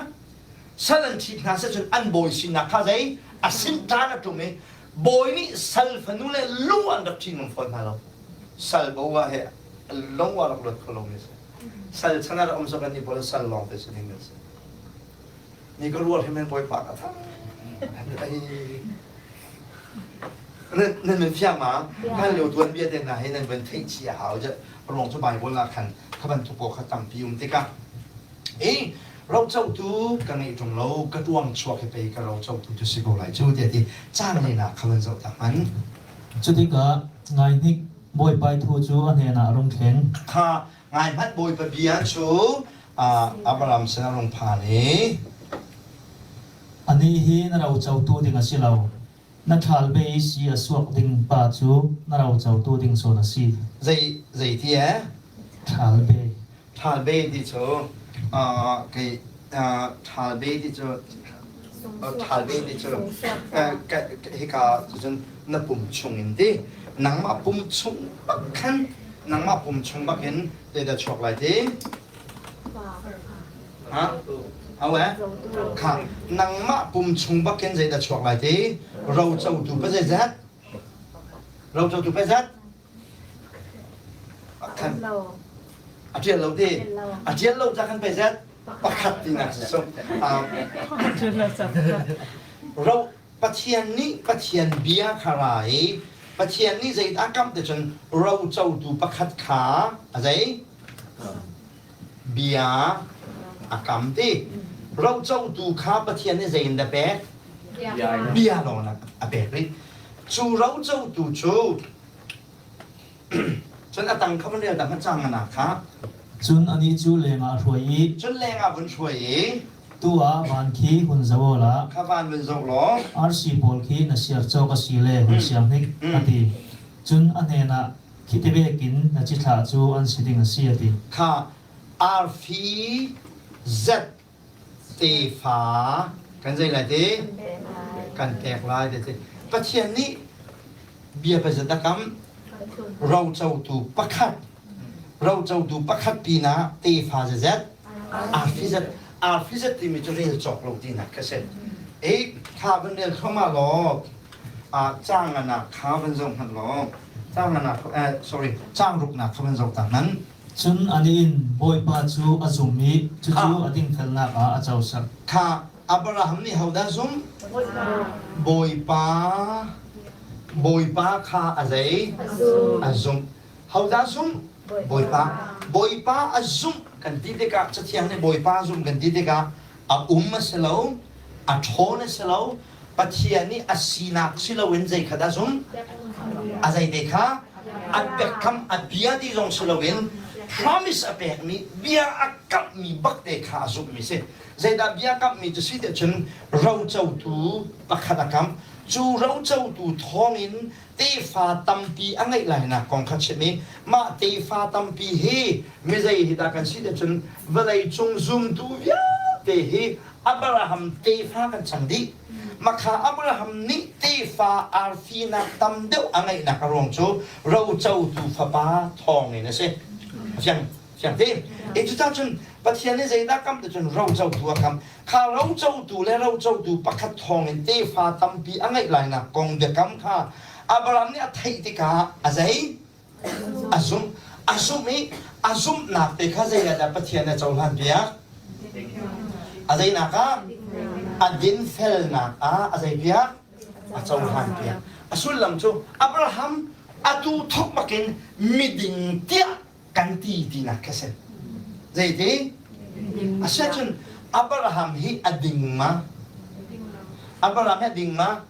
sal an ṭhit hna seh cun an bawi sinak kha zei a sin ṭan a ṭum i bawi nih sal fanu le lu an rak ṭhi ngam fawn hna lo. Sal bo ah he lung a rak luat kho lomi a si. Sal chan ah rak um sawk an nih pawl sal lawng te si ding an si. Ni ka rual himen bawipa ka thang. Nan nan fiang ma? Hlan lio tuan bia te hna hi nan van theih chih a hau. Ruang cu Bible ah khan kha bantuk pawl kha tampi um tikah i rocotu ka ngeih ṭung lo ka tuang chuak hi pei ka rocotu cu si ko lai cu tiah ti cang lehnak kha van zoh ta hman. Cutikah ngaihnik Bawipa thu cu a hnenah a rung thleng. Kha ngai hmanh Bawipa bia cu Abraham sin a rung phan i Anih hi na rocotu ding a si lo. Na ṭhal be i si a suak ding pa cu na rocotu ding sawn a si. Zei zei ti e? Ṭhal be. Ṭhal be ti cu kei ṭhal be ti cu ṭhal be ti cu hika cun na pum chung in ti nangmah pum chung bak khan nangmah pum chung bak in zeidah chuak lai ti? Ha? Au eh? Kha nangmah pum chung bakin zeidah chuak lai ti? Rocotu pa zeizat? Rocotu pa zat? Khan a ṭial lo ti. A ṭial lo ca khan pei zat? Pakhat tinak si so. Ro Pathian nih Pathian bia kha ra i Pathian nih zeidah kamh ti cun rocotu pakhat kha a zei? Bia a kam ti. Rocotu kha Pathian nih zei in dah pek? Bia lawng a pek rih. Cu rocotu cu cun a tang kha van rel ta hmanh cang na kha. Cun anih cu lengah a hruai i Cun lengah vun hruai i. Tu ah van khi hun zoh aw la. Kha van vun zoh law. Arsi pawl khi na siar cawk a si le hun siam hnik, a ti. Cun a hnenah, Khi te vekin na cithlah cu an si ding a si, a ti. Kha arfi zet tefa kan zei lai ti? Kan pek lai ti. Pathian nih bia pazat a kam rocotu pakhat rocotu pakhat pinah tefa zezet arfi zet arfi zet timi cu rel cawk lo tinak kha si. E kha van rel thluahmah law caang anak kha van zoh hmanh law caang anak sorry caang ruknak kha van zoh ta hmanh. Cun anih in Bawipa cu a zum i cucu a dingfelnak ah a cosak. Kha Abraham nih hodah zum? Bawipa. Bawipa kha a zei? A zumh. Hodah zumh? Bawipa. Bawipa a zumh kan ti tikah Cathiang nih Bawipa a zumh kan ti tikah a um a si lo, a ṭhawn a si lo, Pathian nih a sinak si loin zei kha dah zumh? A zei te kha? A biakam a bia ti zong si loin promise a pekmi bia a kamhmi bak te kha a zumhmi si. Zeidah bia kamhmi cu si tiah cun rocotu pakhat a kamh. Cu rocotu thawngin tefa tampi a ngeih lainak kong kha chim i mah tefa tampi hi mizei hi dah kan si tiah cun vawleicung zumtu vialte hi Abraham tefa kan cang dih. Makha Abraham nih tefa arfinak tam deuh a ngeihnak a ruang cu rocotu fapa thawngin a si. Fiang fiang te. E cucah cun Pathian nih zeidah kam ti cun rocotu a kam. Kha rocotu le rocotu pakhat thawngin tefa tampi a ngeih lainak kong biakam kha Abraham nih a theih tikah a zei? A zumh. A zumh i a zumhnak te kha zei ah dah Pathian a cohlan piak? A zeinak ah? A dinfelnak ah a zei piak? A cohlan piak. A sullam cu Abraham atu thawk bakin miding tiah kan ti tinak kha si. Zeiti? Asiahcun Abraham hi a ding ma? Abraham hi a ding ma?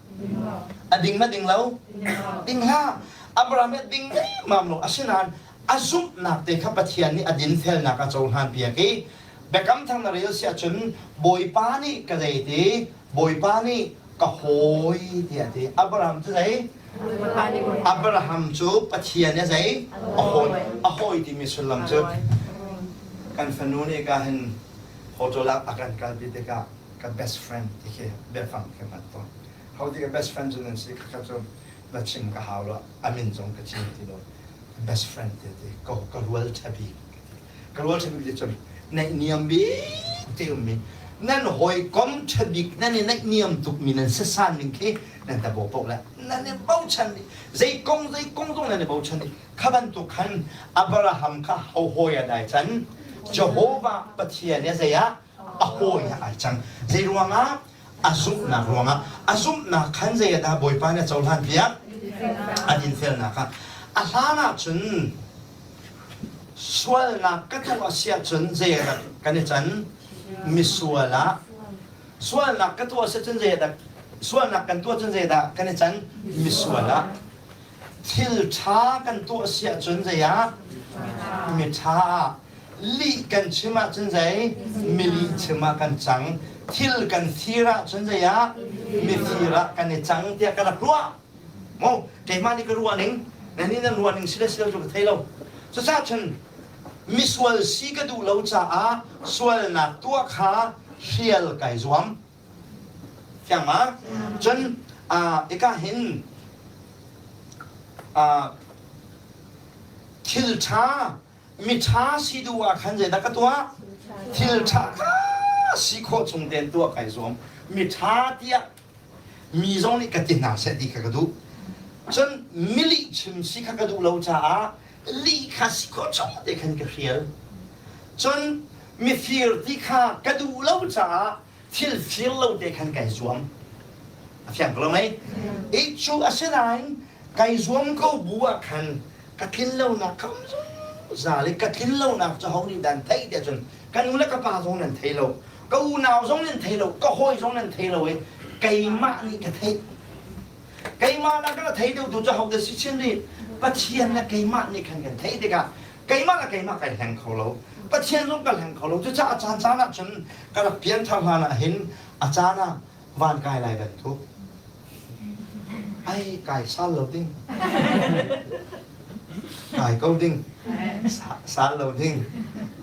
A ding ma ding lo? Ding hlah. Abraham hi a ding mam lo. Asinain a zumhnak te kha Pathian nih a dinfelnak a cohlan piak i Biakam thar na rel si ahcun Bawipa nih ka zei ti? Bawipa nih ka hawi tiah a ti. Abraham cu zei? Abraham cu Pathian a zei? A hawi. A hawi timi sullam cu kan fanu nih ka hin hotel ah a kan kalpi tikah ka best friend ti khi biafang khi hman tawn. Ho ti ka best friend cu nan si khakha cu na chim ka hau lo a min zong ka chim ti lo best friend ti ti ka ka rual ṭha bik Ka rual ṭha bik te cun naihniam bik te ummi nan hawikom ṭha bik nan i naihniam tukmi nan sasan ning khi nan ta paoh le nan i bochan dih zei kong zei kong zong nan i bochan dih kha bantuk khan Abraham kha hawi ah dai can Jehovah Pathian i zei ah a hawi ah ai cang zei ruangah a zumhnak ruangah a zumhnak khan zei ah dah Bawipa nih a cohlan piak a dinfelnak ah a hlan ah cun Sualnak ka tuah a si ahcun zei ah dah kan i can? Misual ah. Sualnak ka tuah a si ahcun zei ah dah sualnak kan tuah cun zei dah kan i can? Misual ah. Thil ṭha kan tuah a si ahcun zei ah? Miṭha ah. Lih kan chim ahcun zei? Milih chim ah kan cang. Thil kan fir ahcun zei ah? Mifir ah kan i cang tiah ka rak ruah. Maw keimah nih ka ruah ning nan nih nan ruah ning si le si lo cu ka thei lo. Cucaah cun misual si ka duh lo caah sualnak tuah kha hrial kai zuam. Fiang ma? Cun ika hin thil ṭha miṭha si duh ah khan zeidah ka tuah? Thil ṭha kha si khawh chung tein tuah kai zuam. Miṭha tiah Mi zong nih ka ti hna seh ti kha ka duh. Cun milih chim si kha ka duh lo caah lih kha si khawh chung te khan ka hrial. Cun mifir ti kha ka duh lo caah thil fir lo te khan kai zuam. A fiang ko lo mei? I cu asinain kai zuam ko bu ah khan ka tlin lonak ka um zungzal i ka tlin lonak cu ho nih dah an theih tiah cun ka nu le ka pa zong nan thei lo. Ka unau zong nan thei lo, ka hawi zong nan thei lo i keimah nih ka theih. Keimah nak ka thei deuhtu cu hodah si chin rih? Pathian le keimah nih khan kan theih tikah keimah le keimah kai hleng kho lo. Pathian zong ka hleng kho lo. Cucaah a caan caan ah cun ka rak pianthar hlan ah hin a caan ah van kai lai bantuk. Ai kai sal lo ding. Kai ko ding. Sal lo ding.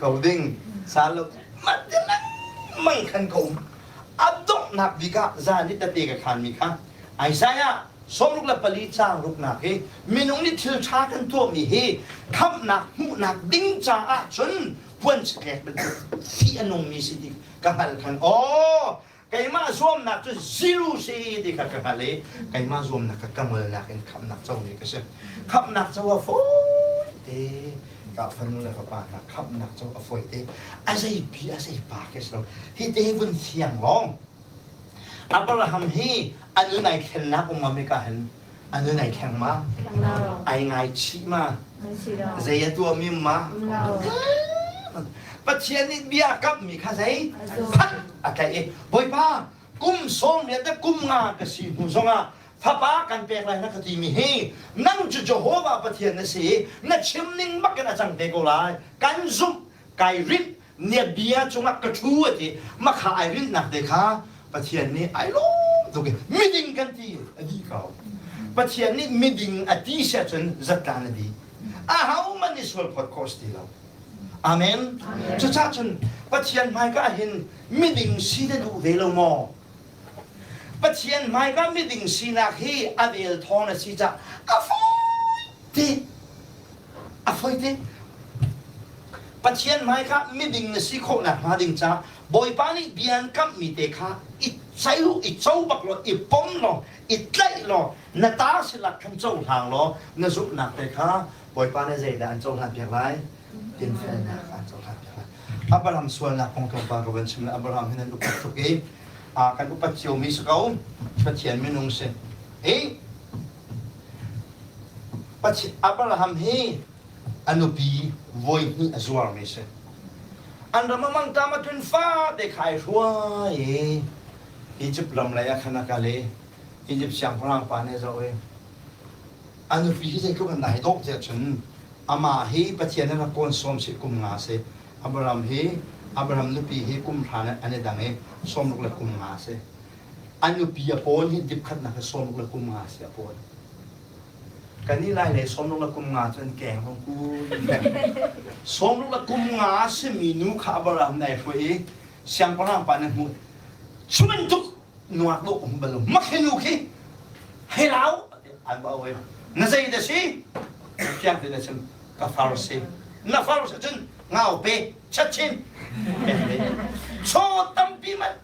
Ko ding. Sal lo. Mah ti lengmang khan ka um. A donghnak bik ah zan i tete ka khanmi kha Isaiah 64 caang ruknak hi minung nih thil ṭha kan tuahmi hi khamhnak hmuhnak ding caah cun puan chaklek bantuk fih a nungmi si ti ka hngalh khan aw keimah zuamnak cu zero si ti kha ka hngalh i keimah zuamnak ka ka ngolnak in khamhnak comi ka si. Khamhnak co a fawi te ka fanu le fapa hna khamhnak co a fawi te a zeipi a zeipa ke si lo hi te hi vun fiang lawng Abraham hi a nun ai thlennak um ma ka hin a nun ai thleng ma ai ngaichih ma zei a tuahmi ma Pathian nih bia a kamhmi kha zei phat a tlaih i Bawipa kum sawm riat le kum nga ka si hnu zongah fapa kan pek lai na ka timi hi nang cu Jehovah Pathian na si i na chim ning bak in a cang te ko lai kan zumh kai rinh nia bia cungah ka ṭhu a ti makha ai rinhnak te kha Pathian nih ai lawm tuk i miding kan ti a dih ko Pathian nih miding a ti si ahcun zatlan a dih ahohmanh nih sual phawt khawh si ti lo Amen. Cucaah cun Pathian hmaika ah hin miding si na duh ve lo maw? Pathian hmaika miding sinak hi a vel thawng na si cah a fawi te. A fawi te. Pathian hmaika miding na si khawh nakhnga ding ca Bawipa nih bia an kamhmi te kha i chai i co bak law i pom law i tlaih law na ta silak khan cohlang law na zumhnak te kha Bawipa nih zeidah an cohlan piak lai? Dinfelnak an cohlan piak lai. Abraham sualnak kong tlawmpal ka van chim le Abraham hi nan upat tuk i kan upat ciomi si ko Pathian minung si. I Abraham hi a nupi voihnih a zuarmi si. An ram a mangṭam a tlun fate kha ai hruai i Egypt ram lei ah khan a kal i Egypt siangpahrang pa nih a zoh i a nupi hi zeitluk in dah hi dawh tiah cun amah hi Pathian nih rak kawn sawm sih kum nga si. Abraham hi Abraham nupi hi kum hra an i dang i sawmruk le kum nga si. A nupi a pawn hi dip khatnak hi sawmruk le kum nga si a pawn. Kan i lai lei sawmruk le kum nga cu an keng hong kun. Sawmruk le kum nga simi nu kha Abraham nih ai hruai i siangpahrang pa nih hmuh cu bantuk nuak dawh um bal lo makhi nu khi hei lau an va oi na zei da si fiang te na chim ka far si na far si cun ngau pe chat chin chaw tampi man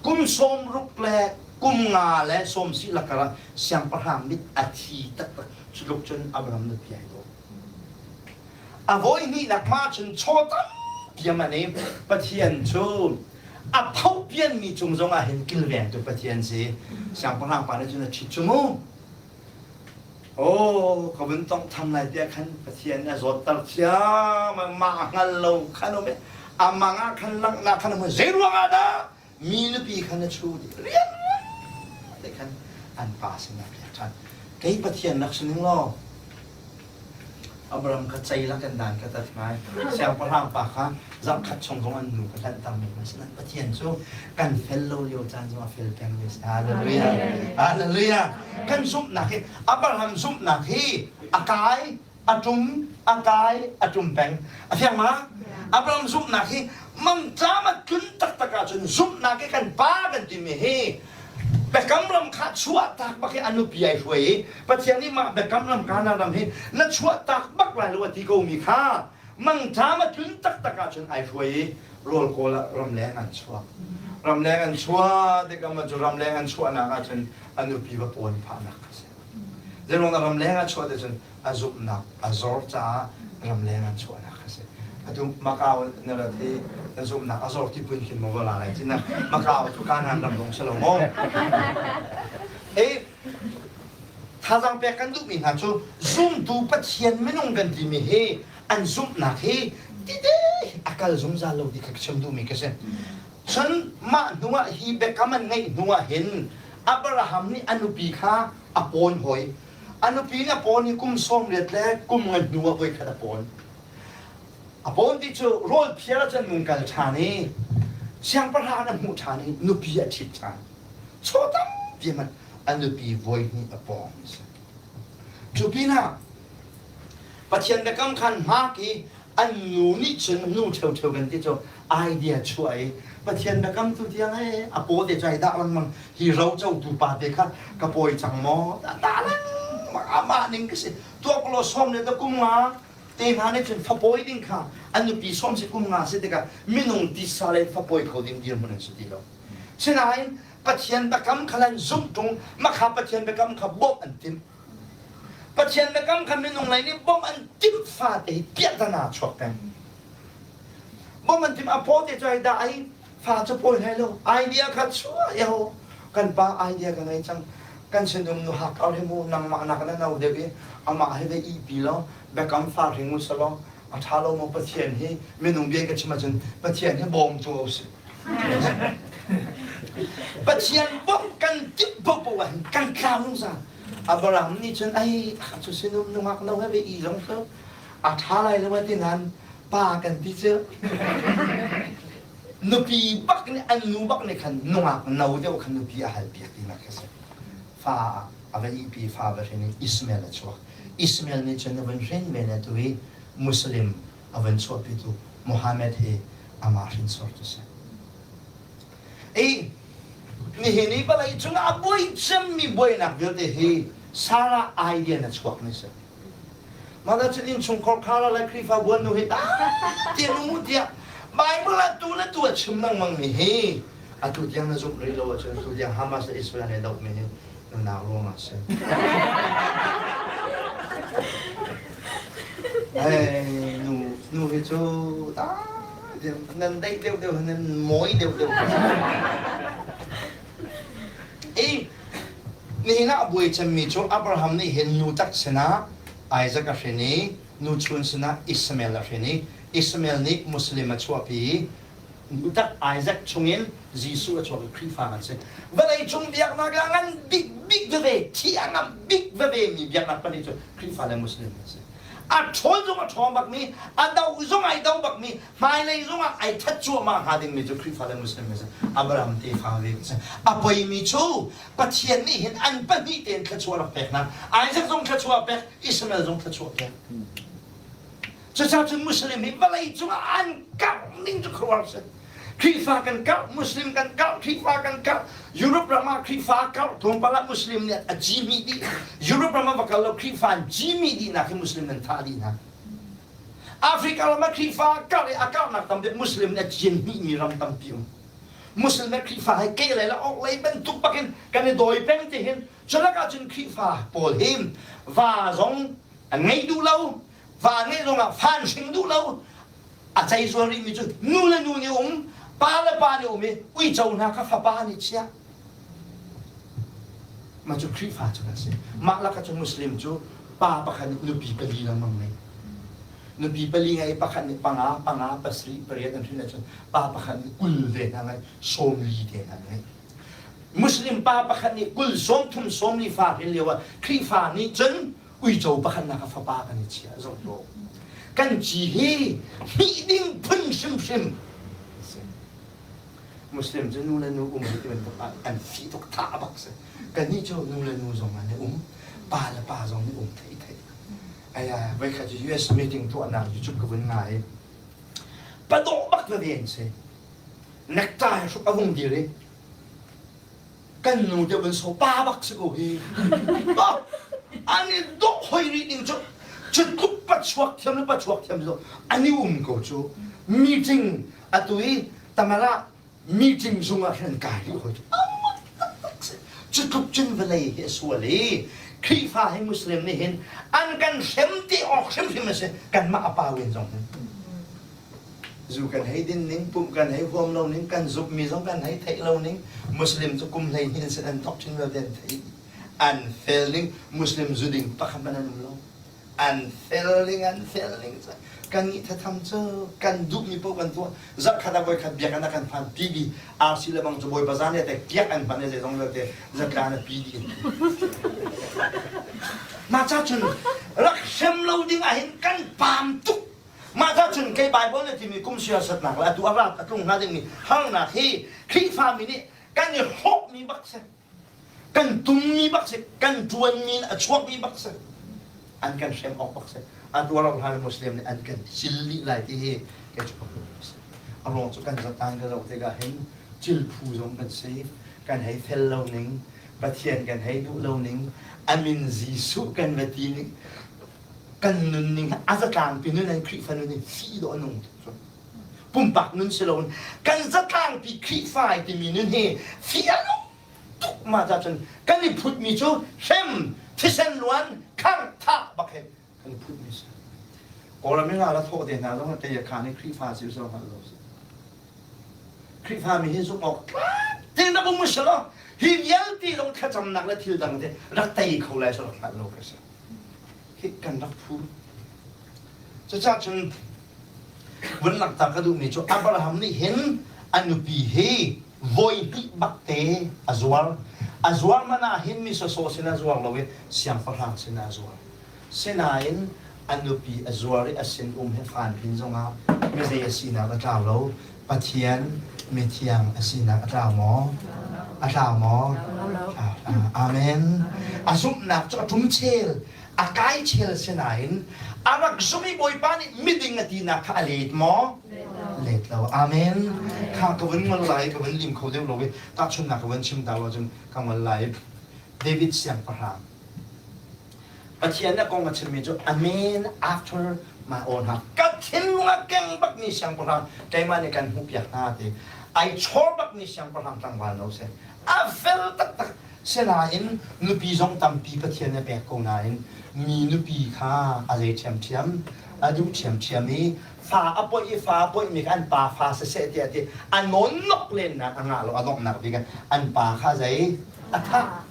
Kum 60 le kum nga le sawm si lakar ah siangpahrang mit a thi taktak. Cu tluk cun Abraham nupi ai dawh. A voi hnihnak ma cun chaw tampi a man i Pathian cu a phopianmi cung zongah hin kilvengtu Pathian si. Siangpahrang pa nih cun a ṭhit cu mu. Oh, ka vun tawnghtham lai tiah khan Pathian nih a zawtter thiam mah hngal lo khan um i a mang ah khan langhnak khan um zei ruang ah dah mi nupi khan na chu ti rian te khan an pa sinah pek ṭhan kei Pathian rak si ning law Abraham kha cei lak in dan ka tat ngai. Siangpahrang pa kha zarhkhat chung zong an nu ka tlanhter men lai. Sinain Pathian cu kan fel lo lio caan zong a fel peng mi a si. Hallelujah. Hallelujah. Kan zumhnak hi Abraham zumhnak hi a kai, a ṭum, a kai, a ṭum peng. A fiang ma? Abraham zumhnak hi mangṭam a tlun taktak ahcun zumhnak hi kan pa kan timi hi Biakam ram kha chuahtak bak hi a nupi ai hruai i Pathian nih mah biakam ram Kanaan ram hi na chuahtak bak lai lo a ti komi kha mangṭam a tlun taktak ahcun ai hruai i rawl kawl ah ramleng an chuak. Ramleng an chuah tikah cu ramleng an chuahnak ahcun a nupi va pawn phahnak a si. Zeiruang dah ramleng a chuah ticun a zumhnak a zor caah ramleng an chuahnak a si. Atu Macau na rat hi na zumhnak a zor ti phun khin maw va la lai ci na Macau cu Kanaan ram zong si lo maw? E thazaang pek kan duhmi hna cu zumtu Pathian minung kan timi hi an zumhnak hi tite a kal zungzal lo ti kha ka chim duhmi ka si. Cun mah hnuah hi biakam an ngeih hnuah hin Abraham nih a nupi kha a pawn hawi. A nupi nih a pawn i kum 80 le kum nga hnuah voikhat a pawn. A pawn ti cu rawl phiar ahcun nung kal ṭhan i siangpahrang a hmuh ṭhan i nupi a ṭhit ṭhan. Chaw tampi hmanh a nupi voi hnih a pawng a si. Cu pinah Pathian biakam khan hmak i an nu nih cun nu ṭheuṭheu kan ti cu idea chuah i Pathian biakam tu tiang he a paw te cu ai dah lengmang hi rocotu pa te kha ka pawi cang maw dah lengmang amah ning ka si tuak law sawm le ta kum nga te hna nih cun fapawi ding kha an nupi sawm si kum nga si tikah minung tisa le fapawi kho ding dirhmun an si ti lo sinain Pathian biakam kha lan zumh ṭung makha Pathian biakam kha bawmh an timh Pathian biakam kha minung lei nih bawmh an timh fate hi piahtana chuak peng. Bawmh an timh a paw te cu ai dah ai fa cu pawi hlei lo idea kha chuah yaho kan pa idea ka ngei cang kan sinum nu hak ar hi mu nangmah nak na no deuh i amah hi ve ipi lo biakam fa hring u selaw a ṭha lo maw Pathian hi minung bia ka chim ahcun Pathian hi bawmtu a si. Pathian bawmh kan timh paohpaoh ahhin kan tlau zungzal. Abraham nih cun ai cu sinum nungak no he ve i zong cu a ṭha lai lo a ti nain pa kan ti cu nupi bak nih an nu bak nih khan nungak no deuh khan nupi a hal piak tinak khi a si. Fa a va ihpi fa va hrin i Ishmael a chuak. Ishmael nih cun a vun hrin ve le tu i Muslim a van chuahpitu Muhammad hi amah hrinsor cu si. I nihin i vawlei cungah a buai cemmi buainak vialte hi Sarah idea na chuak ni si. Mah cun innchungkhar khara le Khrihfa buan nu hi tiah nu tiah Bible ah tu le tu a chim lengmang mi hi atu tiang na zumh rih lo ahcun tu tiang Hamas le Israel nih doh mi hi nunau ruangah a si. Hey, nu nu hi cu ta nan deih deuh deuh nan mawi deuh deuh. I nihin ah buai cemmi cu Abraham nih hin nu tak sinah Isaac a hrin i nu chun sinah Ishmael a hrin i Ishmael nih Muslim a chuahpi i tak Isaac chungin Jesuh a chuak i Khrihfa kan si. Vawlei cung biaknak ah ngan bik bik veve, thi a ngamh bik veve mi biaknak pahnih cu Khrihfa le Muslim an si. A ṭhawl zong a ṭhawng bakmi, a do zong ai do bakmi, hmailei zong ah ai that cuahmah hnga dingmi cu Khrihfa le Muslim an si. Abraham tefa ve an si. A poimi cu Pathian nih hin an pahnih tein thluachuah rak pek hna. Isaac zong thluachuah pek, Ishmael zong thluachuah pek. Cucaah cun Muslim hi vawlei cungah an karh ning cu khuaruahhar si. Khrihfa kan karh, Muslim kan karh, Khrihfa kan karh. Europe ram ah Khrihfa karh tlawmpal ah Muslim nih a cimi dih. Europe ram ah va kal lo Khrihfa an cimi dihnak hi Muslim nan thah dih hna. Africa ram ah Khrihfa karh i a karhnak tam deuh Muslim nih a cin hmihmi ram tampi um. Muslim le Khrihfa hi ke lei le orh lei bantuk bakin kan i dawi peng ti hin culak ah cun Khrihfa pawl hi va zong an ngei duh lo va ngeih zongah fa an hring duh lo a cei zual rihmi cu nu le nu nih um pa le pa nih um i uico hna kha fapa nih chiah mah cu Khrihfa cu kan si mah lakah cu Muslim cu pa pakhat nih nupi pali lengmang ngei nupi pali ngei pakhat nih panga panga pasarih pariat an hrin ahcun pa pakhat nih 20 ve hna ngei 40 te hna ngei Muslim pa pakhat nih 20 sawmthum sawmli fa hrin lio ah Khrihfa nih cun uico pakhat nak a fapa kan i chiah zoh tuah kan ci hi hmih ding phun hrimhrim Muslim cu nu le nu um hi ti bantuk ah an fih tuk tha bak si kannih cu nu le nu zong an i um pa le pa zong nih um thei thei aya voikhat cu US meeting tuahnak YouTube ka vun ngai padawh bak veve an si necktie hruk a vung dir i kan nu deuh in so pa bak si ko hi an i dawh hoi rih ding cu cu tluk pachuak thiam le pachuak thiam cu an i um ko cu meeting atu i tamala meeting zung ah khan kai rih hoi cu cu tluk cun vawlei hi a sual i Khrihfa hi Muslim nih hin an kan hrem ti awk hrimhrim a si kanmah a pa wen zong hin Zu kan hei din ning, pumh kan hei huam lo ning, kan zumhmi zong kan hei theih lo ning, Muslim cu kum 12 in sin an thok chin vialte an theih. An fel ning, Muslim zu ding pakhat hmanh an um lo. An fel ning, an fel ning. Kan nih thatham cu kan duhmi paoh kan tuah. Zarhkhat ah voikhat biakinn ah kan phan TV, RC le bang cu Bawipa zan le te kiak an hman i zeizong vialte zatla na pi dih. Mah ca cun rak hrem lo ding ah hin kan paam tuk. Mah ca cun kei Baibal nih timi kum siasatnak le atu a rat a tlung hnga dingmi harnak hi Khrihfami nih kan i hrawkmi bak si. Kan tummi bak si, kan ṭuanmi in a chuakmi bak si. An kan hrem awk bak si. Atu a rauh hlan Muslim nih an kan cil dih lai ti hi kei cu ka hmuh si. A ruang cu kan zatan ka zoh tikah hin cil phu zong kan si. Kan hei fel lo ning, Pathian kan hei duh lo ning, a min Jesuh kan va ti ning, kan nunning a zatlangpi nun an Khrihfa nun hi fih dawh a nung tuk cu. Pumpak nun si loin kan zatlangpi Khrihfa ai timi nun hi fih a nung tuk ma ca cun kan i phutmi cu hrem, thisen luan, khang, thah bak he kan i phutmi si. Kawlram i ral a thawh te hna zong kei a khan i Khrihfa si so hngalh lo si. Khrihfami hi zumh awk tlak tein rak um usih law hi vialte zong thlacamnak le thil dang te rak tei kho lai so rak hngalh lo ka si. Hi kan rak phu. Cucaah cun vun langhter ka duhmi cu Abraham nih hin a nupi hi voi hnih bak te a zuar. A zuar man ah hin mi sawsawh sinah zuar lo i siangpahrang sinah a zuar. Sinain a nupi a zuar i a sinum he fan pin zongah mizei a sinak a tlau lo. Pathian mithiang a sinak a tlau maw? A tlau maw? Amen. A zumhnak cu a ṭum chel, a kai chel sinain a rak zum i Bawipa nih miding a tinak kha a let maw? Let lo. Amen. Kha ka vun ngol lai, ka vun lim kho deuh lo i tahchunhnak ka vun chim ta lo cun ka ngol lai. David siangpahrang Pathian a kong a chimmi cu a man after my own heart. Ka thinlung a keng bakmi siangpahrang keimah nih kan hmuhpiak hna ti. Ai chawr bakmi siangpahrang tlangval no si. A fel taktak. Sinain nupi zong tampi Pathian nih a pek ko nain mi nupi kha a zei ṭhiamṭhiam, a duh ṭhiamṭhiam i fa a poih i fa a poihmi kha an pa fa siseh tiah ti a nawnnok lennak a ngah lo a donghnak bik ah an pa kha zei a thah.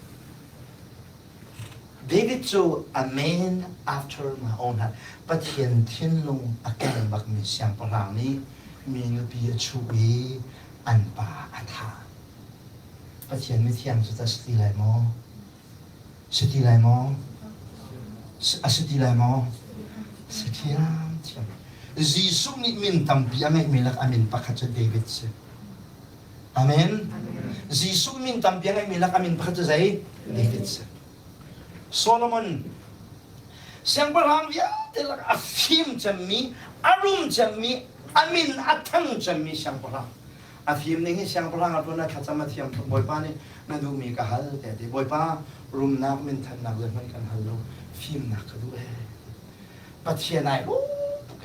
David cu a man after my own heart Pathian thinlung a keng bakmi siangpahrang nih mi nupi a chuh i an pa a thah. Pathian mithiang cu tah si ti lai maw? Si ti lai maw? A si ti lai maw? Si thiamthiam. Jesuh nih min tampi a ngeihmi lak a min pakhat cu David si. Amen. Jesuh min tampi a ngeihmi lak a min pakhat cu zei? David si. Solomon siangpahrang vialte lak a fim cemmi, a rum cemmi, a min a thang cemmi siangpahrang. A fim ning hi siangpahrang a ṭuan a thlacam a thiam tuk. Bawipa nih na duhmi ka hal tiah a ti. Bawipa rumnak minthannak zeihmanh kan hal lo. Fimnak ka duh ee. Pathian ai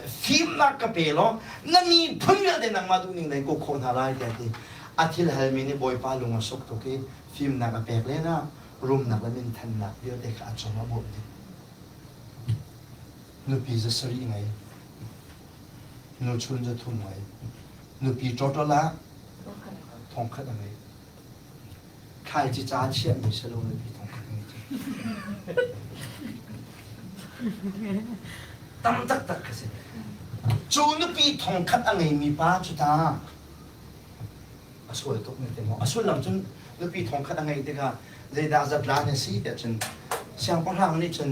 fimnak ka pe law na miphun vialte nangmah duhning na in kuk khawh hna lai tiah ti. A thil halmi nih Bawipa lung a suk tuk i fimnak a pek len ah rumnak le minthannak vialte kha a cung a bawmh dih. Nupi za sarih ngei, nuchun za thum ngei, nupi total ah thongkhat a ngei. Thlaici ca chiahmi si lo nupi thongkhat a ngei. Tam taktak ka si. Cu nupi thongkhat a ngeimi pa cu ta a sual tuk ne te maw? A sullam cun nupi thongkhat a ngeih tikah zeidah zatlan a si tiah cun siangpahrang nih cun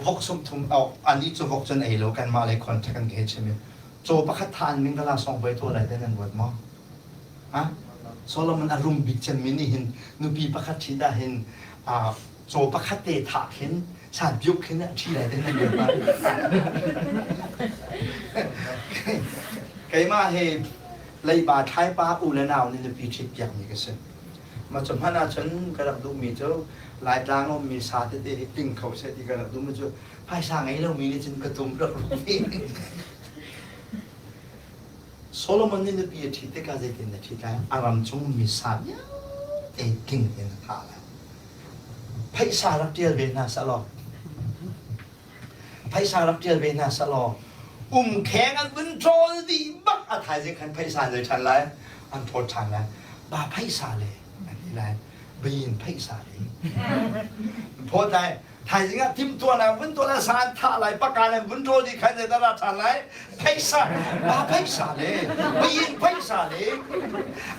vok sumthum anih cu vok cun ei lo kanmah lei contact an ke chim i caw pakhat tha an ming kala song voi tuah lai te nan ruat maw? Ha? Solomon a rum bik cemmi nih hin nupi pakhat ṭhit ah hin caw pakhat te thah khin san piuk khin a ṭhi lai te nan ruat ma? Keimah hi leiba thlaipa u le nau nih nupi ṭhit piakmi ka si. Mah cu hmanh ahcun ka rak duhmi cu Laitlang a ummi sa tete hi tling kho seh ti ka rak duhmi cu phaisa ngei lomi nih cun ka tum rak ruat Solomon nih nupi a ṭhit tikah zeitin na ṭhit lai? A ram chung mi sa vialte tling tein a thah lai. Phaisa rak ṭial ve hna seh law phaisa rak ṭial ve hna seh law umkheng an vun ṭawl dih bak a thaizing khan phaisa an zei ṭhan lai an ṭhawl ṭhan lai ba phaisa le an ti lai bayin phaisa le phawt lai Thaizing ah timhtuahnak vun tuah le sa an thah lai paka le vun ṭawl dih khan zeidah ra ṭhan lai phaisa pa phaisa le bayin phaisa le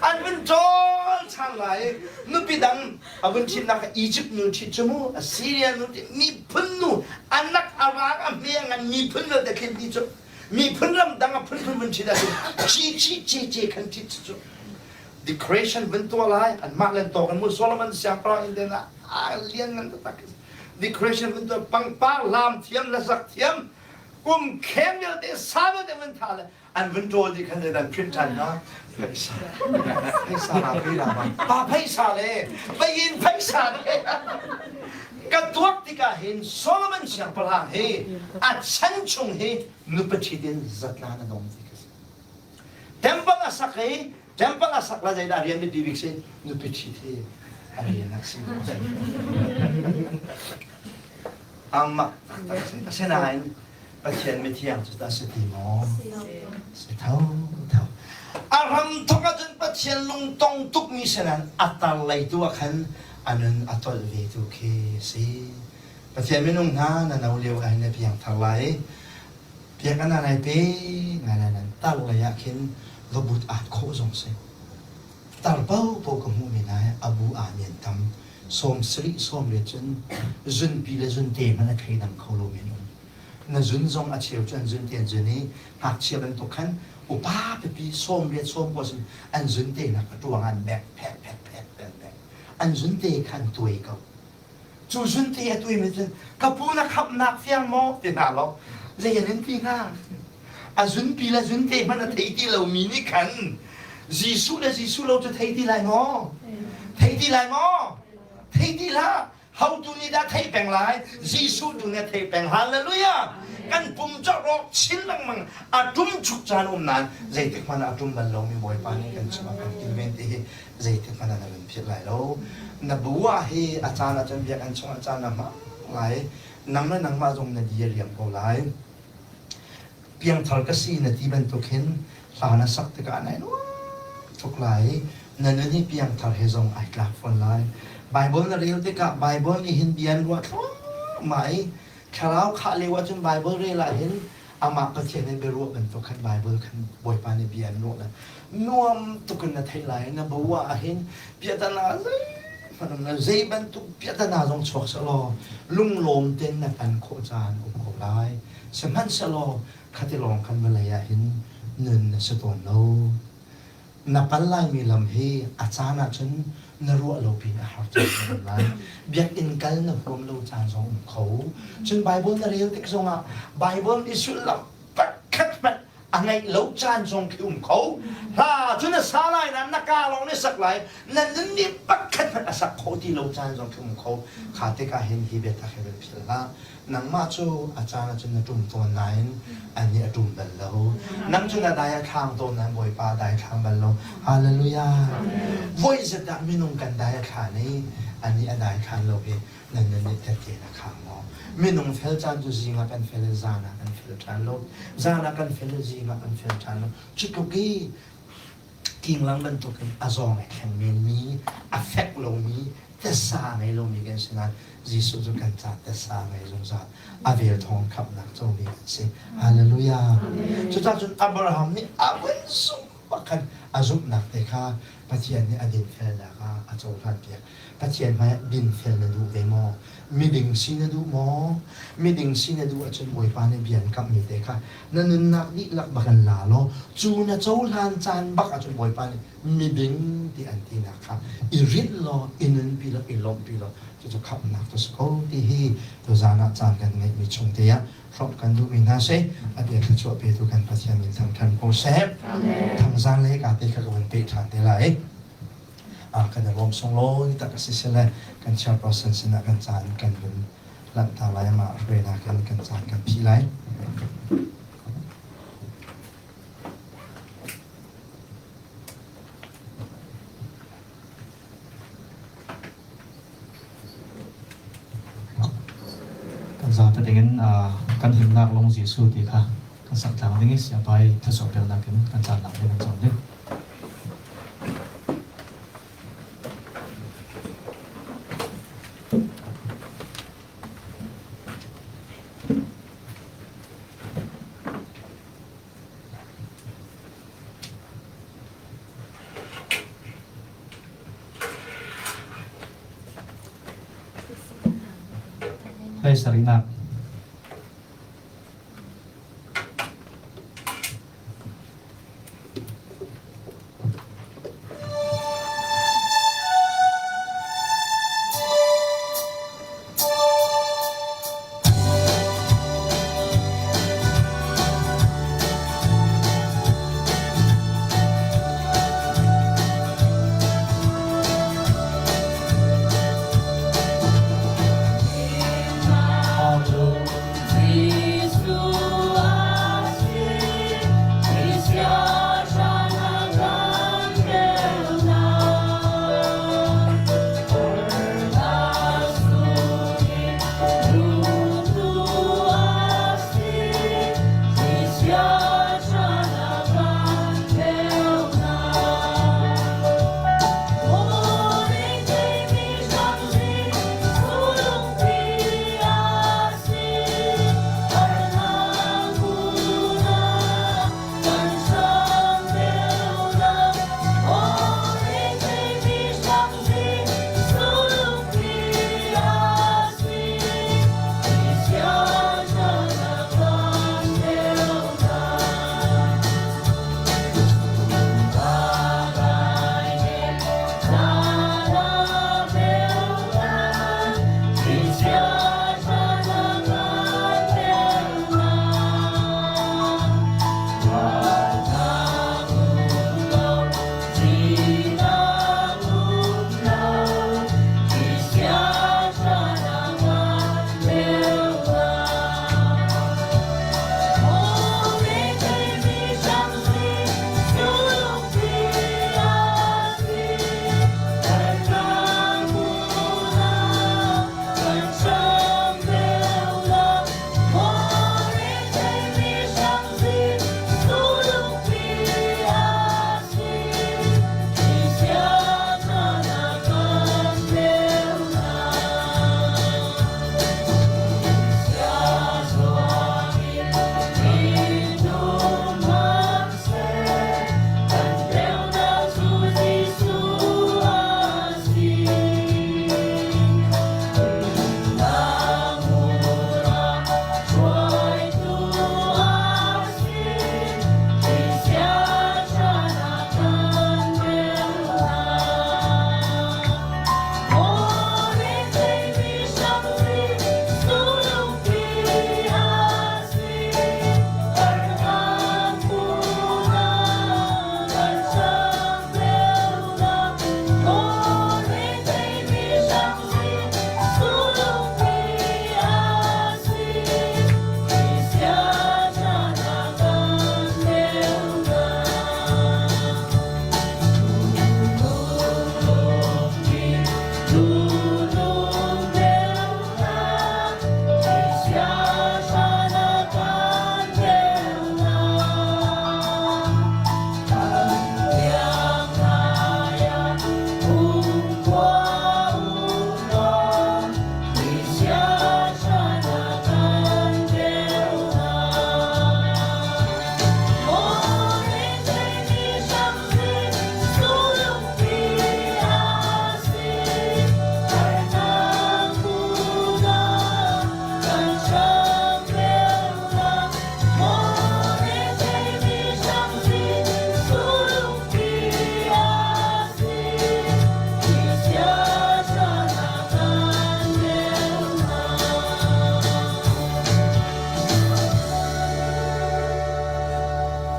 an vun ṭawl ṭhan lai nupi dang a vun ṭhitnak Egypt nu ṭhit cu mu Assyria nu miphun nu anak a rang a hme a ngan miphun vialte khin ti cu. Miphun ram dang a phunphun vun ṭhit ahcun ci ci ce ce khan ṭhit cu decoration vun tuah lai anmah len tawk in mu Solomon siangpahrang inn te na a lian ngan taktak decoration vun tuah pangpar lam thiam le zak thiam kum khem vialte sa vialte vun tha le an vun ṭawl dih khan zeidah an print ṭhan hnga phaisa phaisa la pi la pa phaisa le payin phaisa le ka tuak tikah hin Solomon siangpahrang hi a chan chung hi nupa ṭhit in zatlan a dong ti ka si temple a sak i temple a sak la zeidah rian biapi bik si nupi ṭhit hi a rian a si amak taktak si asinain Pathian mithiang cu tah si ti maw? Si tho tho. A ram thok ahcun Pathian lungtong tukmi sinan a tar lei tu ah khan a nun a tolh ve tu khi si. Pathian minung hna na no lio ah hin na piangthar lai. Biakinn ah nai pe ngai lai nan tar lei ah khin va but at khawh zong si. Tar paopaoh ka hmuhmi nai a bu aa nian tam. 70 sawmriat cun zunpi le zunte hmanh a thleidang kho lomi an um. Na zun zong a cheu cu an zunte an zun i ngakchia bantuk khan upa pipi 90 sawmkua cun an zunte nak a ṭuang an bek phek phek phek an bek. An zunte kha an tuai ko. Cu zunte a tuaimi cun ka pu na khamhnak fiang maw ti hna law zei an in ti hnga? A zunpi le zunte hmanh a thei ti lomi nih khan Jesuh le Jesuh lo cu thei ti lai maw? Thei ti lai maw? Thei ti hlah. Hotu nih dah thei peng lai? Jesuh tu nih a thei peng. Hallelujah! Kan pum cu rawk chin lengmang a ṭum chuk caan um nain zeitik hmanh ah a ṭum bal lomi Bawipa nih kan chungah kan kilven ti hi zeitik hmanh ah na van philh lai lo. Na bu ah hi a caan ahcun biakinn chungah caan na hmang lai. Nang le nangmah zong na di a riam ko lai. Piangthar ka si na ti bantuk hin hla na sak tikah nai nuam tuk lai. Na nun hi piangthar he zong ai tlak fawn lai. Bible na rel tikah Bible nih hin bia an ruah thluahmah i thlarau khah lio ahcun Bible rel ah hin amah Pathian in biaruah bantuk khan Bible khan Bawipa nih bia an ruah lai. Nuam tuk in na theih lai. Na bo ah hin piahtana zeihmanh um lo. Zei bantuk piahtana zong chuak sehlaw lunglawm tein na hman khawh caan um ko lai. Sihmanhsehlaw khati lawng khan vawlei ah hin nun na si tawn lo. Na pal laimi lam hi a caan ahcun na ruah lo pin a har caan zong um lai. Biakinn kal na huam lo caan zong um kho. Cun Bible na rel tik zongah Bible nih sullam pakhat hmanh a ngeih lo caan zong khi um kho. Hla cu na sa lai nain na kaa lawng nih sak lai. Na nun nih pakhat hmanh a sak khawh ti lo caan zong khi um kho. Kha tikah hin hi biatak hi van philh hlah. Nangmah cu a caan ahcun na ṭum tawn nain annih a ṭum bal lo. Nang cu na dai a thlang tawn nain Bawipa a dai thlang bal lo. Hallelujah. Voi zat dah minung kan dai a thlan i anih a dai thlan lo hi nan nun nih tehte na khang maw? Minung fel caan cu zing ah kan fel i zan ah kan fel ṭhan lo. Zan ah kan fel i zing ah kan fel ṭhan lo. Cu tluk i kinglang bantukin a zawng ai thleng menmi, a fek lomi, tasa ngei lomi kan si nain Jesuh cu kan ca tasa ngei zungzal a vel thawng khamhnak comi kan si. Hallelujah. Cucaah cun Abraham nih a vun zumh bak khan a zumhnak te kha Pathian nih a dinfelnak ah a cohlanpiak. Pathian hmaiah dinfel na duh ve maw? Miding si na duh maw? Miding si na duh ahcun Bawipa nih bia an kamhmi te kha na nunnak dihlak bak in la law cu na cohlan caan bak ahcun Bawipa nih miding ti an tinak kha i rinh law i nunpi law i lawmhpi law cucu khamhnak cu si ko ti hi tuzaan ah caan kan ngeihmi chung te ah hrawmh kan duhmi hna si a bia thluachuah petu kan Pathian min thangṭhan ko seh thangzaan le ka te kha ka van peh ṭhan te lai kan i lawm sunglawi tak a si sile kan chairperson sinah kan caan kan vun lanhter lai amah hruainak in kan caan kan phih lai. Kan zapi dingin kan himnak lung Jesuh ti kha kan sak tlang ding i siapai thluachuah peknak in kan caan lak ding kan cawm ding. Hlei sarihnak.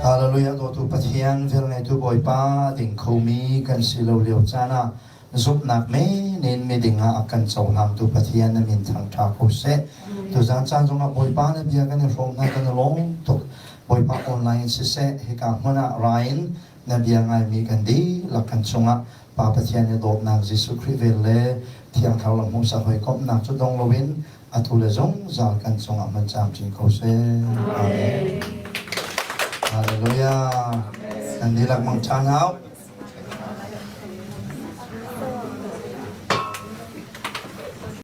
Hallelujah dawtu Pathian velngeitu Bawipa ding khomi kan si lo lio caan ah zumhnak men in miding ah a kan cohlangtu Pathian na min thangṭha ko seh. Tuzaan caan zongah Bawipa na bia kan i hrawm hna kan i lawm tuk. Bawipa online siseh hika hmun ah ra in na bia ngaimi kan dihlak kan chungah Pa Pathian i dawtnak Jesuh Khrih vel le Thiang Thlarau lam hmuhsak hawikomhnak cu dong loin atu le zungzal kan cungah hman camcin ko seh. Amen. Hallelujah. Nan dihlak mangṭha hna.